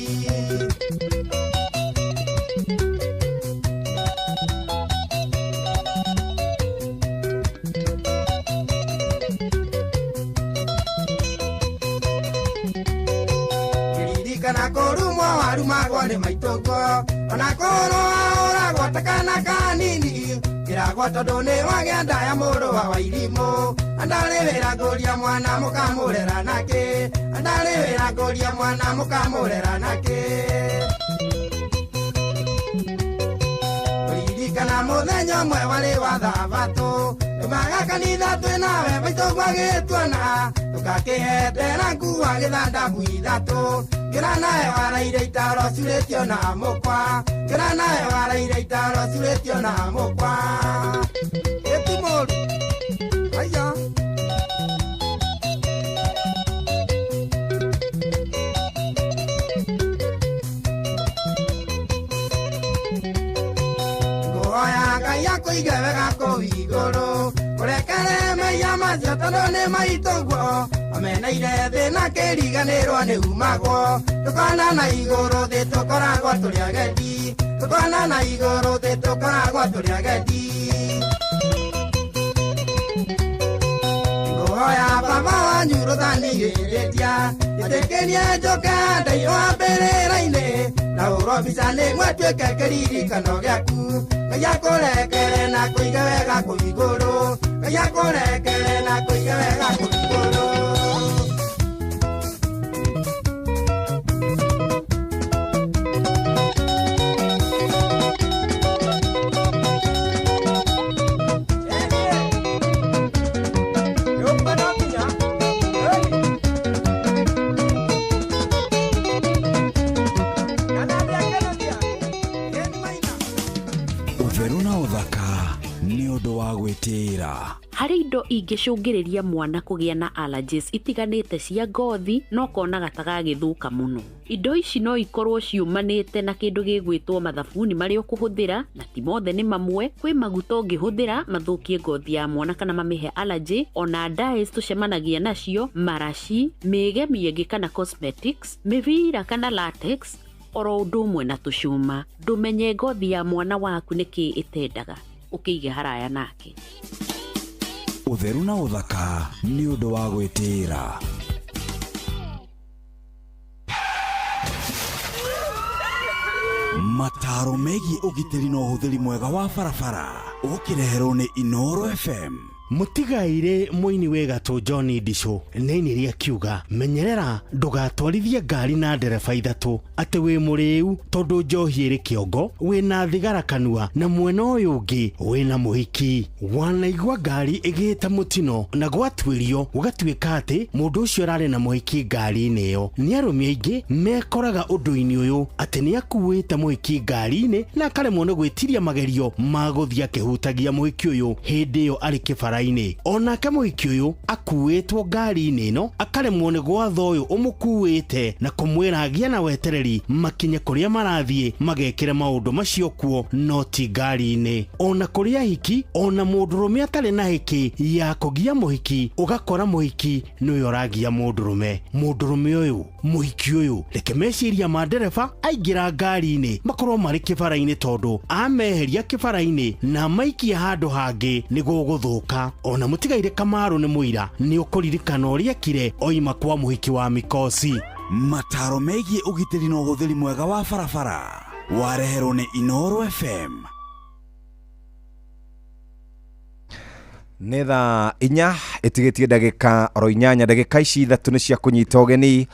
Ngĩririkana kũrumwo warumagwo nĩ maitũguo ona kũrwo wahũragwo ta kana kanini ngĩragwo tondũ nĩ wagĩa nda ya mũrũ wa Wairimũ andarĩ wĩra ngũria mwana mũkamũrera nakĩ andarĩ wĩra ngũria mwana mũkamũrera nakĩ. Kũririkana mũthenya ũmwe warĩ wa thabatũ tumaga kanitha twĩ nawe maitũguo agĩtuona tũgakĩhetera nguo agĩthandabu ithatũ ngĩra nawe waraire itaro curĩtio na mũkwa ngĩra nawe waraire itaro curĩtio na mũkwa. Ĩti mũru aya. Ngũhoya Ngai akũige wega kũu igũrũ ũrekere mehia macio Tondũ nĩ maitũguo ameneire thĩ na kĩriganĩrwo nĩ umagwo tũkona na igũrũ thĩ tũkoragwo tũrĩ agendi tũkona na igũrũ thĩ tũkoragwo tũrĩ agendi Ngoya baba wanyu rũthanigĩrĩria ĩtĩkĩrie njoke ndairwo mbĩrĩra-inĩ na ũrwo mbica nĩguo ĩtuĩke kĩririkano gĩaku Ngai akũrekere na kũige wega kũu igũrũ Ngai akũrekere na kũige wega kũu igũrũ. Ũtheru na ũthaka nĩ ũndũ wa gwĩtĩĩra. Harĩ indo ingĩcũngĩrĩria mwana kũgĩa na allergies itiganĩte cia ngothi no konaga ta gagĩthũka mũno. Indo ici no ikorwo ciumanĩte na kĩndũ gĩgwĩtwo mathabuni marĩa ũkũhũthĩra, na ti mothe nĩ mamwe. Kwĩ maguta ũngĩhũthĩra mathũkie ngothi ya mwana kana mamĩhe allergy, ona dyes tũcemanagia nacio, maraci, mĩgemio ĩngĩ kana cosmetics, mĩbira kana latex, oro ũndũ ũmwe na tũcuma. Ndũmenye ngothi ya mwana waku nĩkĩ ĩtendaga, ũkĩige haraya nake. Ũtheru na ũthaka nĩ ũndũ wa gwĩtĩĩra. Mataro megiĩ ũgitĩri na ũhũthĩri mwega wa barabara ũkĩreherwo nĩ Inooro FM. Mũtigaire mũini wĩ gatũ John Ndicũ nĩainire akiuga menyerera ndũgatwarithie ngari na ndereba ithatũ atĩ wĩ mũrĩu tondũ njohi ĩrĩ kĩongo wĩna thigara kanua na mwena ũyũ ũngĩ wĩna mũhiki. Wanaigua ngari ĩgĩte mũtino na gwatuĩrio gũgatuĩka atĩ mũndũ ũcio ararĩ na mũhiki ngari-inĩ ĩyo. Nĩ arũme aingĩ mekoraga ũndũ-inĩ ũyũ atĩ nĩ akuĩte mũhiki ngari-inĩ na akaremwo nĩ gwĩtiria magerio ma gũthiĩ akĩhutagia mũhiki ũyũ hĩndĩ ĩyo arĩ kĩbara-inĩ. Onake mũhiki ũyũ akuĩtwo ngari-inĩ ĩno akaremwo nĩ gwatha ũyũ ũmũkuĩte na kũmwĩra agĩe na wetereri makinye kũrĩa marathiĩ magekĩre maũndũ macio kuo no ti ngari-inĩ. Ona kũrĩ ahiki ona mũndũrũme atarĩ na hĩkĩ ya kũgia mũhiki ũgakora mũhiki nĩwe ũragia mũndũrũme. Mũndũrũme ũyũ mũhiki ũyũ reke meciria ma ndereba aingĩra ngari-inĩ makorwo marĩ kĩbara-inĩ tondũ ameheria kĩbara-inĩ na maikia handũ hangĩ nĩ gũgũthũka. Ona mũtigaire Kamaru nĩ mũira nĩ ũkũririkana ũrĩa ekire oima kwa mũhiki wa mikosi. Mataro megiĩ ũgitĩri na ũhũthĩri mwega wa barabara wareherwo nĩ Inooro FM. Nĩ thaa 4 ĩtigĩtie ndagĩka oro 8 ndagĩka ici 3 nĩ cia kũnyita ũgeni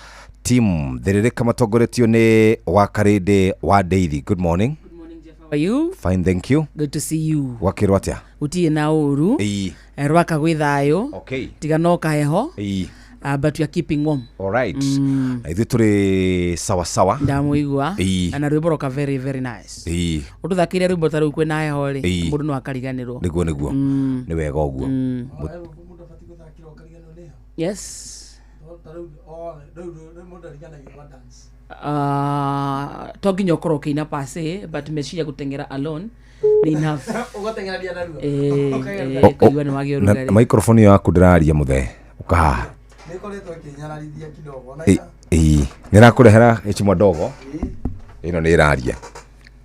team Thĩrĩrĩka matongoretio nĩ Wakarĩndĩ wa Ndeithi. Good morning. How are you? Fine, thank you. Good to see you. Gwakĩrwo atĩa? Gũtirĩ na ũru. Ĩĩ. Rwaka gwĩ thayũ. Okay. Tiga no kaheho. Ĩĩ. But we are keeping warm. All right. Na ithuĩ tũrĩ sawa sawa. Ndamũigua. Ĩĩ. Na rwĩmbo roka very very nice. Ĩĩ. Ũtũthakĩire rwĩmbo ta rũu kwĩna heho rĩ, Ĩĩ. mũndũ no akariganĩrwo. Nĩguo nĩguo. Nĩ wega ũguo. Yes. To nginya ũkorwo ũkĩina pase but meciria gũteng'era alone nĩ enough. Ũgateng'erania narua. Ũkaigua nĩ wagĩa Na ũrugarĩ. microphone ĩyo yaku ndĩraria mũthee. Ũkahaha. Nĩkoretwo ĩkĩnyararithia kidogo. Na Ĩĩ. Nĩ ĩrakũrehera gĩchimwa ndogo. Ĩno nĩ ĩraria.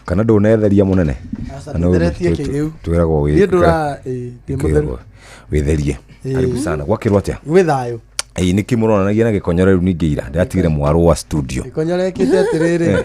Kana ndũnetheria mũnene? Aca, Na no nditheretie kĩrĩu. Twĩragwo wĩ. Niĩ ndũra ĩĩ, ndĩ mũtheru. Wĩtherie. Ĩĩ. Karibu sana. Gwakĩrwo atĩa? Gwĩ thayũ. Ĩĩ nĩkĩ mũronanagia na gĩkonyore rĩu ningĩ ira ndĩratigire mwarũ wa studio. Gĩkonyore ĩkĩte atĩrĩrĩ.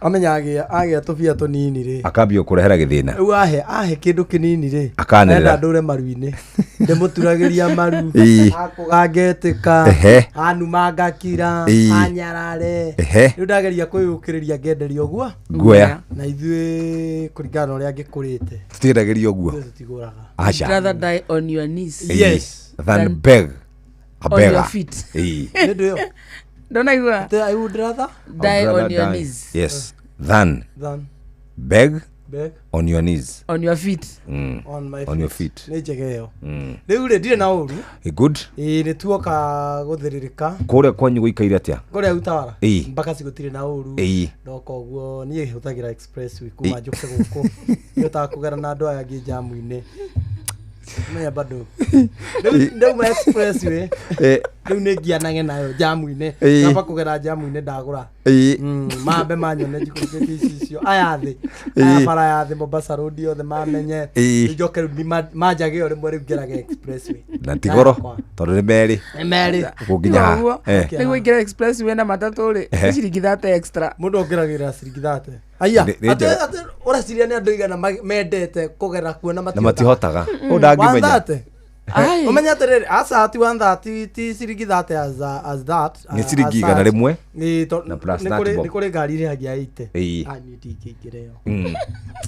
Amenya agĩa tũbia tũnini rĩ. Akambia kũrehera gĩthĩna. Rĩu ahe kĩndũ kĩnini rĩ. Akanĩrĩra. Enda ndũre maru-inĩ. Ndĩmũturagĩria maru. Ĩĩ. Akũga ngetĩka. Ehe. Anuma ngakira. Ĩĩ. Anyarare. Ehe. Rĩu ndageria kwĩyũkĩrĩria ngenderia ũguo. Guoya. Na ithuĩ kũringana na ũrĩa ngĩkũrĩte. Tũtiendagĩrio ũguo. Ithuĩ tũtigũraga. Aca. Rather die on your knees. Ĩĩ. Than beg. A On your beggar. feet. Ĩĩ. Nĩ ũndũ ĩyo. Ndonaigua. I would rather Die I'd rather on your die. knees. Yes. Than Than beg beg on your knees. On your feet. On my On your feet. Nĩ njega ĩyo. Rĩu rĩ ndirĩ na ũru. Good. Ĩĩ nĩ tuoka gũthĩrĩrĩka. Kũrĩa kwanyu gũikaire atĩa? Kũrĩa Utawala. Ĩĩ. Mpaka cigũtirĩ na ũru. Ĩĩ. Ndoka ũguo niĩ hũthagĩra expressway kuma njũke gũkũ. Nĩhotaga kũgera na andũ aya angĩ njamu-inĩ. Menya bado Rĩu ndauma expressway. Rĩu nĩ ngianage nayo jamu-inĩ. Ngamba kũgera jamu-inĩ ndagũra. Mambe manyone njikũrũkĩte ici icio aya thĩ, aya bara ya thĩ Mombasa Road yothe mamenye. Njoke rĩu manjage o rĩmwe rĩu ngerage expressway. Na ti goro tondũ nĩ merĩ. Nĩ merĩ. Gũkinya haha. Nĩguo ingĩra expressway na matatũ rĩ, nĩ ciringi 30 extra. Mũndũ ongeragĩrĩra ciringi 30. Aya, atĩ ũreciria nĩ andũ igana mendete kũgera kuo na Na matihotaga. Ũũ ndangĩmenya. Ũmenye atĩrĩrĩ, aca ti 130, ti ciringi 30 as that. Nĩ ciringi 100 na plus 30 bob. Nĩ kũrĩ ngari ĩrĩhagia 80. Niĩ ndingĩingĩra ĩyo.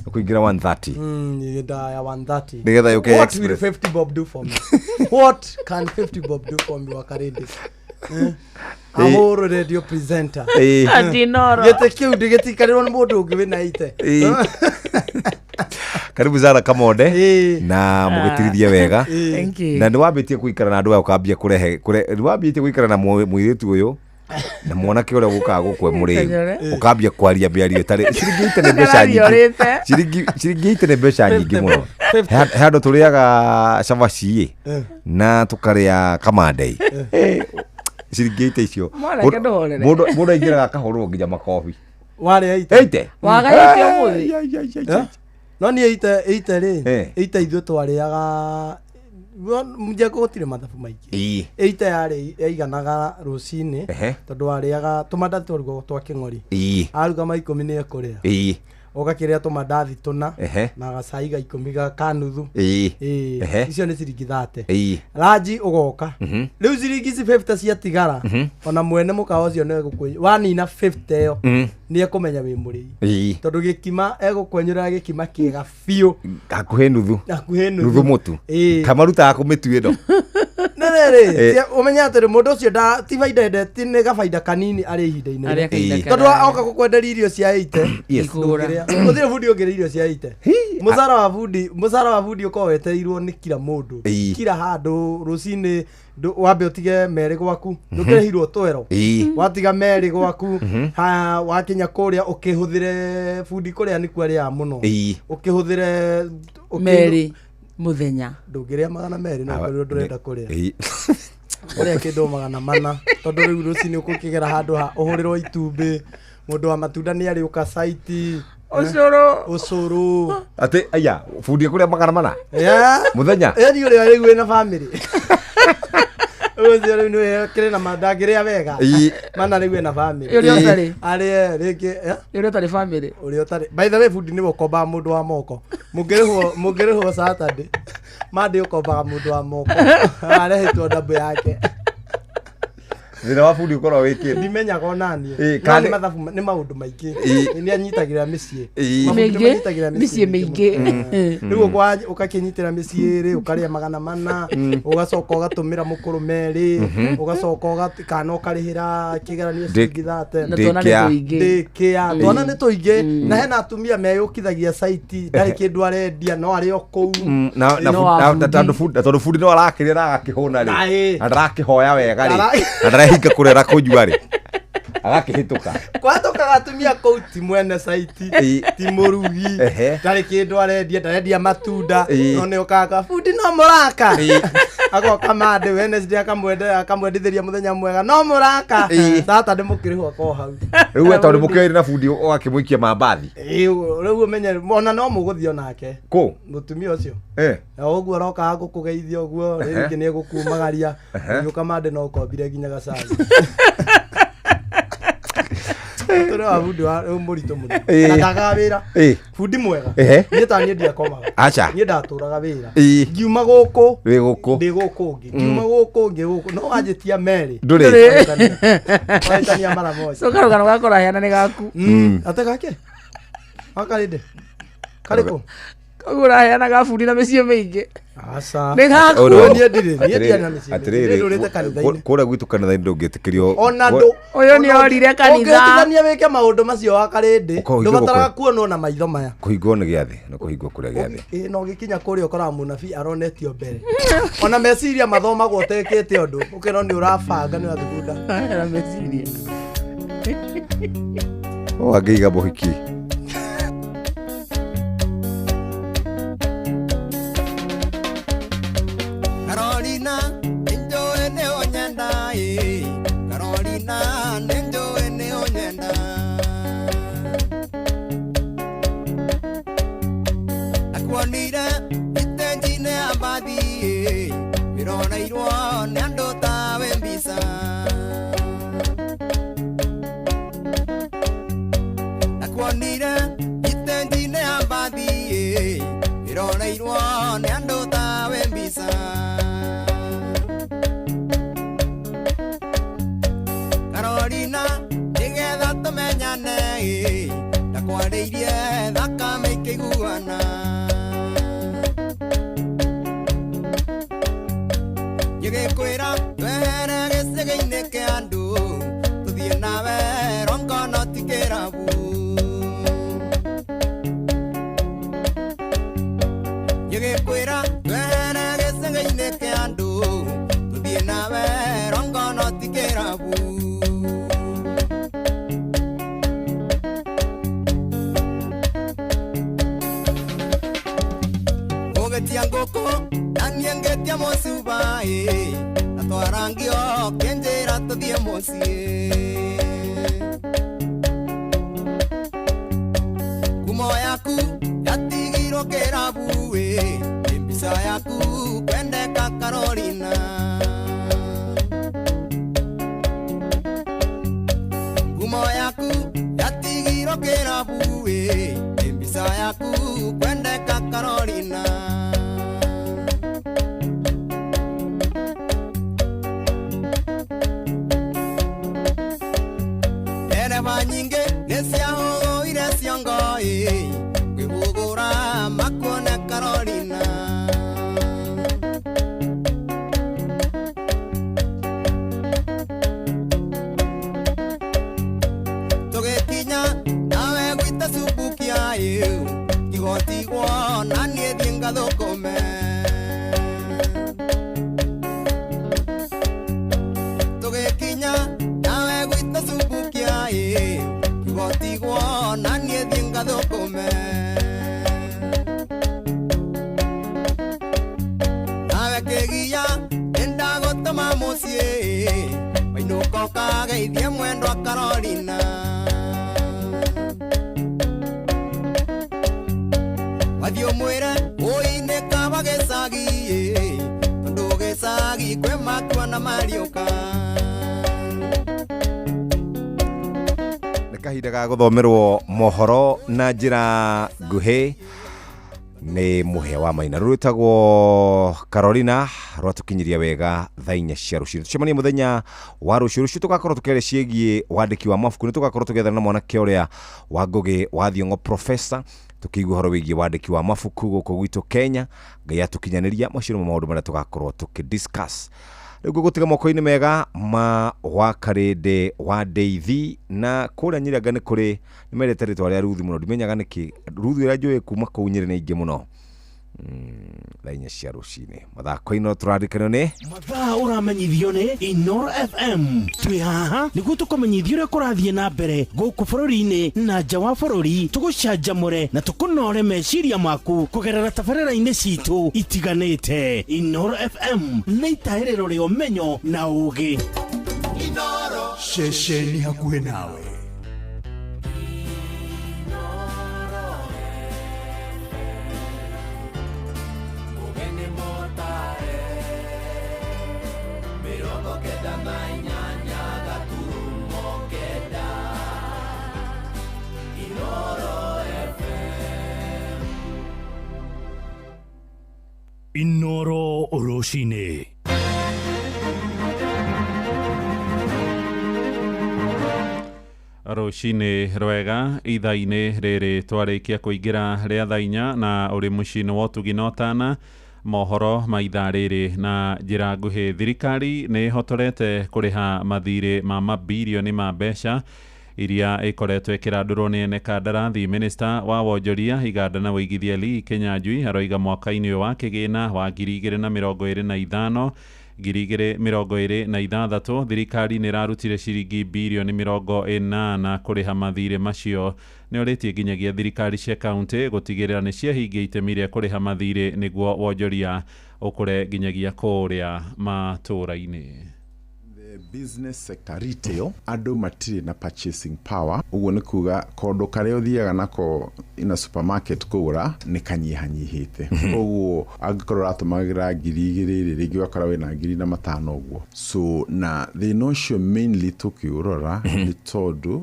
Ũkũingĩra 130. Nyendaga 130. Nĩgetha yũke What express. will 50 bob do for me? What can 50 bob do for me, Wakarindi? Ahũrwo radio presenter. Ati Inoro. Gĩtĩ kĩu ndĩgĩtikarĩrwo nĩ mũndũ ũngĩ wĩna ite. Karibu Zara Kamonde na mũgĩtirithie wega. Thank you. Na nĩ wambĩtie gũikara na andũ aya ũkambia kũrehe nĩ wambĩtie gũikara na mũirĩtu ũyũ na mwanake ũrĩa gũkaga gũkwe mũrĩu ũkambia kwaria mĩario ĩtarĩ ciringi ite nĩ mbeca nyingĩ. Ciringi ite nĩ mbeca nyingĩ mũno. He handũ tũrĩaga cabaci na tũkarĩa kamande. Ciringi ite icio mũndũ aingĩraga akahũrwo nginya makobi. Warĩa ite? Ite. Wagaĩte ũmũthĩ? No niĩ ite rĩ, ite ithuĩ twarĩaga mjengo gũtirĩ mathabu maingĩ. Ite yarĩ yaiganaga rũcinĩ tondũ warĩaga tũmandathi twarugagwo twa kĩng'ori. Aruga ma 10 nĩ ekũrĩa. Ũgakĩrĩa tũmandathi tũna na gacai ga 10 ga kanuthu. Icio nĩ ciringi 30. Ranji ũgoka. Rĩu ciringi ici 50 ciatigara ona mwene mũkawa ũcio nĩ egũkwe wanina 50 ĩyo nĩ ekũmenya wĩ mũrĩi. Tondũ gĩkima egũkwenyũrĩra gĩkima kĩega biũ. Hakuhĩ nuthu. Hakuhĩ nuthu. Nuthu mũtu. Kamarutaga kũ mĩtu ĩno? Nĩ rĩrĩ, ũmenye atĩrĩ mũndũ ũcio ti baida endete, nĩ gabaida kanini arĩ ihinda-inĩ rĩu. Tondũ oka gũkwenderia irio cia ite, ndũngĩrĩa. Gũtirĩ bundi ũngĩrĩa irio cia ite. Mũcara wa bundi ũkoragwo wetereirwo nĩ kila mũndũ. Kila handũ rũcinĩ wambe ũtige merĩ gwaku, ndũkĩrĩhirwo twero. Watiga merĩ gwaku, wakinya kũrĩa ũkĩhũthĩre bundi kũrĩa nĩkuo arĩaga mũno. Ũkĩhũthĩre merĩ mũthenya. Ndũngĩrĩa 200 no ũkorirwo ndũrenda kũrĩa. Ũrĩa kĩndũ 400 tondũ rĩu rũcinĩ ũgũkĩgera handũ ha ũhũrĩrwo itumbĩ, mũndũ wa matunda nĩ arĩũka saiti. Ũcũrũ. Atĩ aya bundi kũrĩa 400? Mũthenya? Ĩni ũrĩa rĩu wĩna bamĩrĩ. Ũcio rĩu nĩwe kĩrĩ na ndangĩrĩa wega. Mana rĩu ena bamĩrĩ. Ũrĩa ũtarĩ. Arĩe rĩngĩ. Ũrĩa ũtarĩ bamĩrĩ. Ũrĩa ũtarĩ. By the way bundi nĩwe ũkombaga mũndũ wa moko. Mũngĩrĩhwo Saturday. Monday ũkombaga mũndũ wa moko. Arehĩtwo ndabũ yake. Thĩna wa bundi ũkoragwo wĩkĩte. Ndimenyaga ona niĩ. No nĩ mathabu nĩ maũndũ maingĩ. Nĩ anyitagĩrĩra mĩciĩ. Mĩciĩ mĩingĩ. Rĩu ũgakĩnyitĩra mĩciĩ rĩ, ũkarĩa 400, ũgacoka ũgatũmĩra mũkũrũ merĩ, ũgacoka kana ũkarĩhĩra kĩgeranio ciringi 30. Na twana nĩ tũingĩ. Daycare. Twana nĩ tũingĩ. Na hena atumia meyũkithagia saiti, ndarĩ kĩndũ arendia no arĩ o kũu. Na tondũ bundi no arakĩrĩa na agakĩhũna rĩ, na ndarakĩhoya wega rĩ, na ndarahinga kũrĩa na kũnyua rĩ, agakĩhĩtũka. Kwatũkaga atumia kũu ti mwene saiti, ti mũrugi, ndarĩ kĩndũ arendia, ndarendia matunda, no nĩ ũkaga bundi no mũraka. Agoka Monday, Wednesday akamwendithĩria mũthenya mwega, no mũraka. Saturday mũkĩrĩhwo ko hau. Rĩu we tondũ mũkĩoire na bundi ũgakĩmũikia mambathi. Rĩu ũmenye ona no mũgũthiĩ onake. Kũ? Mũtumia ũcio. Na ũguo arokaga gũkũgeithia ũguo, rĩngĩ nĩ egũkumagaria, ũgĩũka Monday no ũkombire nginya gacai. Tũrĩ wa bundi wa mũritũ mũno. Na ndagaga wĩra. Bundi mwega. Niĩ ta niĩ ndiakomaga. Aca. Niĩ ndatũraga wĩra. Ngiuma gũkũ. Wĩ gũkũ. Ndĩ gũkũ ũngĩ. Ngiuma gũkũ ngĩ gũkũ. No wanjĩtia merĩ. Ndũrĩ. Wahĩtania mara moja. So karũgano gakwa ũraheana nĩ gaku. Ate gake? Wakarĩndĩ? Karĩkũ? Koguo ũraheana ga bundi na mĩciĩ mĩingĩ. Aca. Nĩ gaku. Niĩ ndirĩ, niĩ ndiarĩ na mĩciĩ mĩingĩ. Niĩ ndũrĩte kanitha-inĩ. Kũrĩa gwitũ kanitha-inĩ ndũngĩtĩkĩrio. Ona ndũ. Ũyũ nĩ orire kanitha. Ũngĩhĩtithania wĩke maũndũ macio wa karĩndĩ, ndũbataraga kuonwo na maitho maya. Kũhingwo nĩ gĩathĩ, nĩ kũhingwo kũrĩa gĩathĩ. Na ũgĩkinya kũrĩa ũkoraga mũnabii aronetio mbere. Ona meciria mathomagwo ũtekĩte ũndũ, ũkerwo nĩ ũrabanga nĩ ũrathugunda. Na meciria. Wangĩiga mũhiki. Gĩgĩkwĩra twehere gĩcĩgĩ-inĩ kĩa andũ tũthiĩ nawe rongono ti kĩrabu. Gĩgĩkwĩra twehere gĩcĩgĩ-inĩ kĩa andũ tũthiĩ nawe rongono ti kĩrabu. Ũgĩtia ngũkũ na niĩ ngĩtia mũcuba-ĩ na twarangio kĩnjĩra tũthiĩ mũciĩ. Ngumo yaku yatigirwo kĩrabu-ĩ nĩ mbica yaku kwendeka Carolina. Ngumo yaku yatigirwo kĩrabu-ĩ nĩ mbica yaku kwendeka Carolina. Ndereba nyingĩ nĩciahũire ciongo-ĩ kwĩhũgũra makuone Carolina. Tũgĩkinya nawe gwĩta subukia-ĩ tigotigwo na niĩ thiĩ ngathũkũme. Tũgĩkinya nawe gwĩta subukia-ĩ tigotigwo na niĩ thiĩ ngathũkũme. Nawe kĩgia nĩndagũtũma mũciĩ wainũka ũkageithie mwendwa Carolina. Wathiĩ ũmwĩre ũi-inĩ kaba gĩcagi-ĩ tondũ gĩcagi kwĩ matua na mariũka. Nĩ kahinda ga gũthomerwo mohoro na njĩra nguhĩ nĩ mũhĩa wa maina. Rũrũ rwĩtagwo Carolina rwatũkinyiria wega thaa inya cia rũcinĩ. Tũcemanie mũthenya wa rũciũ. Rũciũ tũgakorwo tũkĩaria ciĩgiĩ wandĩki wa mabuku. Nĩ tũgakorwo tũgĩethana na mwanake ũrĩa wa Ngũgĩ wa Thiong'o professor tũkĩigua ũhoro wĩgiĩ wandĩki wa mabuku gũkũ gwitũ Kenya. Ngai atũkinyanĩria macio nĩmo maũndũ marĩa tũgakorwo tũkĩ discuss. Rĩu ngũgũtiga moko-inĩ mega ma wa Karĩndĩ wa Ndeithi na kũrĩa Nyĩrĩ anga nĩ kũrĩ nĩ mendete rĩtwa rĩa Ruthi mũno ndimenyaga nĩkĩ Ruthi ũrĩa njũĩ kuma kũu Nyĩrĩ nĩ aingĩ mũno. Thaa inya cia rũcinĩ mathako-inĩ no tũrarikanio nĩ Mathaa ũramenyithio nĩ Inoro FM. Twĩ haha nĩguo tũkũmenyithia ũrĩa kũrathiĩ na mbere gũkũ bũrũri-inĩ na nja wa bũrũri, tũgũcanjamũre na tũkũnore meciria maku kũgerera tabarĩra-inĩ citũ itiganĩte. Inoro FM nĩ itahĩrĩro rĩa ũmenyo na ũũgĩ. Ceceni hakuhĩ nawe. Ũgeni mũtare 98 9 Inoro FM. Inoro rũcinĩ. Rũcinĩ rwega ithaa-inĩ rĩrĩ twarĩkia kũingĩra rĩa thaa inya na ũrĩ mũciĩ-inĩ wa ũtugi na ũtana mohoro ma ithaa rĩrĩ na njĩra nguhĩ. Thirikari nĩ ĩhotorete kũrĩha mathirĩ ma mabirioni ma mbeca iria ĩkoretwo ĩkĩrandũrwo nĩ ene kandarathi. Minista wa wonjoria iganda na ũigithia Lee Kinyanjui aroiga mwaka-inĩ ũyũ wa kĩgĩna wa 2025 2026 thirikari nĩ ĩrarutire ciringi birioni 80 kũrĩha mathirĩ macio. Nĩ orĩtie nginyagia thirikari cia kaunti gũtigĩrĩra nĩ ciahingia itemi rĩa kũrĩha mathirĩ nĩguo wonjoria ũkũre nginyagia kũrĩa matũũra-inĩ. The business sector retail andũ matirĩ na purchasing power, ũguo nĩ kuga kondo karĩa ũthiaga nako ina supermarket kũgũra nĩ kanyihanyihĩte. Koguo angĩkorwo ũratũmagĩra 2,000 rĩ, rĩngĩ ũgakora wĩna 1,500 ũguo. So na thĩna ũcio mainly tũkĩũrora nĩ tondũ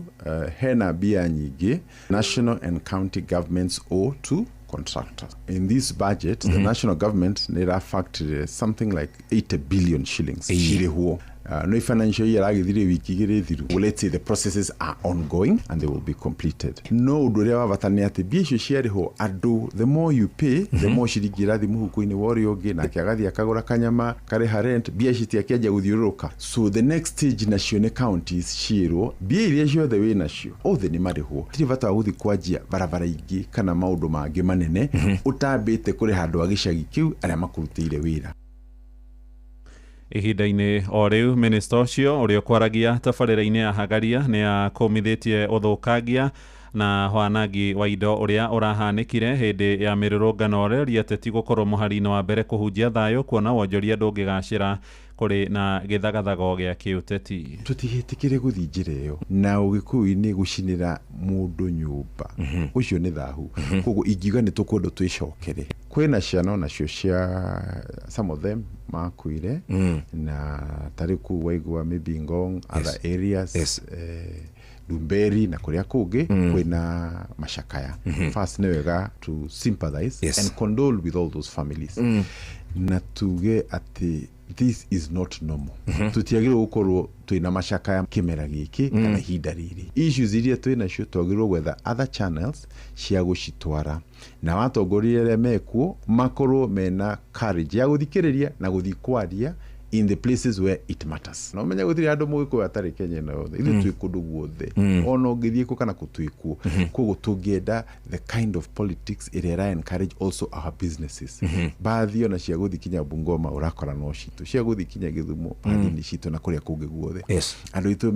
hena mbia nyingĩ national and county governments owe to contractors. In this budget, the national government nĩ ĩrafactory something like 80 billion shillings cirĩhwo. No financial year agithire wiki igĩrĩ thiru. Well, let's say the processes are ongoing and they will be completed. No ũndũ ũrĩa wa bata nĩ atĩ mbia icio ciarĩhwo andũ, the more you pay, the more ciringi ĩrathiĩ mũhuko-inĩ wa ũrĩa ũngĩ, nake agathiĩ akagũra kanyama, karĩha rent, mbia ici citiakĩanjia gũthiũrũrũka. So the next stage nacio nĩ counties ciĩrwo mbia iria ciothe wĩ nacio othe nĩ marĩhwo, tirĩ bata wa gũthiĩ kwanjia barabara ingĩ kana maũndũ mangĩ manene ũtambĩte kũrĩha andũ a gĩcagi kĩu arĩa makũrutĩire wĩra. Ihinda-inĩ o rĩu, minista ũcio ũrĩa ũkwaragia tabarĩra-inĩ ya Hagaria nĩ akũmithĩtie ũthũkangia na wanangi wa indo ũrĩa ũrahanĩkire hĩndĩ ya mĩrũrũngano, ũrĩa ateti gũkorwo mũhari-inĩ wa mbere kũhunjia thayũ, kuona wonjoria ndũngĩgacĩra kũrĩ na gĩthagathago gĩa kĩũteti. Tũtigetĩkĩre gũthiĩ njĩra ĩyo na ũgĩkũyũ-inĩ gũcinĩra mũndũ nyũmba, ũcio nĩ thahu. Koguo ingiuga nĩ tũkwenda twĩcokere. Kwĩna ciana onacio cia some of them makuire na tarĩ kũu waigua maybe Ngong, other areas, Ndumberi na kũrĩa kũngĩ kwĩna macakaya. First nĩ wega to sympathize and condole with all those families na tuge atĩ this is not normal. Tũtiagĩrĩirwo gũkorwo twĩna macakaya kĩmera gĩkĩ kana ihinda rĩrĩ. Issues iria twĩ nacio twagĩrĩirwo gwetha other channels cia gũcitwara, na watongoria arĩa mekuo makorwo mena courage ya gũthikĩrĩria na gũthiĩ kwaria in the places where it matters. Na ũmenye gũtirĩ handũ mũgĩkũyũ atarĩ Kenya ĩno yothe. Ithuĩ twĩ kũndũ guothe, ona ũngĩthiĩ kũ kana kũ twĩ kuo. Koguo tũngĩenda the kind of politics ĩrĩa ĩra encourage also our businesses, bathi ona cia gũthiĩ kinya Bungoma ũrakora no citũ, cia gũthiĩ kinya Gĩthumo bathi nĩ citũ, na kũrĩa kũngĩ guothe andũ aitũ.